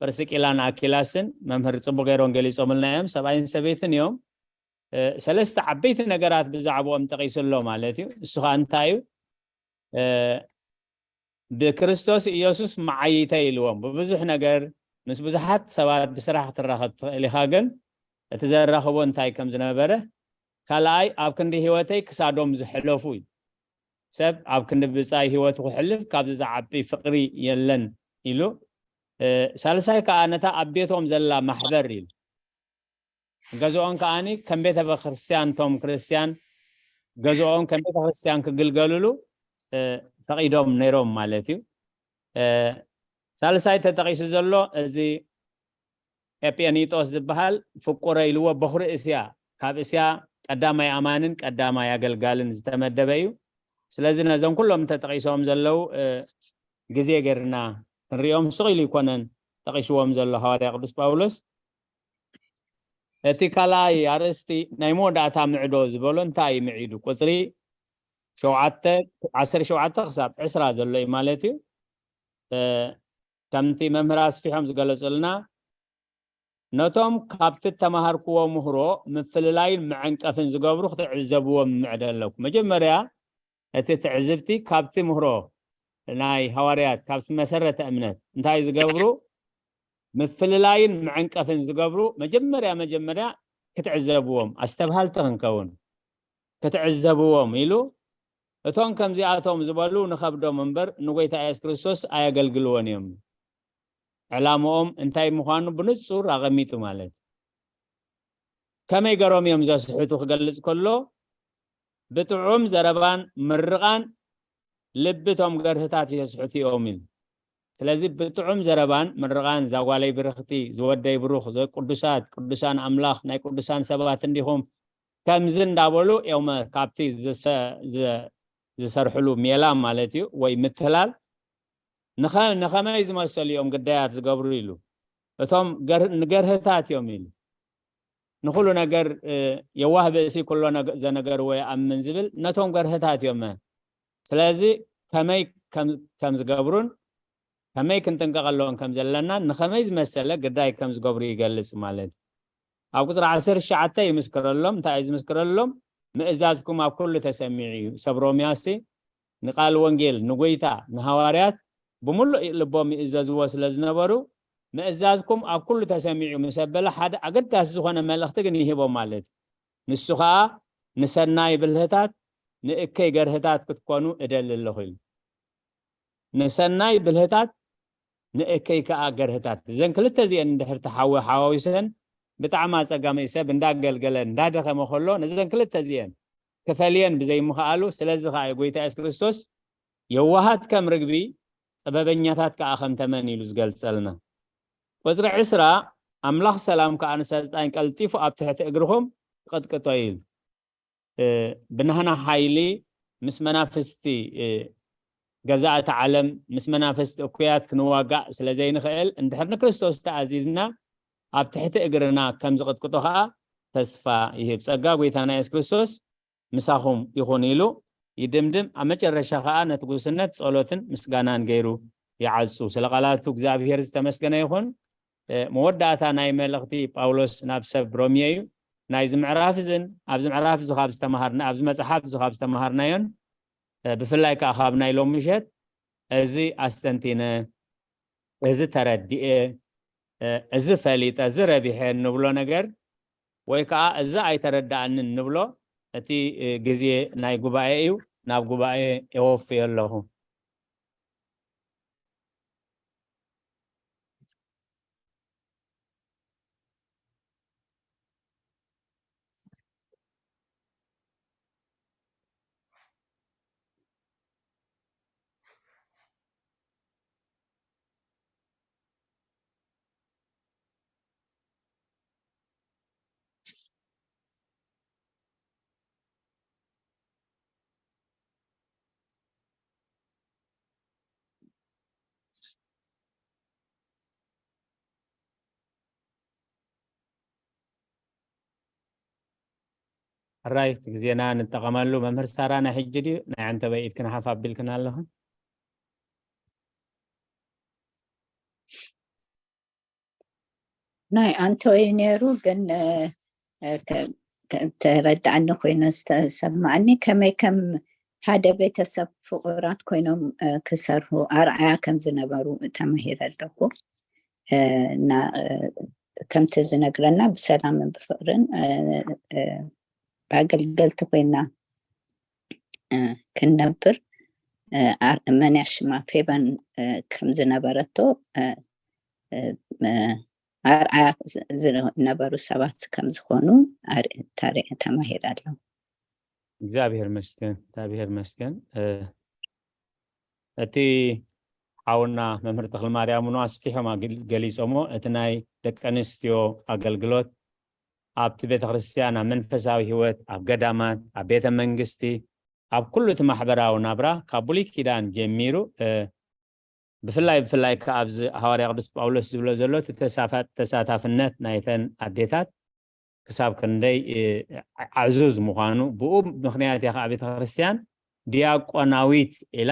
ጵርስቂላን ኣኪላስን መምህር ጽቡቕ ገይሮም ገሊጾምልና እዮም። ሰብኣይን ሰበይትን እዮም። እ፣ ሰለስተ ዓበይቲ ነገራት ብዛዕባኦም ጠቒሱ ኣሎ ማለት እዩ። እሱ ኸኣ እንታይ እዩ? እ፣ ብክርስቶስ ኢየሱስ መዓይተ ኢልዎም። ብብዙሕ ነገር ምስ ብዙሓት ሰባት ብስራሕ ክትራኸብ ትኽእል ኢኻ፣ ግን እቲ ዘራኽቦ እንታይ ከም ዝነበረ፣ ካልኣይ ኣብ ክንዲ ህይወተይ ክሳዶም ዝሕለፉ እዩ። ሰብ ኣብ ክንዲ ብጻይ ህይወቱ ክሕልፍ ካብዚ ዝዓቢ ፍቕሪ የለን ኢሉ። እ፣ ሳልሳይ ከኣ ነታ ኣብ ቤቶም ዘላ ማሕበር ኢሉ። ገዝኦም ከኣኒ ከም ቤተ ክርስቲያን፣ እቶም ክርስቲያን ገዝኦም ከም ቤተ ክርስቲያን ክግልገልሉ፣ እ፣ ፈቒዶም ነይሮም ማለት እዩ። እ፣ ሳልሳይ ተጠቒሱ ዘሎ እዚ ኤጲኒጦስ ዝበሃል ፍቁረ ኢልዎ በኹሪ እስያ፣ ካብ እስያ ቀዳማይ ኣማንን ቀዳማይ ኣገልጋልን ዝተመደበ እዩ። ስለዚ ነዞም ኩሎም ተጠቒሶም ዘለዉ፣ እ፣ ግዜ ጌርና ክንሪኦም ስቕ ኢሉ ኣይኮነን ጠቒስዎም ዘሎ ሃዋርያ ቅዱስ ጳውሎስ። እቲ ካልኣይ ኣርእስቲ ናይ መወዳእታ ምዕዶ ዝበሎ እንታይ እዩ ምዒዱ? ቁጽሪ ሸውዓተ፣ ዓሰርተ ሸውዓተ ክሳብ ዕስራ ዘሎ እዩ ማለት እዩ። እ፣ ከምቲ መምህር ኣስፊሖም ዝገለጹልና፣ ነቶም ካብቲ እተማሃርክዎ ምህሮ ምፍልላይን መዐንቀፍን ዝገብሩ ክትዕዘብዎም ምዕደ ኣለኩም። መጀመርያ እቲ ትዕዝብቲ ካብቲ ምህሮ ናይ ሃዋርያት፣ ካብቲ መሰረተ እምነት እንታይ ዝገብሩ፣ ምፍልላይን መዐንቀፍን ዝገብሩ መጀመርያ፣ መጀመርያ ክትዕዘብዎም፣ ኣስተብሃልቲ ክንከውን ክትዕዘብዎም ኢሉ፣ እቶም ከምዚኣቶም ዝበሉ ንኸብዶም እምበር ንጎይታ የሱስ ክርስቶስ ኣየገልግልዎን እዮም። ዕላምኦም እንታይ ምዃኑ ብንጹር ኣቐሚጡ ማለት እዩ። ከመይ ገሮም እዮም ዘስሕቱ ክገልጽ ከሎ፣ ብጥዑም ዘረባን ምርቓን ልቢ እቶም ገርህታት የስሕቱ እዮም ኢሉ። ስለዚ ብጥዑም ዘረባን ምርቓን፣ "እዛ ጓለይ ብርኽቲ፣ ዝወደይ ብሩኽ፣ ዘ-፣ ቅዱሳት፣ ቅዱሳን ኣምላኽ፣ ናይ ቅዱሳን ሰባት እንዲኹም" ከምዚ እንዳበሉ እዮም ካብቲ ዝሰ-፣ ዝ-፣ ዝሰርሕሉ ሜላ ማለት እዩ፣ ወይ ምትላል። ንኸ-፣ ንኸመይ ዝመሰሉ እዮም ግዳያት ዝገብሩ ኢሉ። እቶም ገር-፣ ንገርህታት እዮም ኢሉ። ንኹሉ ነገር፣ እ፣ የዋህ ብእሲ ኩሎ ነገ-፣ ዘነገርዎ ይኣምን ዝብል ነቶም ገርህታት እዮም። ስለዚ ከመይ ከም፣ ከም ዝገብሩን ከመይ ክንጥንቀቐሎም ከም ዘለናን ንኸመይ ዝመሰለ ግዳይ ከም ዝገብሩ ይገልጽ ማለት እዩ። ኣብ ቁጽሪ ዓሰርተ ትሽዓተ ይምስክረሎም። እንታይ እዩ ዝምስክረሎም? ምእዛዝኩም ኣብ ኩሉ ተሰሚዑ እዩ። ሰብ ሮምያሲ ንቃል ወንጌል ንጎይታ ንሃዋርያት ብምሉእ ልቦም ይእዘዝዎ ስለ ዝነበሩ ምእዛዝኩም ኣብ ኩሉ ተሰሚዑ ምስ ኣበለ ሓደ ኣገዳሲ ዝኾነ መልእኽቲ ግን ይህቦም ማለት እዩ። ንሱ ኸኣ ንሰናይ ብልህታት ንእከይ ገርህታት ክትኮኑ እደሊ ኣለኹ ኢሉ። ንሰናይ ብልህታት ንእከይ ከኣ ገርህታት። እዘን ክልተ እዚአን እንድሕር ተሓወ ሓዋዊሰን ብጣዕሚ ኣጸጋሚ እዩ። ሰብ እንዳገልገለ እንዳደኸመ ከሎ ነዘን ክልተ እዚአን ክፈልየን ብዘይምኽኣሉ፣ ስለዚ ከኣ እዩ ጎይታ የሱስ ክርስቶስ የዋሃት ከም ርግቢ ጥበበኛታት ከኣ ከም ተመን ኢሉ ዝገልጸልና። ቁጽሪ ዕስራ ኣምላኽ ሰላም ከኣ ንሰይጣን ቀልጢፉ ኣብ ትሕቲ እግርኹም ይቐጥቅጦ ኢሉ። ብናህና ሓይሊ ምስ መናፍስቲ ገዛእቲ ዓለም ምስ መናፍስቲ እኩያት ክንዋጋእ ስለ ዘይንኽእል እንድሕር ንክርስቶስ ተኣዚዝና ኣብ ትሕቲ እግርና ከም ዝቕጥቅጦ ኸዓ ተስፋ ይህብ። ጸጋ ጎይታና የሱስ ክርስቶስ ምሳኹም ይኹን ኢሉ ይድምድም። ኣብ መጨረሻ ኸዓ ነቲ ጉስነት ጸሎትን ምስጋናን ገይሩ ይዓጹ። ስለ ቃላቱ እግዚኣብሔር ዝተመስገነ ይኹን። መወዳእታ ናይ መልእኽቲ ጳውሎስ ናብ ሰብ ሮሜ እዩ። ናይዚ ምዕራፍ እዝን ኣብዚ ምዕራፍ እዚ ካብ ዝተምሃርና ኣብዚ መጽሓፍ እዚ ካብ ዝተምሃርናዮን ብፍላይ ከዓ ካብ ናይ ሎም ምሸት እዚ ኣስተንቲነ፣ እዚ ተረዲኤ፣ እዚ ፈሊጠ፣ እዚ ረቢሐ እንብሎ ነገር ወይ ከዓ እዚ ኣይተረዳእንን እንብሎ እቲ ግዜ ናይ ጉባኤ እዩ። ናብ ጉባኤ የወፍዮ ኣለኹ። ሕራይ እቲ ግዜና ንጠቐመሉ። መምህር ሳራ ናይ ሕጂ ድዩ ናይ ዓንተበይ ኢድክን ሓፍ ኣቢልክን ኣለኽን? ናይ ኣንቶይ ነይሩ ግን ተረዳእኒ ኮይኑ ዝተሰማዕኒ ከመይ ከም ሓደ ቤተሰብ ፍቑራት ኮይኖም ክሰርሑ ኣርኣያ ከም ዝነበሩ ተማሂረ ኣለኩ። እና ከምቲ ዝነግረና ብሰላምን ብፍቕርን ብኣገልገልቲ ኮይና ክንነብር መናሽማ ፌበን ከም ዝነበረቶ ኣርኣያ ዝነበሩ ሰባት ከም ዝኾኑ ተማሂር ኣለዉ። እግዚኣብሔር መስገን፣ እግዚኣብሔር መስገን። እቲ ሓውና መምህር ተክለ ማርያም እውን ኣስፊሖም ገሊጾሞ፣ እቲ ናይ ደቂ ኣንስትዮ ኣገልግሎት ኣብቲ ቤተ ክርስቲያን፣ ኣብ መንፈሳዊ ህይወት፣ ኣብ ገዳማት፣ ኣብ ቤተ መንግስቲ፣ ኣብ ኩሉ እቲ ማሕበራዊ ናብራ ካብ ብሉይ ኪዳን ጀሚሩ ብፍላይ ብፍላይ ከ ኣብዚ ሃዋርያ ቅዱስ ጳውሎስ ዝብሎ ዘሎ እቲ ተሳፋ- ተሳታፍነት ናይተን ኣዴታት ክሳብ ክንደይ እ፣ ዕዙዝ ምዃኑ ብኡ ምኽንያት እያ ከዓ ቤተ ክርስቲያን ዲያቆናዊት ኢላ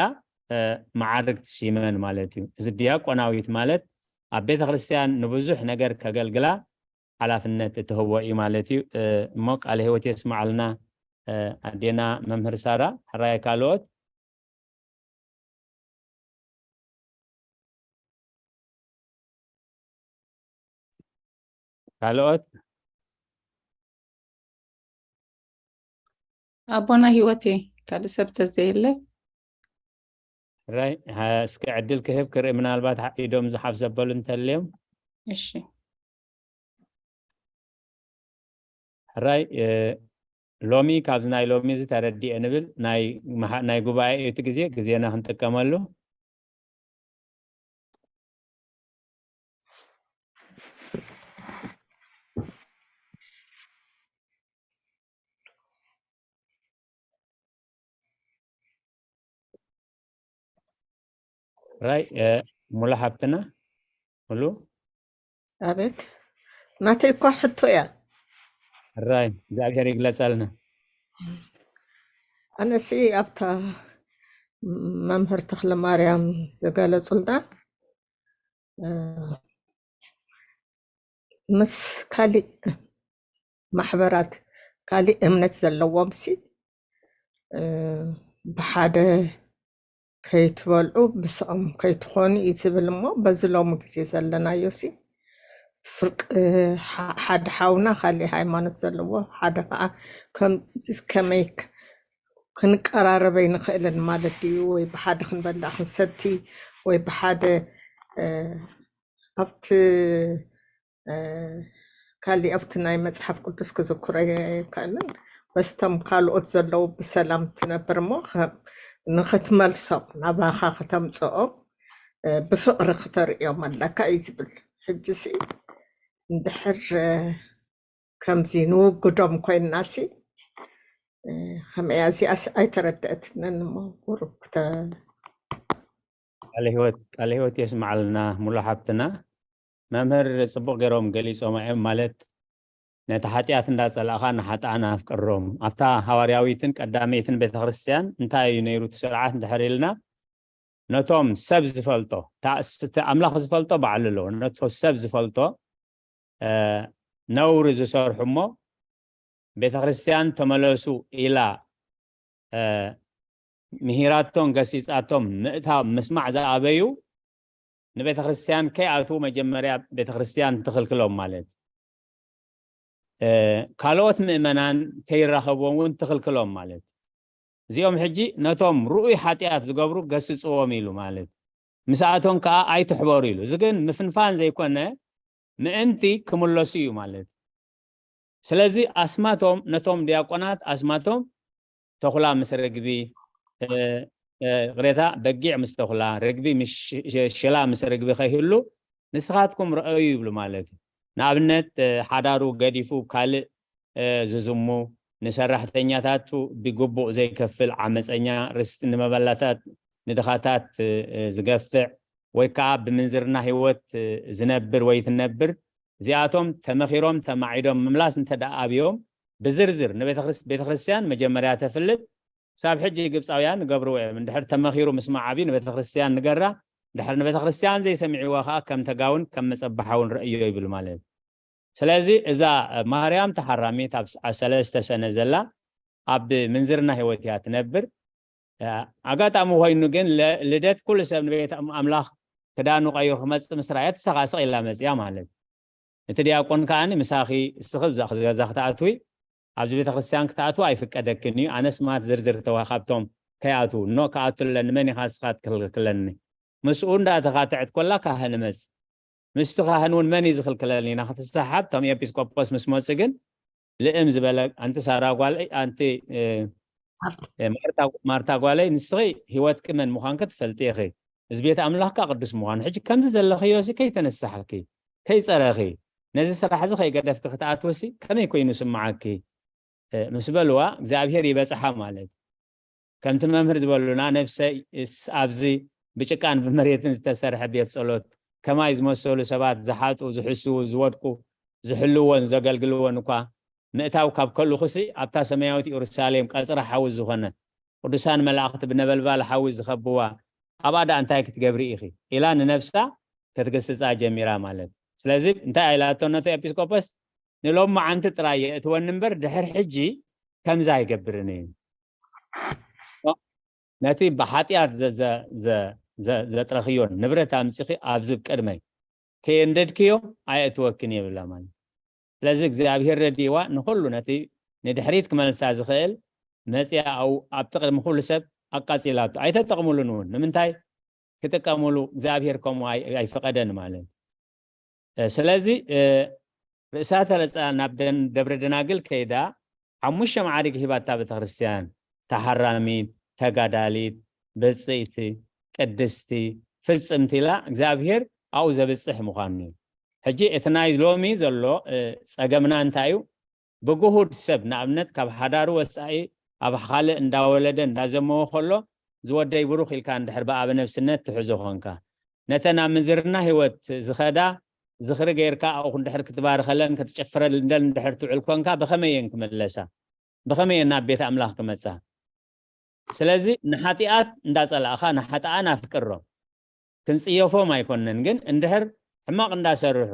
እ፣ መዓርግ ትሽመን ማለት እዩ። እዚ ዲያቆናዊት ማለት ኣብ ቤተ ክርስቲያን ንብዙሕ ነገር ከገልግላ ሓላፍነት እትህቦ እዩ ማለት እዩ። እ፣ እሞ ቃለ ህይወት የስማዓልና እ፣ ኣዴና መምህር ሳራ። ሕራይ ካልኦት ካልኦት ኣቦና ህይወቴ ካልእ ሰብ ተዘየለ ራይ እስኪ ዕድል ክህብ ክርኢ ምናልባት ኢዶም ዝሓፍ ዘበሉ እንተልዮም እሺ ሕራይ ሎሚ ካብዚ ናይ ሎሚ እዚ ተረዲኤ ንብል ናይ ጉባኤ እቲ ግዜ ግዜና ክንጥቀመሉ ራይ ሙሉ ሓብትና ሙሉ ኣቤት ናተይ እኳ ሕቶ እያ ራይ እግዚኣብሔር ይግለጸልና ኣነሲ ኣብታ መምህር ተክለ ማርያም ዝገለጹልና ምስ ካሊእ ማሕበራት ካሊእ እምነት ዘለዎም ሲ ብሓደ ከይትበልዑ ምስኦም ከይትኾኑ እዩ ዝብል። እሞ በዚ ሎሚ ግዜ ዘለናዮ ሲ ፍርቂ ሓደ ሓውና ካሊእ ሃይማኖት ዘለዎ ሓደ ከዓ ከመይ ክንቀራረብ ኣይንኽእልን ማለት ድዩ? ወይ ብሓደ ክንበልዕ ክንሰቲ ወይ ብሓደ ኣብቲ ካሊእ ኣብቲ ናይ መፅሓፍ ቅዱስ ክዝክሮ ኣይከኣልን። በስቶም ካልኦት ዘለዉ ብሰላም ትነብር እሞ ንክትመልሶም ናባኻ ክተምፅኦም ብፍቕሪ ክተርእዮም ኣለካ እዩ ዝብል። ሕጂ ሲ እንድሕር ከምዚ ንውግዶም ኮይንና ሲ ከመያ እዚኣስ ኣይተረደእትንን እሞ ቁሩብ ክተ ቃለ ህይወት ቃለ ህይወት የስምዓልና ሙሉ ሓብትና። መምህር ጽቡቕ ገይሮም ገሊጾም እዮም። ማለት ነቲ ሓጢኣት እንዳጸላእኻ ንሓጥኣን ኣፍቅሮም። ኣብታ ሃዋርያዊትን ቀዳመይትን ቤተክርስትያን እንታይ እዩ ነይሩ እቲ ስርዓት እንድሕር ኢልና ነቶም ሰብ ዝፈልጦ ኣምላኽ ዝፈልጦ ባዕሉ ኣለዎ። ነቶ ሰብ ዝፈልጦ ነውሪ ዝሰርሑ እሞ ቤተክርስትያን ተመለሱ ኢላ ምሂራቶም ገሲጻቶም ምእታው ምስማዕ ዝኣበዩ ንቤተክርስትያን ከይኣትዉ መጀመርያ ቤተክርስትያን ትኽልክሎም ማለት ካልኦት ምእመናን ከይራኸብዎም እውን ትኽልክሎም ማለት እዚኦም ሕጂ ነቶም ርኡይ ሓጢኣት ዝገብሩ ገስፅዎም ኢሉ ማለት ምስኣቶም ከዓ ኣይትሕበሩ ኢሉ። እዚ ግን ምፍንፋን ዘይኮነ ምእንቲ ክምለሱ እዩ ማለት። ስለዚ ኣስማቶም ነቶም ዲያቆናት ኣስማቶም ተኹላ ምስ ርግቢ ቅሬታ በጊዕ ምስ ተኹላ ርግቢ ሽላ ምስ ርግቢ ከይህሉ ንስኻትኩም ረአዩ ይብሉ ማለት እዩ። ንኣብነት ሓዳሩ ገዲፉ ካልእ ዝዝሙ፣ ንሰራሕተኛታቱ ብግቡእ ዘይከፍል ዓመፀኛ፣ ርስቲ ንመበለታት ንድኻታት ዝገፍዕ ወይ ከዓ ብምንዝርና ህይወት ዝነብር ወይ ትነብር እዚኣቶም ተመኺሮም ተማዒዶም ምምላስ እንተደኣ ኣብዮም ብዝርዝር ንቤተክርስትያን መጀመርያ ተፍልጥ ክሳብ ሕጂ ግብፃውያን ይገብርዎ እዮም። እንድሕር ተመኺሩ ምስማዕ ኣብዩ ንቤተክርስትያን ንገራ፣ እንድሕር ንቤተክርስትያን ዘይሰሚዕዋ ከዓ ከም ተጋውን ከም መፀበሓውን ረእዮ ይብል ማለት እዩ። ስለዚ እዛ ማርያም ተሓራሚት ኣብ ሰለስተ ሰነ ዘላ ኣብ ምንዝርና ህይወት እያ ትነብር። ኣጋጣሚ ኮይኑ ግን ልደት ኩሉ ሰብ ንቤት ኣምላኽ ክዳኑ ቀይሩ ክመፅእ ምስ ረኣየት ንሳ ከዓ ስቕ ኢላ መፅያ ማለት እዩ። እቲ ዲያቆን ከዓኒ ምሳኺ እስኺ ብዛ ገዛ ክትኣትዊ ኣብዚ ቤተክርስትያን ክትኣትዊ ኣይፍቀደክን እዩ። ኣነስ ማት ዝርዝር ተዋ ካብቶም ከይኣትዉ እኖ ክኣቱ ኣለኒ መን ኢኻ እስኻ ትክልክለኒ? ምስኡ እንዳተኻትዐት ኮላ ካህን መፅ ምስቲ ካህን እውን መን እዩ ዝኽልክለኒ ኢና ክትሰሓብ እቶም ኤጲስቆጶስ ምስ መፁ ግን ልእም ዝበለ ኣንቲ ሳራ ጓለይ ኣንቲ ማርታ ጓለይ ንስኺ ህይወትኪ መን ምዃንኪ ትፈልጢ ኢኺ እዚ ቤት ኣምላኽካ ቅዱስ ምዃኑ ሕጂ ከምዚ ዘለኽዮ ሲ ከይተነሳሕኪ ከይፀረኺ ነዚ ስራሕ እዚ ከይገደፍኪ ክትኣትዊ ሲ ከመይ ኮይኑ ስምዓኪ ምስ በልዋ እግዚኣብሄር ይበፅሓ ማለት ከምቲ መምህር ዝበሉና ነብሰይ ኣብዚ ብጭቃን ብመሬትን ዝተሰርሐ ቤት ጸሎት ከማይ ዝመሰሉ ሰባት ዝሓጡ ዝሕስዉ ዝወድቁ ዝሕልዎን ዘገልግልዎን እኳ ምእታው ካብ ከልኹሲ ኣብታ ሰማያዊት ኢየሩሳሌም ቀጽሪ ሓዊ ዝኾነ ቅዱሳን መላእኽቲ ብነበልባል ሓዊ ዝኸብዋ ኣብኣ ደኣ እንታይ ክትገብሪ ኢኺ ኢላ ንነብሳ ክትግስጻ ጀሚራ ማለት ስለዚ እንታይ ኣይላቶ ነቲ ኤጲስቆጶስ ንሎማዓንቲ ጥራይ የእትወኒ እምበር ድሕር ሕጂ ከምዚ ኣይገብርን እዩ ነቲ ብሓጢኣት ዘጥረኽዮ ንብረት ኣምፂኺ ኣብዚ ቅድመይ ከየንደድክዮ ኣየእትወክን የብላ ማለት ስለዚ እግዚኣብሔር ረድእዋ ንኩሉ ነቲ ንድሕሪት ክመልሳ ዝኽእል መፅያ ኣብቲ ቅድሚ ኩሉ ሰብ ኣቃፂላቶ ኣይተጠቕምሉን እውን ንምንታይ ክጥቀምሉ እግዚኣብሔር ከምኡ ኣይፈቐደን ማለት ስለዚ ርእሳ ተረፃ ናብ ደብረ ደናግል ከይዳ ሓሙሽተ ማዕሪግ ሂባታ ቤተክርስትያን ተሓራሚት ተጋዳሊት ብፅእቲ ቅድስቲ ፍፅምቲ ኢላ እግዚኣብሔር ኣብኡ ዘብፅሕ ምዃኑ እዩ ሕጂ እቲ ናይ ሎሚ ዘሎ ፀገምና እንታይ እዩ ብግሁድ ሰብ ንኣብነት ካብ ሓዳሩ ወፃኢ ኣብ ካልእ እንዳወለደ እንዳዘመወ ከሎ ዝወደይ ብሩኽ ኢልካ እንድሕር ብኣበ ነብስነት ትሕዞ ኮንካ ነተን ኣብ ምንዝርና ህይወት ዝኸዳ ዝኽሪ ገይርካ ኣብኡ እንድሕር ክትባርኸለን ክትጨፍረለን እንድሕር ትውዕል ኮንካ ብኸመይ እየን ክምለሳ ብኸመይ እየን ናብ ቤት ኣምላኽ ክመፃ ስለዚ ንሓጢኣት እንዳፀላእኻ ንሓጥኣን ኣፍቅሮም ክንፅየፎም ኣይኮነን ግን እንድሕር ሕማቕ እንዳሰርሑ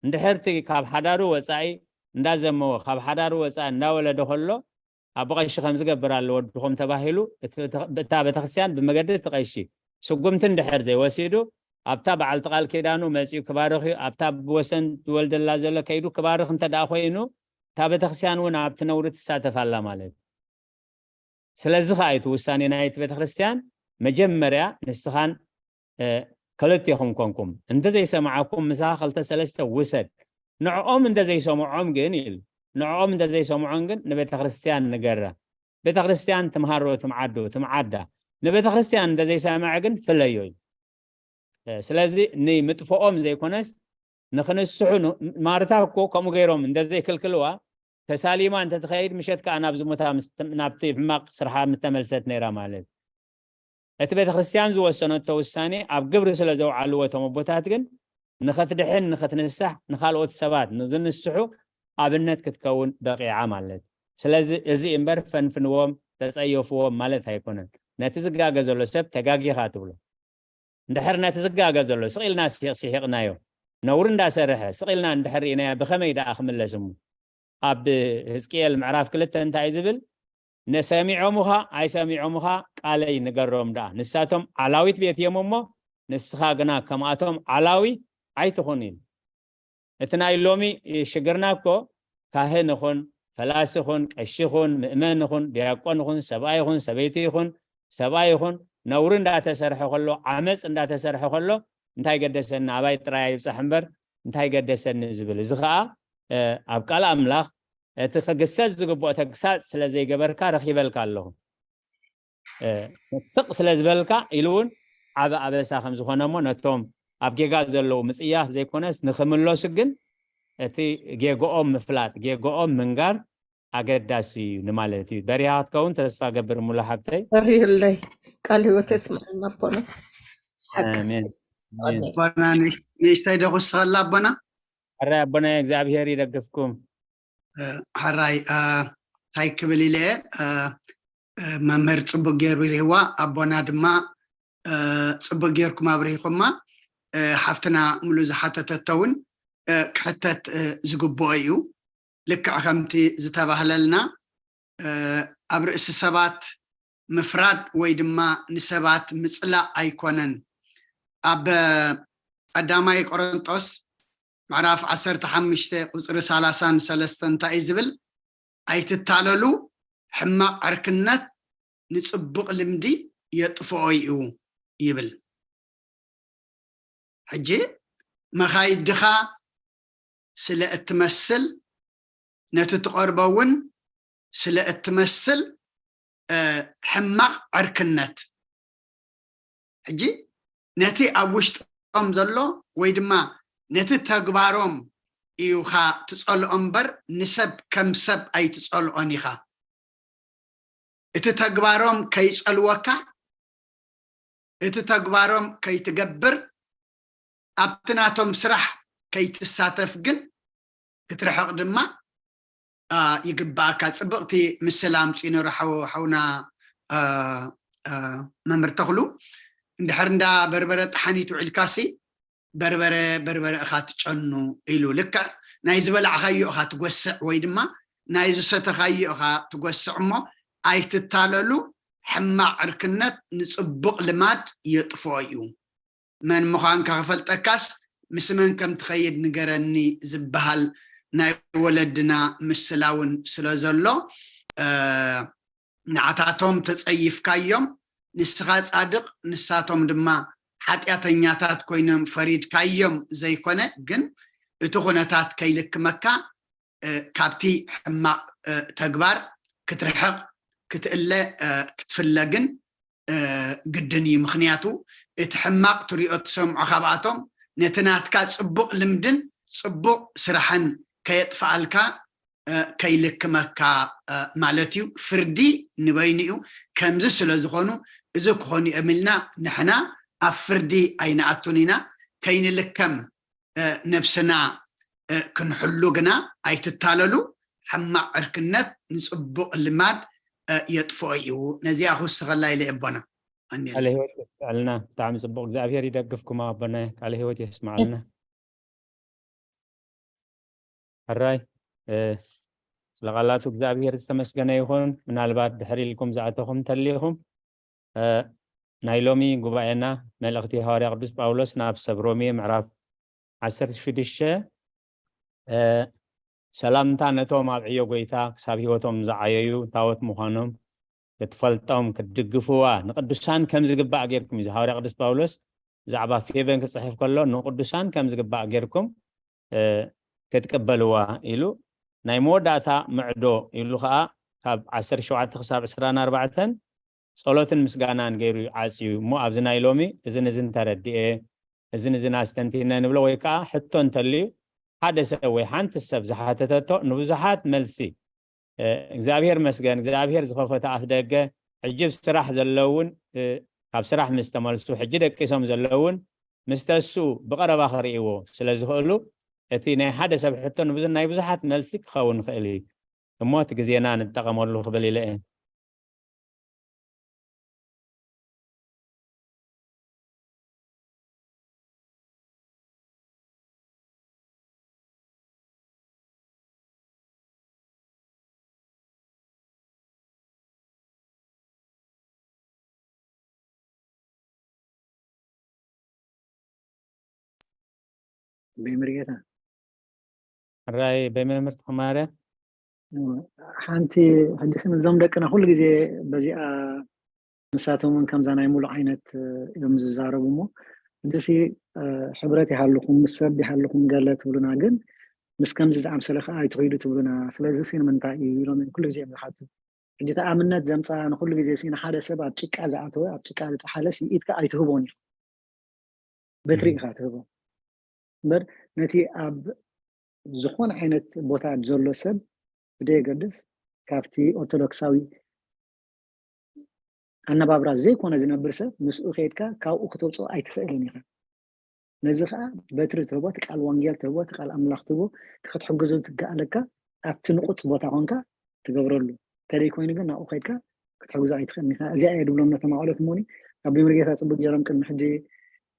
እንድሕርቲ ካብ ሓዳሩ ወፃኢ እንዳዘመወ ካብ ሓዳሩ ወፃኢ እንዳወለደ ከሎ ኣቦ ቀሺ ከምዚ ገብር ኣሎ ወድኹም ተባሂሉ እቲ ቤተ- እታ ቤተክርስትያን ብመገዲ እቲ ቀሺ ስጉምቲ እንድሕር ዘይወሲዱ ኣብታ በዓልቲ ቃል ኪዳኑ መፂኡ ክባርኽ እዩ። ኣብታ ብወሰን ዝወልደላ ዘሎ ከይዱ ክባርኽ እንተ ደኣ ኮይኑ እታ ቤተክርስትያን እውን ኣብቲ ነውሪ ትሳተፍ ኣላ ማለት እዩ። ስለዚ ከኣ እቲ ውሳኔ ናይቲ ቤተክርስትያን መጀመርያ ንስኻን ክልቴኹም ኮንኩም እንተዘይሰማዓኩም ምሳኻ ክልተ ሰለስተ ውሰድ። ንዕኦም እንተዘይሰምዖም ግን ኢሉ ንዕኦም እንተዘይሰምዖም ግን ንቤተ ክርስትያን ንገራ። ቤተ ክርስትያን ትምሃሮ ትምዓዶ ትምዓዳ። ንቤተ ክርስትያን እንተዘይሰምዐ ግን ፍለዮ ኢሉ። ስለዚ ንምጥፍኦም ዘይኮነስ ንክንስሑ ማርታ እኮ ከምኡ ገይሮም እንተዘይክልክልዋ ተሳሊማ እንተትኸይድ ምሸት ከዓ ናብ ዝሙታ ናብቲ ሕማቅ ስርሓ ምስተመልሰት ነይራ ማለት። እቲ ቤተ ክርስትያን ዝወሰነቶ ውሳኔ ኣብ ግብሪ ስለ ዘውዓልዎ እቶም ኣቦታት ግን ንኽትድሕን ንኽትንሳሕ ንኻልኦት ሰባት ንዝንስሑ ኣብነት ክትከውን በቂዓ ማለት። ስለዚ እዚ እምበር ፈንፍንዎም ተጸየፍዎም ማለት ኣይኮነን። ነቲ ዝጋገ ዘሎ ሰብ ተጋጊኻ ትብሎ። እንድሕር ነቲ ዝጋገ ዘሎ ስቕ ኢልና ስሒቕናዮ ነውሪ እንዳሰርሐ ስቕ ኢልና እንድሕር ርኢናዮ ብኸመይ ደኣ ክምለስ እሞ? ኣብ ህዝቅኤል ምዕራፍ ክልተ እንታይ እዩ ዝብል? ነሰሚዖምኻ ኣይሰሚዖምኻ ቃለይ ንገሮም ደኣ፣ ንሳቶም ዓላዊት ቤት እዮም እሞ ንስኻ ግና ከምኣቶም ዓላዊ ኣይትኹን ኢሉ። እቲ ናይ ሎሚ ሽግርና እኮ ካህን ይኹን ፈላሲ ይኹን ቀሺ ይኹን ምእመን ይኹን ዲያቆን ይኹን ሰብኣይ ይኹን ሰበይቲ ይኹን ሰብኣይ ይኹን ነውሪ እንዳተሰርሐ ከሎ ዓመፅ እንዳተሰርሐ ከሎ እንታይ ገደሰኒ ኣባይ ጥራይ ይብፃሕ እምበር እንታይ ገደሰኒ ዝብል እዚ ከዓ ኣብ ቃል ኣምላኽ እቲ ክግሰጽ ዝግብኦ ተግሳጽ ስለ ዘይገበርካ ረኺበልካ ኣለኹ። ስቕ ስለ ዝበልካ ኢሉ እውን ዓብ ኣበሳ ከም ዝኾነ እሞ ነቶም ኣብ ጌጋ ዘለዉ ምጽያፍ ዘይኮነስ ንኽምለሱ ግን እቲ ጌግኦም ምፍላጥ ጌግኦም ምንጋር ኣገዳሲ እዩ ንማለት እዩ። በሪሃ ክትከውን ተስፋ ገብር ሙሉ ሓብተይ። በሪሁለይ ቃል ህይወት የስምዐልና ኣቦና። ሓቂ ኣሜን። ኣሜን። ኣቦና ንእሽ- ንእሽተይ ዶ ክስኸላ ኣቦና? ሕራይ ኣቦና እግዚኣብሔር ይደግፍኩም። ሕራይ እንታይ ክብል ኢለ መምህር ፅቡቅ ገይሩ ይርህዋ ኣቦና ድማ ፅቡቅ ገይርኩም ኣብርሂኹማ ሓፍትና ሙሉ ዝሓተተቶ እውን ክሕተት ዝግብኦ እዩ። ልክዕ ከምቲ ዝተባህለልና ኣብ ርእሲ ሰባት ምፍራድ ወይ ድማ ንሰባት ምፅላእ ኣይኮነን። ኣብ ቀዳማይ ቆሮንጦስ ምዕራፍ ዓሰርተ ሓሙሽተ ቁፅሪ ሰላሳን ሰለስተን እንታይ እዩ ዝብል? ኣይትታለሉ፣ ሕማቕ ዕርክነት ንፅቡቕ ልምዲ የጥፍኦ እዩ ይብል። ሕጂ መኻይድኻ ስለ እትመስል ነቲ ትቐርቦ እውን ስለ እትመስል ሕማቕ ዕርክነት ሕጂ ነቲ ኣብ ውሽጦም ዘሎ ወይ ድማ ነቲ ተግባሮም ኢኻ ትጸልኦ እምበር ንሰብ ከም ሰብ ኣይትጸልኦን ኢኻ። እቲ ተግባሮም ከይጸልወካ፣ እቲ ተግባሮም ከይትገብር፣ ኣብቲ ናቶም ስራሕ ከይትሳተፍ ግን ክትርሕቕ ድማ ይግባኣካ። ፅብቕቲ ምስላ ኣምፂኡ ነሩ ሓውና መምህር ተኽሉ። እንድሕር እንዳ በርበረ ጠሓኒት ውዒልካሲ በርበረ በርበረ እኻ ትጨኑ ኢሉ። ልክዕ ናይ ዝበላዕኻዮ እኻ ትጎስዕ ወይ ድማ ናይ ዝሰተኻዮ እኻ ትጎስዕ እሞ ኣይትታለሉ። ሕማቕ ዕርክነት ንፅቡቕ ልማድ የጥፍኦ እዩ። መን ምዃንካ ክፈልጠካስ ምስ መን ከም ትኸይድ ንገረኒ ዝበሃል ናይ ወለድና ምስላ እውን ስለ ዘሎ ንዓታቶም ተጸይፍካዮም ንስኻ ጻድቕ ንሳቶም ድማ ሓጢኣተኛታት ኮይኖም ፈሪድካዮም ዘይኮነ ግን እቲ ኩነታት ከይልክመካ ካብቲ ሕማቕ ተግባር ክትርሕቕ ክትእለ ክትፍለ ግን ግድን እዩ። ምኽንያቱ እቲ ሕማቕ ትሪኦ ትሰምዖ ካብኣቶም ነቲ ናትካ ፅቡቕ ልምድን ፅቡቕ ስራሕን ከየጥፍኣልካ ከይልክመካ ማለት እዩ። ፍርዲ ንበይኑ እዩ። ከምዚ ስለ ዝኾኑ እዚ ክኾኑ እዮም ኢልና ንሕና ኣብ ፍርዲ ኣይንኣቱን ኢና። ከይንልከም ነብስና ክንሕሉ ግና ኣይትታለሉ። ሕማቕ ዕርክነት ንፅቡቕ ልማድ የጥፍኦ እዩ። ነዚኣ ክውስኸላ ኢለ ኣቦና። ኣሜን። ቃለ ህይወት የስምዐልና። ብጣዕሚ ፅቡቕ። እግዚኣብሔር ይደግፍኩም ኣቦና። ቃለ ህይወት የስምዐልና። ሕራይ እ፣ ስለ ቃላቱ እግዚኣብሔር ዝተመስገነ ይኹን። ምናልባት ድሕር ኢልኩም ዝኣተኹም እንተሊኹም፣ እ፣ ናይ ሎሚ ጉባኤና መልእኽቲ ሃዋርያ ቅዱስ ጳውሎስ ናብ ሰብ ሮሜ ምዕራፍ ዓሰርተ ሽዱሽተ፣ እ፣ ሰላምታ ነቶም ኣብ ዕዮ ጎይታ ክሳብ ህይወቶም ዝዓየዩ ታወት ምዃኖም ክትፈልጦም ክትድግፍዋ ንቅዱሳን ከም ዝግባእ ጌርኩም እዩ። ሃዋርያ ቅዱስ ጳውሎስ ብዛዕባ ፌበን ክጽሕፍ ከሎ ንቅዱሳን ከም ዝግባእ ጌርኩም፣ እ፣ ክትቅበልዋ ኢሉ ናይ መወዳእታ ምዕዶ ኢሉ ኸኣ ካብ ዓሰርተ ሸውዓተ ክሳብ ዕስራን ኣርባዕተን ጸሎትን ምስጋናን ገይሩ እዩ ዓጽዩ። እሞ ኣብዚ ናይ ሎሚ እዝን እዝን ተረድኤ፣ እዝን እዝን ኣስተንቲነ ንብሎ ወይ ከኣ ሕቶ እንተልዩ ሓደ ሰብ ወይ ሓንቲ ሰብ ዝሓተተቶ ንብዙሓት መልሲ፣ እ፣ እግዚኣብሔር መስገን፣ እግዚኣብሔር ዝኸፈተ ኣፍ ደገ፣ ሕጂ ኣብ ስራሕ ዘለውን፣ እ፣ ካብ ስራሕ ምስ ተመልሱ፣ ሕጂ ደቂሶም ዘለውን ምስ ተስኡ ብቐረባ ክርእይዎ ስለ ዝኽእሉ፣ እቲ ናይ ሓደ ሰብ ሕቶ ንብዙ-፣ ናይ ብዙሓት መልሲ ክኸውን ይኽእል እዩ። እሞ እቲ ግዜና ንጠቐመሉ ክብል ኢለ እየ። በይ መርጌታ። ሕራይ በይ መምህር ተማረ። ሓንቲ ሕጂ ስም እዞም ደቅና ኩሉ ግዜ በዚኣ ንሳቶም እውን ከምዛ ናይ ሙሉእ ዓይነት እዮም ዝዛረቡ እሞ፣ ሕጂሲ፣ እ፣ ሕብረት ይሃልኹም፣ ምስ ሰብ ይሃልኹም ገለ ትብሉና፣ ግን ምስ ከምዚ ዝኣምሰለ ከኣ ኣይትኸይዱ ትብሉና። ስለዚ ሲ ንምንታይ እዩ ኢሎም እዮም ኩሉ ግዜ እዮም ዝሓቱ። ሕጂ እቲ ኣብነት ዘምጻ ንኩሉ ግዜ ሲ ንሓደ ሰብ ኣብ ጭቃ ዝኣተወ፣ ኣብ ጭቃ ዝጠሓለ ሲ ኢድካ ኣይትህቦን ኢኻ። በትሪ እም። ኢኻ ትህቦ። እምበር ነቲ ኣብ ዝኾነ ዓይነት ቦታ ዘሎ ሰብ ብደየገድስ ካብቲ ኦርቶዶክሳዊ ኣነባብራ ዘይኮነ ዝነብር ሰብ ምስኡ ከይድካ ካብኡ ክተውፅኦ ኣይትኽእልን ኢኻ። ነዚ ከዓ በትሪ ትህቦ፣ እቲ ቃል ወንጌል ትህቦ፣ እቲ ቃል ኣምላኽ ትህቦ፣ እቲ ክትሕግዙ ትከኣለካ ኣብቲ ንቁፅ ቦታ ኮንካ ትገብረሉ። ተደይ ኮይኑ ግን ናብኡ ከይድካ ክትሕግዞ ኣይትኽእልን ኢኻ። እዚኣ እየ ድብሎም ነቶም ኣቑሎት እሞኒ። ኣቦይ መርጌታ ጽቡቅ ገይሮም ቅድሚ ሕጂ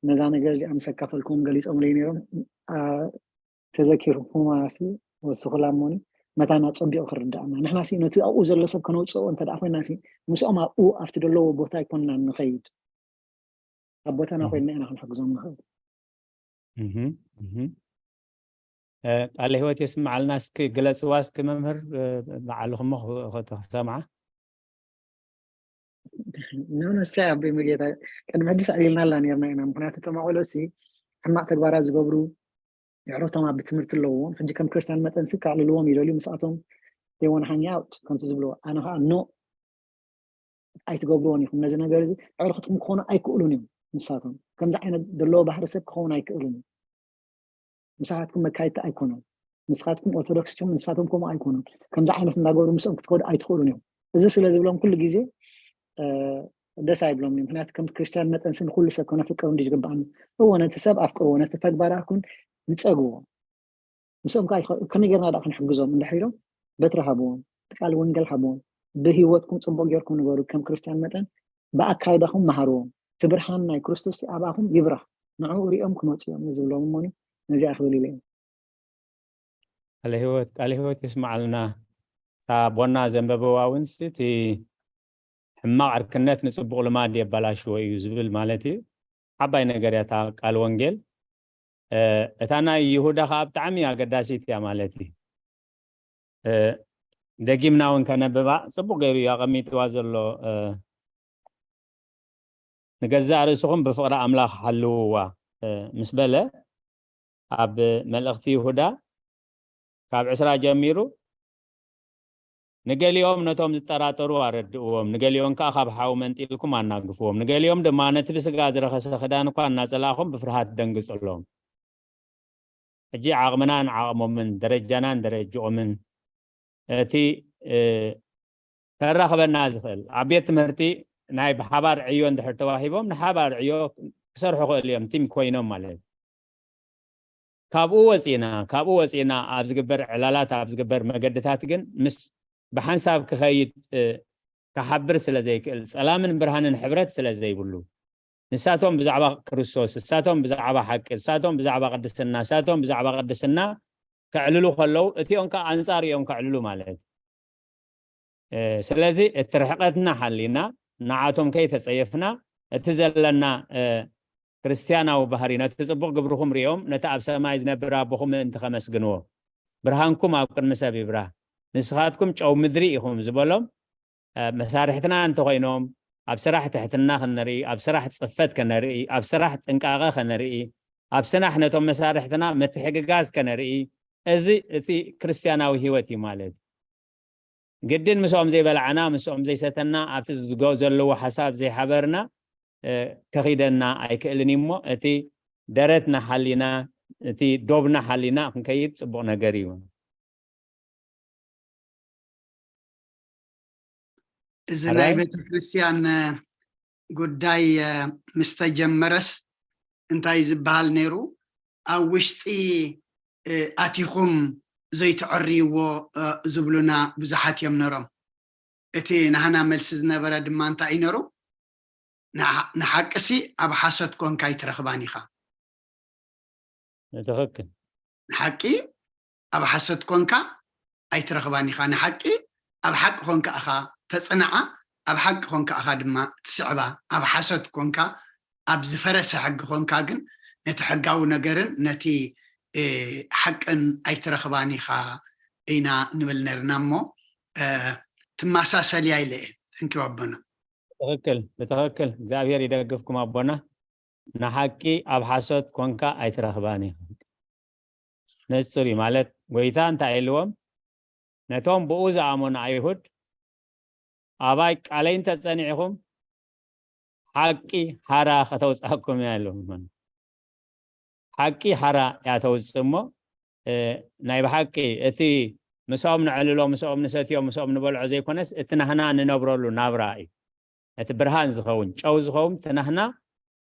ነዛ ነገር እዚኣ ምስ ኣካፈልኩም ገሊጾምለይ ነይሮም። ኣ፣ ተዘኪርኩማ ሲ ወስኹላ እሞኒ፣ መታን ኣጸቢቑ ክርድኣና። ንሕና ሲ ነቲ ኣብኡ ዘሎ ሰብ ከነውጽኦ እንተ ደኣ ኮይና ሲ፣ ምስኦም ኣብኡ ኣብቲ ዘለዎ ቦታ ኣይኮንና ንኸይድ። ኣብ ቦታና እህ። ኮይንና ኢና ክንሕግዞም ንኽእል። እህ፣ እህ። እ፣ ቃለ ህይወት የስምዓልና። እስኪ ግለጽዋ እስኪ መምህር፣ እ፣ ባዕልኹም እሞ ኽ-፣ ኽ-፣ ክሰምዓ። ኖ፣ ኖ፣ እስኪ ኣቦይ መርጌታ፣ ቅድሚ ሕጂ ሰዕሊልናላ ነይርና ኢና። ምኽንያቱ እቶም ኣቑሎት ሲ ሕማቕ ተግባራት ዝገብሩ፣ የዕሩኽቶም ኣብ ትምህርቲ ኣለዎም። ሕጂ ከም ክርስትያን መጠን ሲ ከዕልልዎም ይደልዩ፣ ምስኣቶም they wanna hang out ከምቲ ዝብልዎ። ኣነ ኸኣ ኖ፣ ኣይትገብርዎን ኢኹም። ነዚ ነገር እዚ ኣዕሩኽትኩም ክኾኑ ኣይክእሉን እዮም ንሳቶም። ከምዚ ዓይነት ዘለዎ ባህሪ ሰብ ክኸውን ኣይክእሉን እዮም። ንስኻትኩም መካይድቲ ኣይኮኑን። ንስኻትኩም ኦርቶዶክስ ኢኹም፣ ንሳቶም ከምኡ ኣይኮኑን። ከምዚ ዓይነት እንዳገብሩ ምስኦም ክትከዱ ኣይትኽእሉን እዮም። እዚ ስለ ዝብሎም ኩሉ ግዜ፣ እ፣ ደስ ኣይብሎምን እዩ። ምኽንያቱ ከም ክርስትያን መጠን ሲ ንኹሉ ሰብ ከነፍቅር እንዲ ዝግብኣና። እዎ፣ ነቲ ሰብ ኣፍቅርዎ፣ ነቲ ተግባራትኩም ንጸግዎ። ምስኦም ከኣ ይኸ-፣ ከመይ ጌርና ደኣ ክንሕግዞም እንድሕር ኢሎም፣ በትሪ ሃብዎም፣ እቲ ቃል ወንጌል ሃብዎም፣ ብህይወትኩም ጽቡቕ ጌርኩም ንበሩ፣ ከም ክርስትያን መጠን ብኣካይዳኹም መሃርዎም፣ እቲ ብርሃን ናይ ክርስቶስ ኣባኹም ይብራህ፣ ንዕኡ ሪኦም ክመጹ እዮም እዩ ዝብሎም እሞኒ፣ ነዚኣ ክብል ኢለ እየ። ቃለ ህይወት፣ ቃለ ህይወት የስምዓልና። እታ ቦና ዘንበበዋ እውን ሲ እቲ ሕማቕ ዕርክነት ንጽቡቕ ልማድ የበላሽዎ እዩ ዝብል ማለት እዩ። ዓባይ ነገር እያ እታ ቃል ወንጌል። እ፣ እታ ናይ ይሁዳ ኸኣ ብጣዕሚ ኣገዳሲት እያ ማለት እዩ። እ፣ ደጊምና እውን ከነብባ ጽቡቕ ገይሩ እዩ ኣቐሚጥዋ ዘሎ። እ፣ "ንገዛእ ርእስኹም ብፍቕሪ ኣምላኽ ሓልውዋ" እ፣ ምስ በለ፣ ኣብ መልእኽቲ ይሁዳ ካብ ዕስራ ጀሚሩ፣ "ንገሊኦም ነቶም ዝጠራጠሩ ኣረድእዎም፣ ንገሊኦም ከኣ ካብ ሓዊ መንጢልኩም ኣናግፍዎም፣ ንገሊኦም ድማ ነቲ ብስጋ ዝረኸሰ ክዳን እኳ እናጸላእኹም ብፍርሃት ደንግጽሎም።" ሕጂ ዓቕምናን ዓቕሞምን፣ ደረጃናን ደረጅኦምን፣ እቲ፣ እ፣ ከራኽበና ዝኽእል፣ ኣብ ቤት ትምህርቲ ናይ ብሓባር ዕዮ እንድሕር ተዋሂቦም፣ ንሓባር ዕዮ ክሰርሑ ክእል እዮም፣ ቲም ኮይኖም ማለት እዩ። ካብኡ ወፂና፣ ካብኡ ወፂና ኣብ ዝግበር ዕላላት፣ ኣብ ዝግበር መገድታት ግን ምስ ብሓንሳብ ክኸይድ፣ እ፣ ክሓብር ስለ ዘይክእል፣ ጸላምን ብርሃንን ሕብረት ስለ ዘይብሉ፣ ንሳቶም ብዛዕባ ክርስቶስ፣ ንሳቶም ብዛዕባ ሓቂ፣ ንሳቶም ብዛዕባ ቅድስና፣ ንሳቶም ብዛዕባ ቅድስና ከዕልሉ ከለዉ እቲኦም ከዓ ኣንጻር እዮም ከዕልሉ ማለት እዩ። ስለዚ እቲ ርሕቀትና ሓሊና ንዓቶም ከይተፀየፍና እቲ ዘለና ክርስትያናዊ ባህሪ ነቲ ፅቡቕ ግብርኹም ሪኦም ነቲ ኣብ ሰማይ ዝነብር ኣቦኹም ምእንቲ ከመስግንዎ ብርሃንኩም ኣብ ቅድሚ ሰብ ይብራህ፣ ንስኻትኩም ጨው ምድሪ ኢኹም ዝበሎም መሳርሕትና እንተኾይኖም ኣብ ስራሕ ትሕትና ከነርኢ፣ ኣብ ስራሕ ፅፈት ከነርኢ፣ ኣብ ስራሕ ጥንቃቐ ከነርኢ፣ ኣብ ስራሕ ነቶም መሳርሕትና ምትሕግጋዝ ከነርኢ፣ እዚ እቲ ክርስትያናዊ ህይወት እዩ ማለት እዩ። ግድን ምስኦም ዘይበላዕና ምስኦም ዘይሰተና ኣብቲ ዘለዎ ሓሳብ ዘይሓበርና ከኺደና ኣይክእልን እዩ እሞ እቲ ደረትና ሓሊና እቲ ዶብና ሓሊና ክንከይድ ፅቡቕ ነገር እዩ። እዚ ናይ ቤተክርስትያን ጉዳይ ምስ ተጀመረስ እንታይ ዝበሃል ነይሩ? ኣብ ውሽጢ ኣቲኹም ዘይትዕርይዎ ዝብሉና ብዙሓት እዮም ነሮም። እቲ ናህና መልሲ ዝነበረ ድማ እንታይ እዩ ነሩ? ንሓቅሲ ኣብ ሓሶት ኮንካ ኣይትረኽባን ኢኻ። ትኽክል። ንሓቂ ኣብ ሓሶት ኮንካ ኣይትረኽባን ኢኻ። ንሓቂ ኣብ ሓቂ ኮንካ ኢኻ ተጽንዓ፣ ኣብ ሓቂ ኮንካ ኢኻ ድማ ትስዕባ። ኣብ ሓሶት ኮንካ ኣብ ዝፈረሰ ሕጊ ኮንካ ግን ነቲ ሕጋዊ ነገርን ነቲ ሓቅን ኣይትረኽባን ኢኻ ኢና ንብል ነርና እሞ ትመሳሰልያ ኢለ እየ። ተንኪው ኣቦና። ትኽክል ብትኽክል እግዚኣብሔር ይደግፍኩም ኣቦና። ንሓቂ ኣብ ሓሶት ኮንካ ኣይትረኽባን ኢኻ። ነጽር እዩ ማለት ጎይታ እንታይ ኢልዎም ነቶም ብኡ ዝኣመኑ ኣይሁድ ኣባይ ቃለይ እንተጸኒዕኹም ሓቂ ሓራ ከተውፅኣኩም እያ ኢልዎም። ሓቂ ሓራ እያ ተውፅእ እሞ ናይ ብሓቂ እቲ ምስኦም ንዕልሎ ምስኦም ንሰትዮ ምስኦም ንበልዖ ዘይኮነስ እቲ ናህና ንነብረሉ ናብራ እዩ። እቲ ብርሃን ዝኸውን ጨው ዝኸውን እቲ ናህና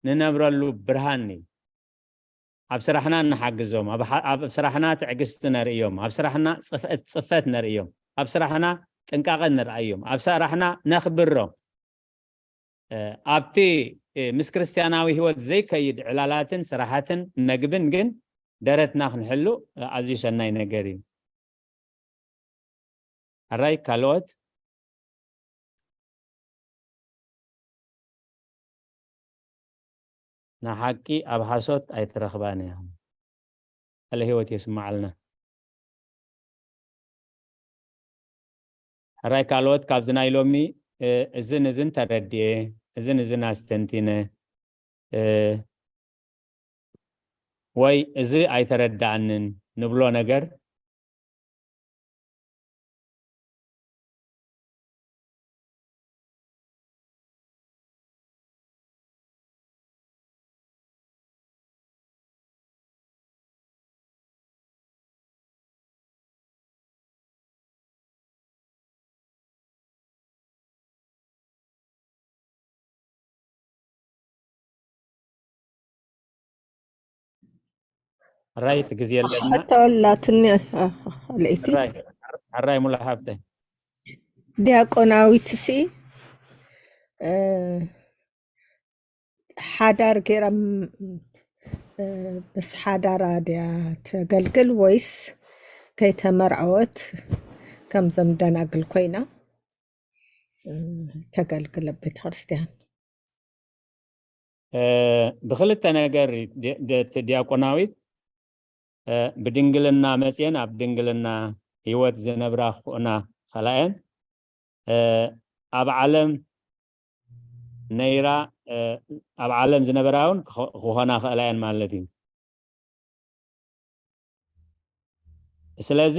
ንነብረሉ ብርሃን እዩ። ኣብ ስራሕና ንሓግዞም፣ ኣብ ስራሕና ትዕግስቲ ነርእዮም፣ ኣብ ስራሕና ፅፈት ነርእዮም፣ ኣብ ስራሕና ጥንቃቐ ንርኣዮም፣ ኣብ ስራሕና ነኽብሮም። ኣብቲ ምስ ክርስትያናዊ ህይወት ዘይከይድ ዕላላትን ስራሓትን መግብን ግን ደረትና ክንሕሉ ኣዝዩ ሰናይ ነገር እዩ። ሕራይ ካልኦት ንሓቂ ኣብ ሓሶት ኣይትረኽባን እያ። ቃለ ህይወት የስምዓልና። ሕራይ ካልኦት ካብዚ ናይ ሎሚ እዝን እዝን ተረድኤ እዝን እዝን ኣስተንቲነ ወይ እዚ ኣይተረዳኣንን ንብሎ ነገር ራይት ግዜ ኣለና። ሕቶ ኣላትኒ ለይቲ ሕራይ ሙሉ ሃብተ ዲያቆናዊት ሲ ሓዳር ገይራ ምስ ሓዳራ ድያ ተገልግል ወይስ ከይተመርዐወት ከምዘም ደናግል ኮይና ተገልግል ኣብ ቤተክርስትያን? ብክልተ ነገር ዲያቆናዊት ብድንግልና መፅየን ኣብ ድንግልና ህይወት ዝነብራ ክኾና ከላየን ኣብ ዓለም ነይራ ኣብ ዓለም ዝነበራ እውን ክኾና ክእላ እየን ማለት እዩ። ስለዚ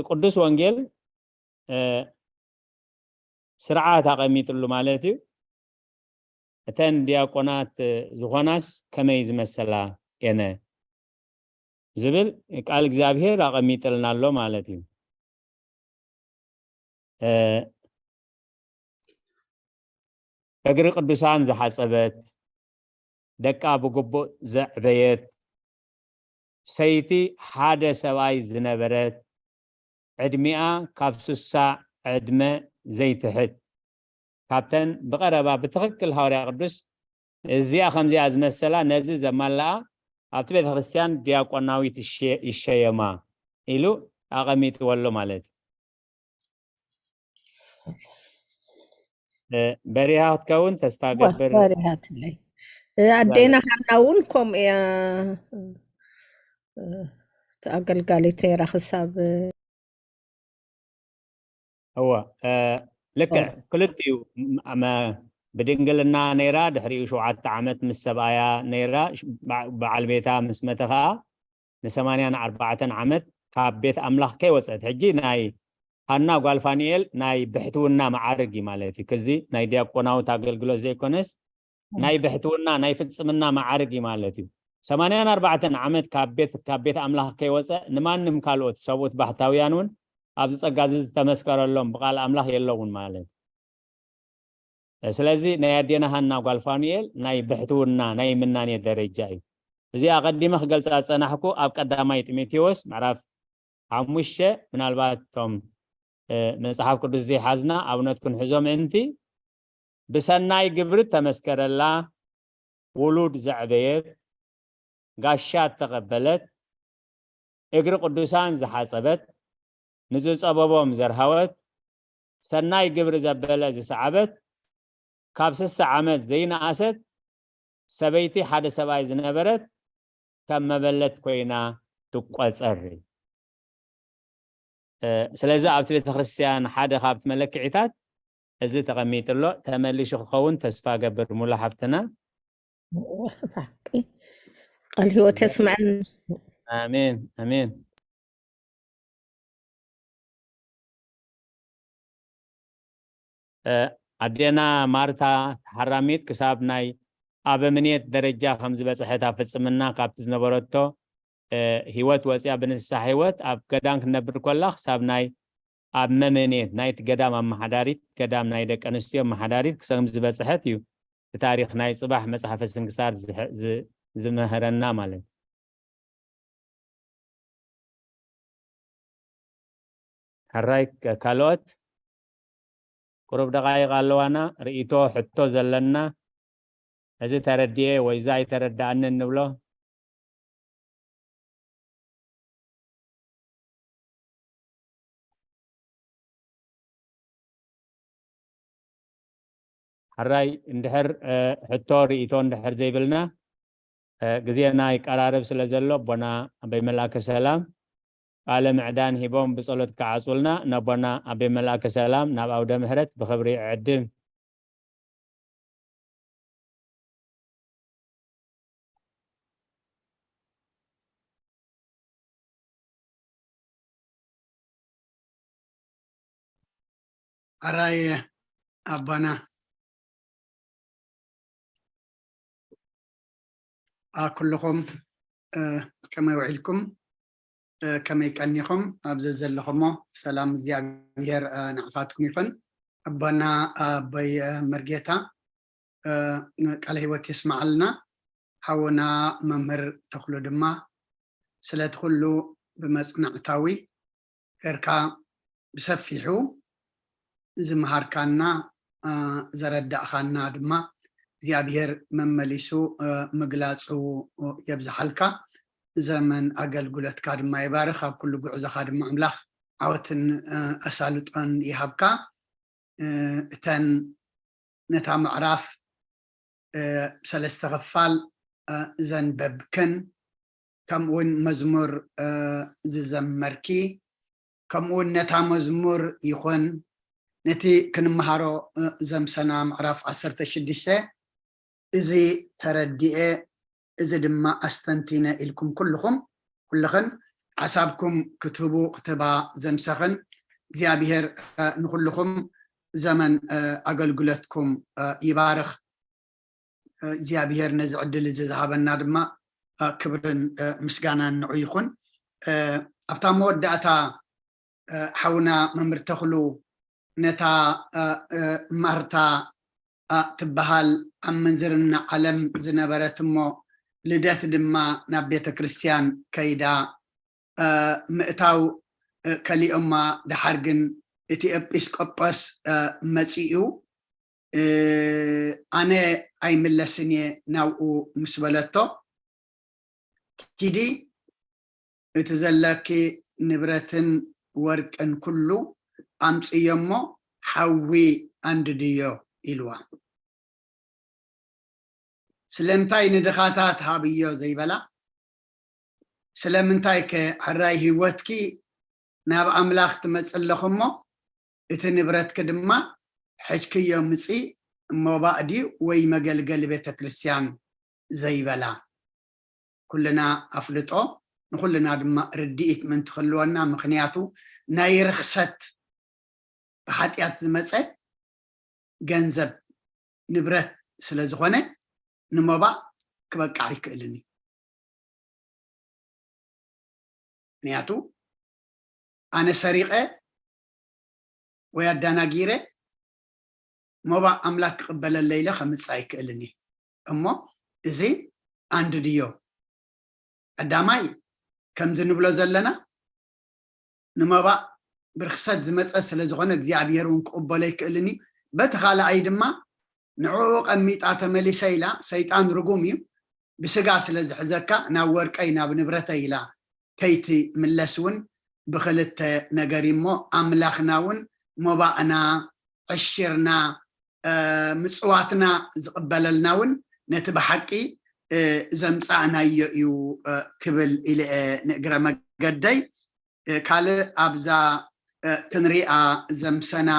ቅዱስ ወንጌል ስርዓት ኣቐሚጥሉ ማለት እዩ። እተን ዲያቆናት ዝኾናስ ከመይ ዝመሰላ የነ ዝብል ቃል እግዚኣብሔር ኣቐሚጥልና ኣሎ ማለት እዩ። እግሪ ቅዱሳን ዝሓፀበት ደቃ ብግቡእ ዘዕበየት ሰይቲ ሓደ ሰብኣይ ዝነበረት ዕድሚኣ ካብ ስሳ ዕድመ ዘይትሕት ካብተን ብቐረባ ብትኽክል ሃዋርያ ቅዱስ እዚኣ ከምዚኣ ዝመሰላ ነዚ ዘማልኣ ኣብቲ ቤተ ክርስቲያን ዲያቆናዊት ይሸየማ። ኢሉ ኣቐሚጥዎ ኣሎ ማለት እዩ። በሪሃ ክትከውን ተስፋ ገብር። በሪሃትለይ። ኣዴና ሃና እውን ከምኡ እያ። ኣገልጋሊት ነይራ ክሳብ እወ፣ ልክዕ ክልቲኡ፣ ብድንግልና ነይራ፣ ድሕሪኡ ሸውዓተ ዓመት ምስ ሰብኣያ ነይራ። በዓል ቤታ ምስ መተ ከዓ ንሰማንያን ኣርባዕተን ዓመት ካብ ቤት ኣምላኽ ከይወፀት። ሕጂ ናይ ሃና ጓል ፋኒኤል ናይ ብሕትውና መዓርግ እዩ ማለት እዩ። ክዚ ናይ ዲያቆናውት ኣገልግሎት ዘይኮነስ ናይ ብሕትውና ናይ ፍጽምና መዓርግ እዩ ማለት እዩ። ሰማንያን ኣርባዕተን ዓመት ካብ ቤት ካብ ቤት ኣምላኽ ከይወፀ ንማንም ካልኦት ሰብኡት ባህታውያን እውን ኣብዚ ጸጋ እዚ ዝተመስከረሎም ብቃል ኣምላኽ የለውን ማለት እዩ። ስለዚ ናይ ኣዴና ሃና ጓል ፋኑኤል ናይ ብሕትውና ናይ ምናኔ ደረጃ እዩ። እዚ ኣቐዲመ ክገልጻ ዝጸናሕኩ ኣብ ቀዳማይ ጢሞቴዎስ ምዕራፍ ሓሙሽተ፣ ምናልባት እቶም መጽሓፍ ቅዱስ ዘይሓዝና ኣብነት ክንሕዞ ምእንቲ፣ ብሰናይ ግብሪ ተመስከረላ፣ ውሉድ ዘዕበየት፣ ጋሻ እተቐበለት፣ እግሪ ቅዱሳን ዝሓጸበት፣ ንዝጸበቦም ዘርሃወት፣ ሰናይ ግብሪ ዘበለ ዝሰዓበት፣ ካብ ስሳ ዓመት ዘይነኣሰት ሰበይቲ ሓደ ሰብኣይ ዝነበረት ከም መበለት ኮይና ትቆጸር። ስለዚ ኣብቲ ቤተክርስትያን ሓደ ካብቲ መለክዒታት እዚ ተቐሚጡ ኣሎ። ተመሊሹ ክኸውን ተስፋ ገብር ሙሉ ሓፍትና። ቃል ህይወት የስምዐን። ኣሜን ኣሜን። ኣዴና ማርታ ተሓራሚት ክሳብ ናይ ኣበምኔት ደረጃ ከም ዝበፅሐት ኣብ ፍፅምና ካብቲ ዝነበረቶ ህይወት ወፅያ ብንስሓ ህይወት ኣብ ገዳም ክትነብር ኮላ ክሳብ ናይ ኣብ መመኔት ናይቲ ገዳም ኣመሓዳሪት ገዳም ናይ ደቂ ኣንስትዮ ኣመሓዳሪት ክሰም ዝበፅሐት እዩ ብታሪክ ናይ ፅባሕ መፅሓፈ ስንክሳር ዝምህረና ማለት። ሕራይ ካልኦት ቁሩብ ደቃይቕ ኣለዋና ርእይቶ ሕቶ ዘለና እዚ ተረድኤ ወይ እዛ ኣይተረዳኣንን ንብሎ። ሕራይ እንድሕር ሕቶ ርእይቶ እንድሕር ዘይብልና ግዜና ይቀራረብ ስለ ዘሎ ኣቦና ኣበይ መልኣከ ሰላም ቃለ ምዕዳን ሂቦም ብጸሎት ክዓጽውልና ነቦና ኣበይ መልኣከ ሰላም ናብ ኣውደ ምህረት ብኽብሪ ይዕድም። ኣራየ ኣባና ኩልኹም ከመይ ውዒልኩም? ከመይ ቀኒኹም? ኣብዚ ዘለኹሞ ሰላም እግዚኣብሔር ንዓኻትኩም ይኹን። ኣቦና ኣቦይ መርጌታ ቃለ ህይወት የስምዓልና። ሓውና መምህር ተኽሉ ድማ ስለቲ ኩሉ ብመጽናዕታዊ ጌርካ ብሰፊሑ ዝመሃርካና ዘረዳእኻና ድማ እግዚኣብሔር መመሊሱ ምግላጹ የብዝሓልካ። ዘመን ኣገልግሎትካ ድማ ይባርኽ። ኣብ ኩሉ ጉዕዞኻ ድማ ኣምላኽ ዓወትን ኣሳልጦን ይሃብካ። እተን ነታ ምዕራፍ ሰለስተ ክፋል ዘንበብክን ከምኡውን መዝሙር ዝዘመርኪ ከምኡውን ነታ መዝሙር ይኹን ነቲ ክንመሃሮ ዘምሰና ምዕራፍ ዓሰርተ ሽዱሽተ እዚ ተረዲኤ እዚ ድማ ኣስተንቲነ ኢልኩም ኩልኹም ኩልኽን ሓሳብኩም ክትህቡ ክትህባ ዘምሰኽን እግዚኣብሔር ንኩልኹም ዘመን ኣገልግሎትኩም ይባርኽ። እግዚኣብሔር ነዚ ዕድል እዚ ዝሃበና ድማ ክብርን ምስጋናን ንዑ ይኹን። ኣብታ መወዳእታ ሓውና መምህር ተኽሉ ነታ ማርታ ትበሃል ኣብ ምንዝርና ዓለም ዝነበረት እሞ ልደት ድማ ናብ ቤተ ክርስቲያን ከይዳ ምእታው ከሊኦማ። ደሓር ግን እቲ ኤጲስቆጶስ መጺኡ ኣነ ኣይምለስን እየ ናብኡ ምስ በለቶ ኪዲ እቲ ዘለኪ ንብረትን ወርቅን ኩሉ ኣምጽዮ እሞ ሓዊ ኣንድድዮ ኢልዋ። ስለምንታይ ንድኻታት ሃብዮ ዘይበላ? ስለምንታይ ከ ሕራይ ህይወትኪ ናብ ኣምላኽ ትመጽእ ኣለኹ እሞ እቲ ንብረትኪ ድማ ሕጅክዮ ምጺ፣ ሞባእ ድዩ ወይ መገልገሊ ቤተ ክርስቲያን ዘይበላ? ኩልና ኣፍልጦ፣ ንኹልና ድማ ርድኢት ምእንቲ ክህልወና፣ ምኽንያቱ ናይ ርኽሰት ብሓጢኣት ዝመጸ ገንዘብ ንብረት ስለ ዝኾነ ንሞባእ ክበቅዕ ኣይክእልን እዩ። ምኽንያቱ ኣነ ሰሪቐ ወይ ኣዳናጊረ ሞባእ ኣምላክ ክቕበለለ ኢለ ከምጽእ ኣይክእልን እየ። እሞ እዚ ኣንድድዮ። ቀዳማይ ከምዚ ንብሎ ዘለና ንመባእ ብርክሰት ዝመጸ ስለ ዝኾነ እግዚኣብሔር እውን ክቕበሎ ኣይክእልን እዩ። በቲ ካልኣይ ድማ ንዕኡ ቀሚጣ ተመሊሰ ኢላ፣ ሰይጣን ርጉም እዩ፣ ብስጋ ስለ ዝሕዘካ ናብ ወርቀይ ናብ ንብረተይ ኢላ ከይትምለስ እውን ብክልተ ነገር እዩ እሞ ኣምላኽና እውን መባእና ዕሽርና ምፅዋትና ዝቕበለልና እውን ነቲ ብሓቂ ዘምፃእናዮ እዩ ክብል ኢለ ንእግረ መገደይ። ካልእ ኣብዛ ክንሪኣ ዘምሰና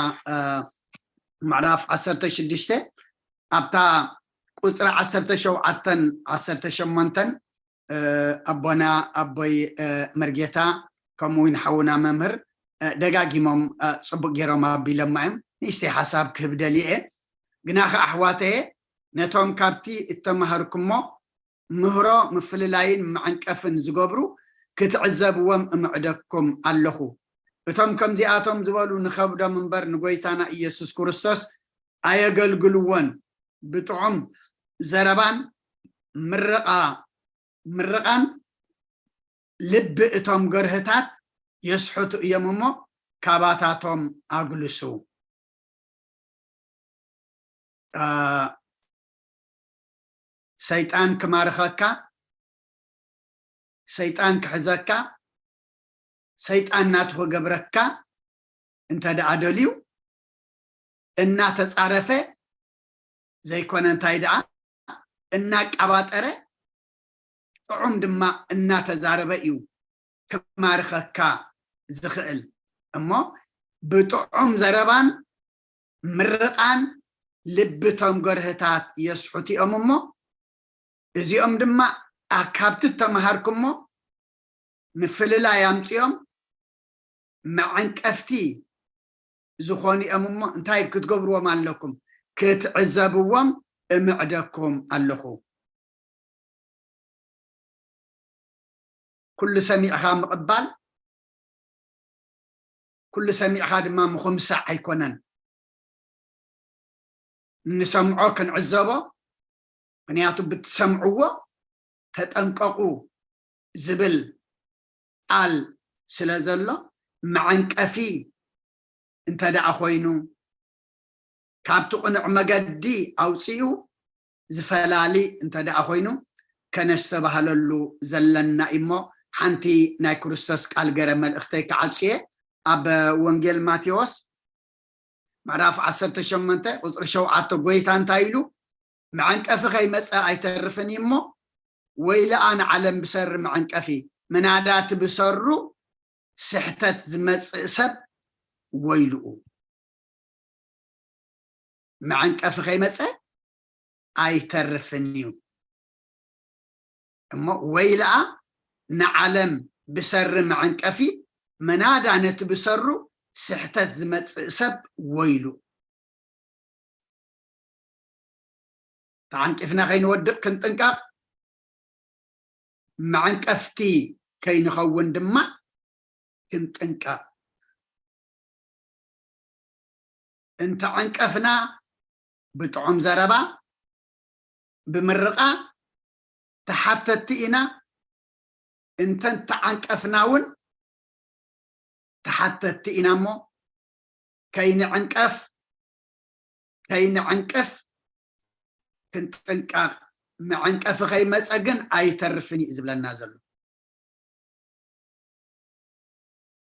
ምዕራፍ ዓሰርተ ሽዱሽተ ኣብታ ቁፅሪ ዓሰርተ ሸውዓተን ዓሰርተ ሸሞንተን ኣቦና ኣቦይ መርጌታ ከምኡ እውን ሓውና መምህር ደጋጊሞም ፅቡቅ ገይሮም ኣቢሎማ እዮም። ንእሽተይ ሓሳብ ክህብ ደልየ ግናኸ ኣሕዋተየ ነቶም ካብቲ እተማሃርኩሞ ምህሮ ምፍልላይን መዐንቀፍን ዝገብሩ ክትዕዘብዎም እምዕደኩም ኣለኹ። እቶም ከምዚኣቶም ዝበሉ ንኸብዶም እምበር ንጎይታና ኢየሱስ ክርስቶስ ኣየገልግልዎን። ብጥዑም ዘረባን ምርቓ ምርቓን ልቢ እቶም ገርህታት የስሕቱ እዮም እሞ ካባታቶም ኣግልሱ። ሰይጣን ክማርኸካ፣ ሰይጣን ክሕዘካ፣ ሰይጣን ናቱ ክገብረካ እንተ ደኣ ደልዩ እናተፃረፈ ዘይኮነ እንታይ ደኣ እናቃባጠረ ጥዑም ድማ እናተዛረበ እዩ ክማርኸካ ዝኽእል። እሞ ብጥዑም ዘረባን ምርቓን ልቢ እቶም ገርህታት የስሑት እዮም እሞ እዚኦም ድማ ካብቲ እተምሃርኩሞ ምፍልላይ ኣምፅኦም መዐንቀፍቲ ዝኾኑ እዮም እሞ እንታይ ክትገብርዎም ኣለኩም? ክትዕዘብዎም እምዕደኩም ኣለኹ። ኩሉ ሰሚዕኻ ምቕባል ኩሉ ሰሚዕኻ ድማ ምኹምሳዕ ኣይኮነን። ንሰምዖ ክንዕዘቦ ምክንያቱ ብትሰምዕዎ ተጠንቀቑ ዝብል ቃል ስለ ዘሎ መዐንቀፊ እንተ ደኣ ኮይኑ ካብቲ ቅኑዕ መገዲ ኣውፂኡ ዝፈላሊ እንተ ደኣ ኮይኑ ከነስተባህለሉ ዘለና እሞ ሓንቲ ናይ ክርስቶስ ቃል ገረ መልእኽተይ ክዓፅየ ኣብ ወንጌል ማቴዎስ ምዕራፍ ዓሰርተ ሸሞንተ ቁፅሪ ሸውዓተ ጎይታ እንታይ ኢሉ መዐንቀፊ ከይመፀ ኣይተርፍን እዩ እሞ ወይለኣ ንዓለም ብሰሪ መዐንቀፊ ምናዳ እቲ ብሰሩ ስሕተት ዝመፅእ ሰብ ወይልኡ መዐንቀፊ ከይመፀ ኣይተርፍን እዩ እሞ ወይለኣ ንዓለም ብሰሪ መዐንቀፊ መናዳ ነቲ ብሰሩ ስሕተት ዝመፅእ ሰብ ወይሉ ተዓንቂፍና ከይንወድቅ ክንጥንቀቕ መዐንቀፍቲ ከይንኸውን ድማ ክንጥንቀቕ እንተዐንቀፍና ብጥዑም ዘረባ ብምርቓ ተሓተቲ ኢና እንተን ተዓንቀፍና እውን ተሓተቲ ኢና እሞ ከይንዕንቀፍ ከይንዕንቅፍ ክንጥንቀቕ መዐንቀፊ ከይመፀ ግን ኣይተርፍን እዩ ዝብለና ዘሎ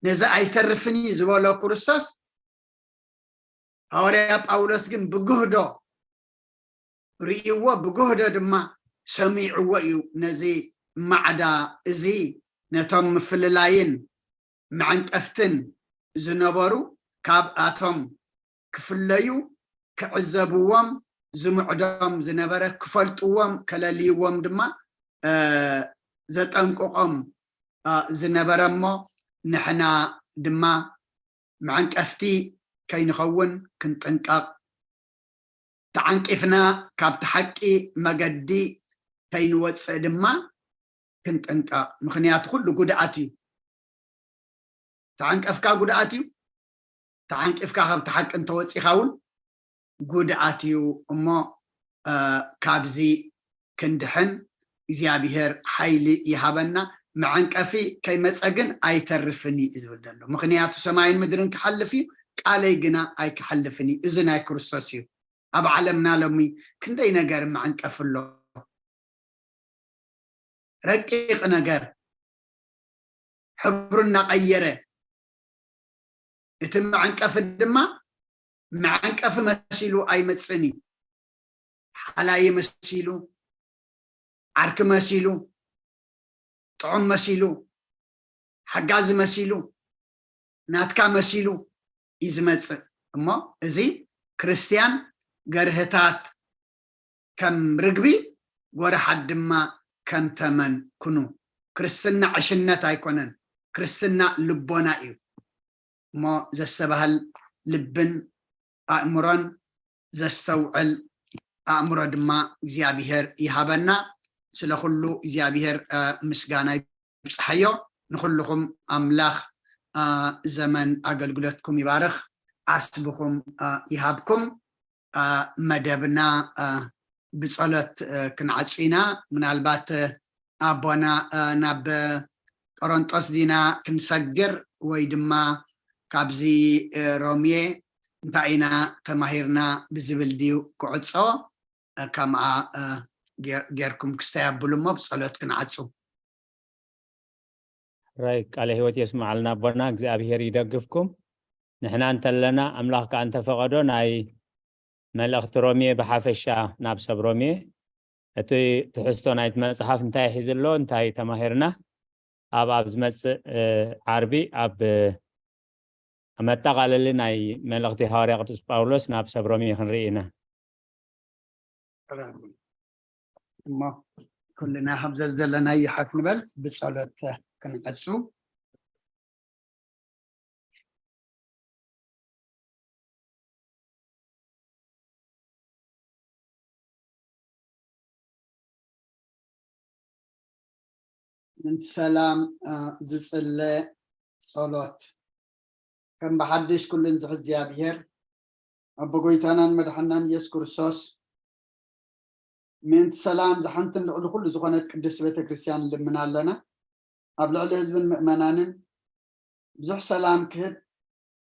ነዚ ኣይተርፍን እዩ ዝበሎ ክርስቶስ፣ ሃዋርያ ጳውሎስ ግን ብግህዶ ርእይዎ፣ ብግህዶ ድማ ሰሚዕዎ እዩ። ነዚ ማዕዳ እዚ ነቶም ምፍልላይን መዐንቀፍትን ዝነበሩ ካብኣቶም ክፍለዩ፣ ክዕዘብዎም ዝምዕዶም ዝነበረ፣ ክፈልጥዎም ከለልይዎም ድማ ዘጠንቅቖም ዝነበረ፣ እሞ ንሕና ድማ መዐንቀፍቲ ከይንኸውን ክንጥንቀቕ፣ ተዓንቂፍና ካብቲ ሓቂ መገዲ ከይንወፅእ ድማ ክንጥንቀቕ። ምኽንያቱ ኩሉ ጉድኣት እዩ። ተዓንቀፍካ ጉድኣት እዩ። ተዓንቂፍካ ካብቲ ሓቂ እንተወፂኻ እውን ጉድኣት እዩ። እሞ ካብዚ ክንድሕን እግዚኣብሔር ሓይሊ ይሃበና። መዐንቀፊ ከይመፀ ግን ኣይተርፍን እዩ ዝብል ዘሎ። ምኽንያቱ ሰማይን ምድርን ክሓልፍ እዩ፣ ቃለይ ግና ኣይክሓልፍን እዩ። እዚ ናይ ክርስቶስ እዩ። ኣብ ዓለምና ሎሚ ክንደይ ነገር መዐንቀፊ ኣሎ። ረቂቕ ነገር ሕብሩ እናቐየረ፣ እቲ መዐንቀፊ ድማ መዐንቀፊ መሲሉ ኣይመፅእን እዩ። ሓላዪ መሲሉ፣ ዓርኪ መሲሉ፣ ጥዑም መሲሉ፣ ሓጋዚ መሲሉ፣ ናትካ መሲሉ እዩ ዝመፅእ። እሞ እዚ ክርስትያን ገርህታት ከም ርግቢ፣ ጎራሓት ድማ ከም ተመን ኩኑ። ክርስትና ዕሽነት ኣይኮነን፣ ክርስትና ልቦና እዩ። እሞ ዘስተባህል ልብን ኣእምሮን ዘስተውዕል ኣእምሮ ድማ እግዚኣብሔር ይሃበና። ስለ ኩሉ እግዚኣብሔር ምስጋና ይብፅሓዮ። ንኩልኹም ኣምላኽ ዘመን ኣገልግሎትኩም ይባርኽ፣ ዓስብኹም ይሃብኩም። መደብና ብጸሎት ክንዓጹ ኢና። ምናልባት ኣቦና ናብ ቆሮንጦስ ዲና ክንሰግር ወይ ድማ ካብዚ ሮሜ እንታይ ኢና ተማሂርና ብዝብል ድዩ ክዕጾ? ከምኣ ጌርኩም ክስተይ ኣብሉ እሞ ብጸሎት ክንዓጹ። ሕራይ ቃለ ህይወት የስምዓልና ኣቦና እግዚኣብሔር ይደግፍኩም። ንሕና እንተለና ኣምላኽ ከኣ እንተፈቐዶ ናይ መልእኽቲ ሮሜ ብሓፈሻ ናብ ሰብ ሮሜ እቲ ትሕዝቶ ናይቲ መጽሓፍ እንታይ ሒዝሎ እንታይ ተማሂርና ኣብ ኣብ ዝመጽእ ዓርቢ ኣብ መጠቓለሊ ናይ መልእኽቲ ሃዋርያ ቅዱስ ጳውሎስ ናብ ሰብ ሮሜ ክንርኢ ኢና። እሞ ኩልና ካብ ዘዘለና ይሓፍ ንበል ብጸሎት ክንዓጹ። ምእንቲ ሰላም ዝጽለ ጸሎት። ከም ብሓድሽ ኩሉን ዝሕዝ እግዚኣብሔር ኣቦ ጎይታናን መድሓናን ኢየሱስ ክርስቶስ ምእንቲ ሰላም ዝሓንትን ልዕሊ ኩሉ ዝኾነት ቅድስቲ ቤተክርስትያን ንልምን ኣለና። ኣብ ልዕሊ ህዝብን ምእመናንን ብዙሕ ሰላም ክህብ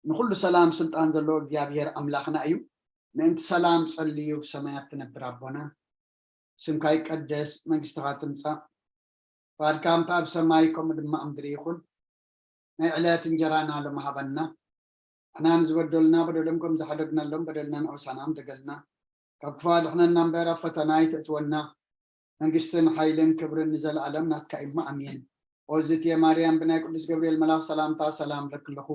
ንኩሉ ሰላም ስልጣን ዘለዎ እግዚኣብሔር ኣምላኽና እዩ። ምእንቲ ሰላም ጸልዩ ብሰማያት ትነብር ኣቦና ስምካ ይቀደስ፣ መንግስትኻ ትምጻእ፣ ፍቓድካ ከምቲ ኣብ ሰማይ ከምኡ ድማ ኣብ ምድሪ ይኹን። ናይ ዕለት እንጀራና ሎሚ ሃበና። ንሕና ንዝበደሉና በደሎም ከም ዝሓደግናሎም በደልና ንኣበሳና ምደገልና። ካብ ክፉእ ኣድሕነና እምበር ኣብ ፈተና ኣይተእትወና። መንግስትን ሓይልን ክብርን ንዘለኣለም ናትካ እዩ እሞ ኣሜን። ኦዝትየ ማርያም ብናይ ቅዱስ ገብርኤል መልኣኽ ሰላምታ ሰላም እብለኪ ኣለኹ።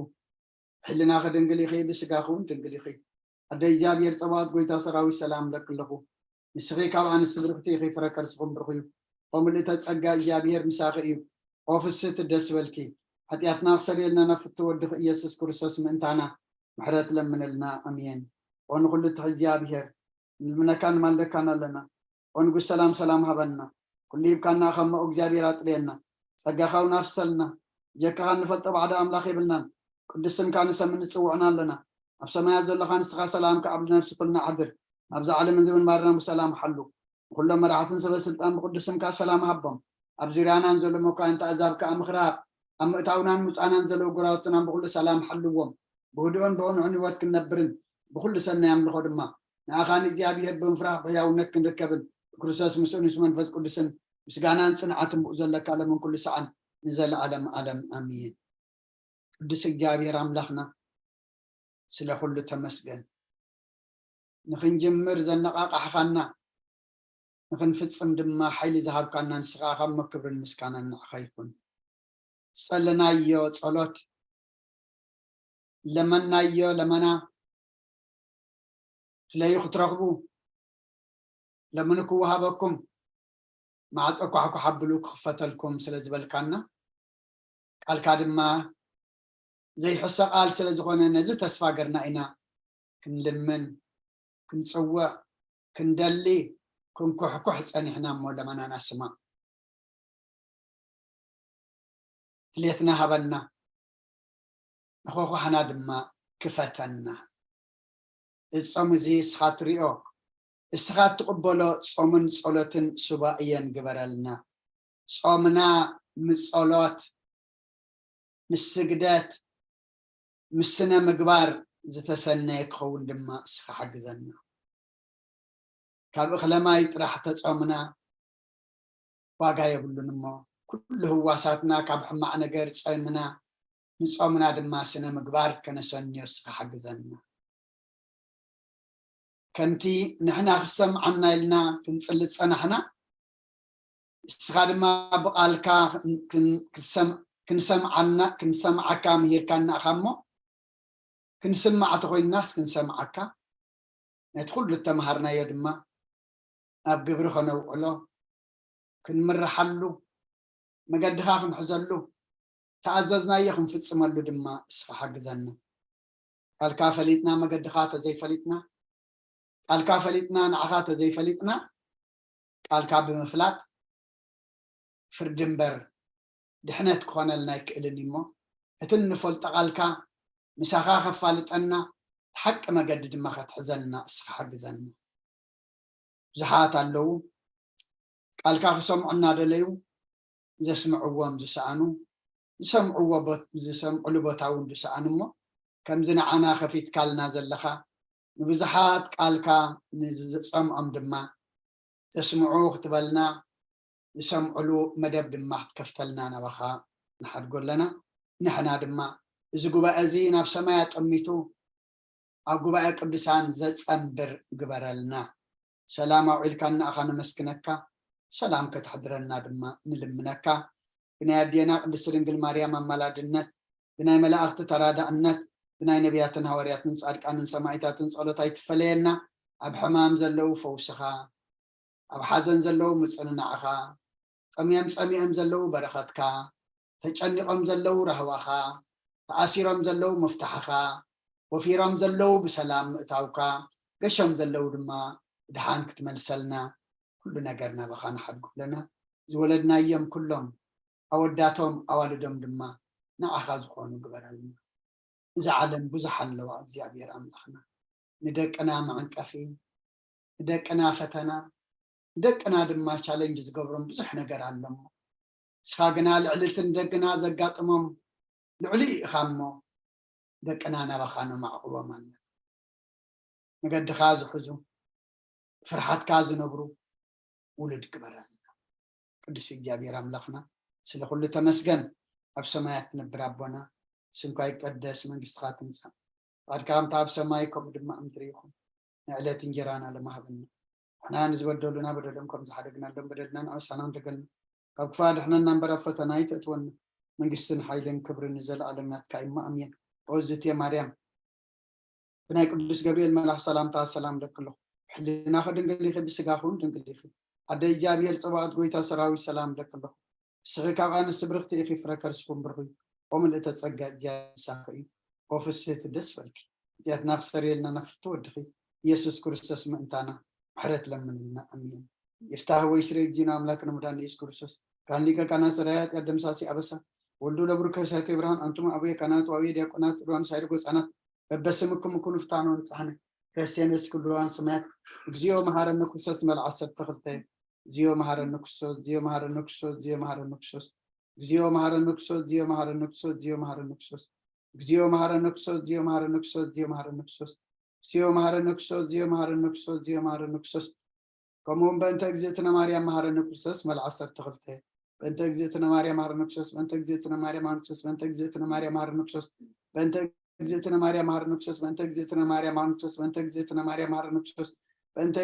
ብሕልናኺ ድንግል ኢኺ፣ ብስጋኺ እውን ድንግል ኢኺ። ኣደ እግዚኣብሔር ጸባኦት ጎይታ ሰራዊት ሰላም እብለኪ ኣለኹ። ንስኺ ካብ ኣንስቲ ብርኽቲ ኢኺ፣ ፍረ ከርስኹም ብሩኽ እዩ። ኦ ምልእተ ጸጋ እግዚኣብሔር ምሳኺ እዩ። ኦ ፍስህቲ ደስ በልኪ። ሓጢኣትና ክሰርየልና ናብ ፍቱ ወድኺ ኢየሱስ ክርስቶስ ምእንታና ምሕረት ለምነልና። ኣሜን። ኦ ንኹሉ እትሕዝ እግዚኣብሔር ንልምነካን ንማልደካን ኣለና። ኦ ንጉስ ሰላም ሰላም ሃበና። ኩሉ ሂብካና ከመኡ እግዚኣብሔር ኣጥርየና። ጸጋኻ እውን ኣፍሰልና። ብጀካኻ እንፈልጦ ባዕዶ ኣምላኽ የብልናን። ቅዱስ ስምካ ንሰምን ንጽውዕን ኣለና። ኣብ ሰማያት ዘለኻ ንስኻ ሰላምካ ኣብ ነፍሲ ኩልና ኣሕድር። ኣብዚ ዓለምን እዚ ምንባርና ብሰላም ሓሉ። ንኹሎም መራሕትን ሰበ ስልጣን ብቅዱስ ስምካ ሰላም ሃቦም። ኣብ ዙርያናን ዘሎ መኳንንቲ ኣዛብ ከኣ ምኽሪ ሃብ። ኣብ ምእታውናን ምውጻእናን ዘለዉ ጎረባብትናን ብኹሉ ሰላም ሓልዎም። ብህዱእን ብቕኑዕን ህይወት ክንነብርን ብኹሉ ሰናይ ኣምልኾ ድማ ንኣኻ ንእግዚኣብሔር ብምፍራሕ ብሕያውነት ክንርከብን ብክርስቶስ ምስኡን ምስ መንፈስ ቅዱስን ምስጋናን ጽንዓትን ብኡ ዘለካ ለምን ኩሉ ሰዓን ንዘለኣለም ኣለም ኣሜን። ቅዱስ እግዚኣብሔር ኣምላኽና፣ ስለ ኩሉ ተመስገን። ንኽንጅምር ዘነቓቓሕኻና፣ ንኽንፍጽም ድማ ሓይሊ ዝሃብካና ንስኻ ኢኻ እሞ፣ ክብርን ምስጋናን ንዓኻ ይኹን። ዝጸለናዮ ጸሎት፣ ለመናዮ ለመና፣ ድለዩ ክትረኽቡ፣ ለምኑ ክወሃበኩም፣ ማዕጾ ኳሕኳሕ ኣብሉ ክኽፈተልኩም ስለ ዝበልካና፣ ቃልካ ድማ ዘይሕሰ ቃል ስለ ዝኾነ፣ ነዚ ተስፋ ገርና ኢና ክንልምን፣ ክንጽውዕ፣ ክንደሊ፣ ክንኩሕኩሕ ጸኒሕና እሞ፣ ለመናና ስማዕ። ድሌትና ሃበና፣ ንኾኳሕና ድማ ክፈተና። እዚ ጾም እዚ እስኻ ትሪኦ፣ እስኻ ትቕበሎ ጾምን ጸሎትን ሱባኤን ግበረልና። ጾምና ምስ ጸሎት፣ ምስ ስግደት፣ ምስ ስነ ምግባር ዝተሰነየ ክኸውን ድማ እስኻ ሓግዘና። ካብ እኽለ ማይ ጥራሕ ተጾምና ዋጋ የብሉን እሞ፣ ኩሉ ህዋሳትና ካብ ሕማቕ ነገር ጾምና፣ ንጾምና ድማ ስነ ምግባር ከነሰንዮ እስኻ ሓግዘና። ከምቲ ንሕና ክሰምዓና ኢልና ክንጽሊ ዝጸናሕና፣ እስኻ ድማ ብቓልካ ክን-፣ ክን-፣ ክትሰም-፣ ክንሰምዓና፣ ክንሰምዓካ ምሂርካና ኢኻ እሞ፣ ክንስማዕ ተኾይንናስ ክንሰምዓካ፣ ነቲ ኩሉ እተምሃርናዮ ድማ ኣብ ግብሪ ከነውዕሎ፣ ክንምርሓሉ፣ መገድኻ ክንሕዘሉ፣ ተኣዘዝናዮ ክንፍጽመሉ ድማ እስኻ ሓግዘና። ቃልካ ፈሊጥና መገድኻ ተዘይፈሊጥና፣ ቃልካ ፈሊጥና ንዓኻ ተዘይፈሊጥና፣ ቃልካ ብምፍላጥ ፍርዲ እምበር ድሕነት ክኾነልና ኣይክእልን እዩ እሞ፣ እቲ እንፈልጦ ቃልካ ምሳኻ ከፋልጠና፣ ሓቂ መገዲ ድማ ከትሕዘና እስኻ ሓግዘና። ብዙሓት ኣለዉ፣ ቃልካ ክሰምዑ እናደለዩ ዘስምዕዎም ዝሰኣኑ፣ ዝሰምዕዎ ቦት-፣ ዝሰምዕሉ ቦታ እውን ዝሰኣኑ እሞ፣ ከምዚ ንዓና ከፊትካልና ዘለኻ፣ ንብዙሓት ቃልካ ንዝሰምዖም ድማ ዘስምዑ ክትበልና፣ ዝሰምዕሉ መደብ ድማ ክትከፍተልና ናባኻ ንሓድጎ ኣለና። ንሕና ድማ እዚ ጉባኤ እዚ ናብ ሰማይ ኣጠሚቱ ኣብ ጉባኤ ቅዱሳን ዘጸንብር ግበረልና። ሰላም ኣውዒልካና ኢኻ ነመስግነካ፣ ሰላም ከተሕድረና ድማ ንልምነካ። ብናይ ኣዴና ቅድስቲ ድንግል ማርያም ኣማላድነት፣ ብናይ መላእኽቲ ተራዳእነት፣ ብናይ ነቢያትን ሃዋርያትን ጻድቃንን ሰማዕታትን ጸሎት ኣይትፈለየና። ኣብ ሕማም ዘለዉ ፈውስኻ፣ ኣብ ሓዘን ዘለዉ ምጽንናዕኻ፣ ጠምዮም ጸሚኦም ዘለዉ በረኸትካ፣ ተጨኒቖም ዘለዉ ራህዋኻ፣ ተኣሲሮም ዘለዉ ምፍታሕኻ፣ ወፊሮም ዘለዉ ብሰላም ምእታውካ፣ ገሾም ዘለዉ ድማ ብድሓን ክትመልሰልና፣ ኩሉ ነገር ናባኻ ንሓድጎ ኣለና። ዝወለድናዮም ኩሎም፣ ኣወዳቶም ኣዋልዶም ድማ ንዓኻ ዝኾኑ ግበረልና። እዛ ዓለም ብዙሕ ኣለዋ፣ እግዚኣብሔር ኣምላኽና። ንደቅና መዐንቀፊ፣ ንደቅና ፈተና፣ ንደቅና ድማ ቻለንጅ ዝገብሮም ብዙሕ ነገር ኣሎ እሞ፣ ንስኻ ግና ልዕሊ እቲ ንደቅና ዘጋጥሞም ልዕሊኡ ኢኻ እሞ፣ ደቅና ናባኻ ነማዕቑቦም ኣለና። መገድኻ ዝሕዙ፣ ፍርሓትካ ዝነብሩ ውሉድ ግበረልና። ቅዱስ እግዚኣብሔር ኣምላኽና፣ ስለ ኩሉ ተመስገን። ኣብ ሰማያት ትነብር ኣቦና፣ ስምካ ይቀደስ፣ መንግስትኻ ትምጻእ፣ ፍቓድካ ከምታ ኣብ ሰማይ ከምኡ ድማ ኣብ ምድሪ ይኹን። ንዕለት እንጀራና ሎሚ ሃበና። ንሕና ንዝበደሉና በደሎም ከም ዝሓደግናሎም በደልና ንኣበሳና ንደገልና። ካብ ክፉእ ኣድሕነና እምበር ኣብ ፈተና ኣይተእትወና። መንግስትን ሓይልን ክብርን ንዘለኣለም ናትካ እዩ እሞ ኣሜን። ኦዝቴ ማርያም፣ ብናይ ቅዱስ ገብርኤል መልኣኽ ሰላምታ ሰላም እለኪ ኣለኹ። ብሕልናኺ ድንግል ኢኺ፣ ብስጋኺ እውን ድንግል ኢኺ። ኣደ እግዚኣብሔር ጸባኦት፣ ጎይታ ሰራዊት፣ ሰላም እለኪ ኣለኹ። ንስኺ ካብ ኣንስቲ ብርኽቲ ኢኺ፣ ፍረ ከርስኺ እውን ብሩኽ እዩ። ኦ ምልእተ ጸጋ፣ እግዚኣብሔር ምሳኺ እዩ። ኦ ፍስህቲ፣ ደስ በልኪ። ኃጢኣትና ክሰርየልና ናብ ፍትው ወድኺ ኢየሱስ ክርስቶስ ምእንታና ምሕረት ለምንልና። ኣሜን። ይፍታህ ወይ ስሬ እግዚእነ አምላክነ መድኃኒነ ኢየሱስ ክርስቶስ ካህን ሊቀ ካህናት ሠራየ ኃጢአት ደምሳሲ አበሳ ወልዱ ለብሩክ ከሳቴ ብርሃን አንቱም አቡየ ካህናት ወአቡየ ዲያቆናት ሩዋን ሳይድ ጎፃናት በበስምኩም ኩኑ ፍታኖ ንጻሕነ ክርስቲያኖስ ኩሉዋን ሰማያት እግዚኦ መሐረነ ክርስቶስ መልዓ ዓሰርተ ክልተ። እግዚኦ መሐረነ ክርስቶስ፣ እግዚኦ መሐረነ ክርስቶስ፣ እግዚኦ መሐረነ ክርስቶስ፣ እግዚኦ መሐረነ ክርስቶስ፣ እግዚኦ መሐረነ ክርስቶስ፣ እግዚኦ መሐረነ ክርስቶስ፣ እግዚኦ መሐረነ ክርስቶስ፣ እግዚኦ መሐረነ ክርስቶስ፣ እግዚኦ መሐረነ ክርስቶስ፣ እግዚኦ መሐረነ ክርስቶስ፣ እግዚኦ መሐረነ ክርስቶስ። ከምኡ እውን በእንተ እግዝእትነ ማርያም መሐረነ ክርስቶስ መልዓ ዓሰርተ ክልተ። በእንተ እግዝእትነ ማርያም መሐረነ ክርስቶስ፣ በእንተ እግዝእትነ ማርያም መሐረነ ክርስቶስ፣ በእንተ እግዝእትነ ማርያም መሐረነ ክርስቶስ፣ በእንተ እግዝእትነ ማርያም መሐረነ ክርስቶስ፣ በእንተ እግዝእትነ ማርያም መሐረነ ክርስቶስ፣ በእንተ እግዝእትነ ማርያም መሐረነ ክርስቶስ፣ በእንተ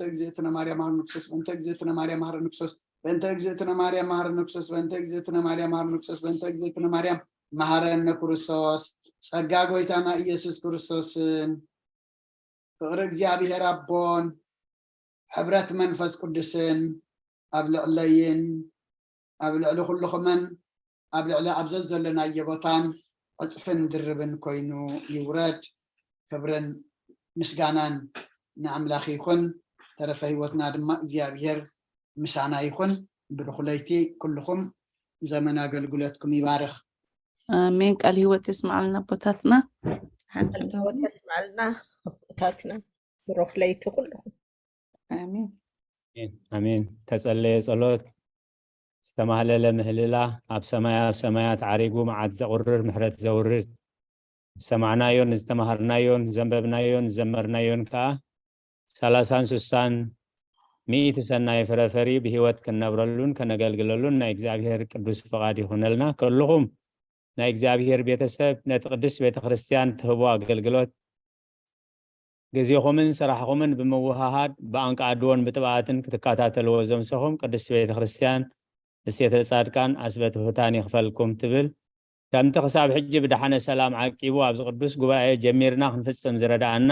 እግዝእትነ ማርያም መሐረነ ክርስቶስ፣ በእንተ እግዝእትነ ማርያም መሐረነ ክርስቶስ፣ በእንተ እግዝእትነ ማርያም መሐረነ ክርስቶስ፣ በእንተ እግዝእትነ ማርያም መሐረነ ክርስቶስ፣ በእንተ እግዝእትነ ማርያም መሐረነ ክርስቶስ፣ በእንተ እግዝእትነ ማርያም መሐረነ ክርስቶስ። ጸጋ ጎይታና ኢየሱስ ክርስቶስን ፍቕሪ እግዚኣብሔር ኣቦን ሕብረት መንፈስ ቅዱስን ኣብ ልዕለይን ኣብ ልዕሊ ኩልኹምን ኣብ ልዕሊ ኣብ ዘዘለናዮ ቦታን ዕጽፍን ድርብን ኮይኑ ይውረድ። ክብርን ምስጋናን ንኣምላኽ ይኹን። ተረፈ ህይወትና ድማ እግዚኣብሔር ምሳና ይኹን። ብሩኽ ለይቲ ኩልኹም፣ ዘመን ኣገልግሎትኩም ይባርኽ። ኣሜን። ቃል ህይወት የስምዓልና ኣቦታትና። ቃል ህይወት የስምዓልና ኣቦታትና። ብሩኽ ለይቲ ኩልኹም። ኣሜን። ኣሜን። ተጸለየ ጸሎት፣ ዝተማህለለ ምህልላ፣ ኣብ ሰማያ ሰማያት ዓሪጉ መዓት ዘቑርር ምሕረት ዘውርድ፣ ዝሰማዕናዮን ዝተማሃርናዮን ዘንበብናዮን ዝዘመርናዮን ከኣ ሰላሳን ስሳን ሚእቲ ሰናይ ፍረ ፈርዩ ብህይወት ክንነብረሉን ከነገልግለሉን ናይ እግዚኣብሔር ቅዱስ ፍቓድ ይኹነልና። ኩልኹም ናይ እግዚኣብሔር ቤተሰብ ነቲ ቅድስት ቤተ ክርስቲያን ትህቦ ኣገልግሎት ግዜኹምን ስራሕኹምን ብምውሃሃድ ብኣንቃድዎን ብጥብኣትን ክትከታተልዎ ዘምሰኹም ቅድስት ቤተ ክርስቲያን እሴተ ጻድቃን ኣስበ ትሑታን ይኽፈልኩም ትብል። ከምቲ ክሳብ ሕጂ ብደሓነ ሰላም ዓቂቡ ኣብዚ ቅዱስ ጉባኤ ጀሚርና ክንፍጽም ዝረድኣና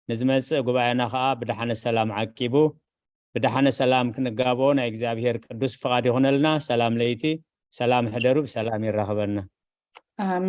ንዝመጽእ ጉባኤና ከኣ ብደሓነ ሰላም ዓቂቡ ብደሓነ ሰላም ክንጋብኦ ናይ እግዚኣብሔር ቅዱስ ፍቓድ ይኹነልና። ሰላም ለይቲ፣ ሰላም ሕደሩ፣ ብሰላም የራኽበና። ኣሜን።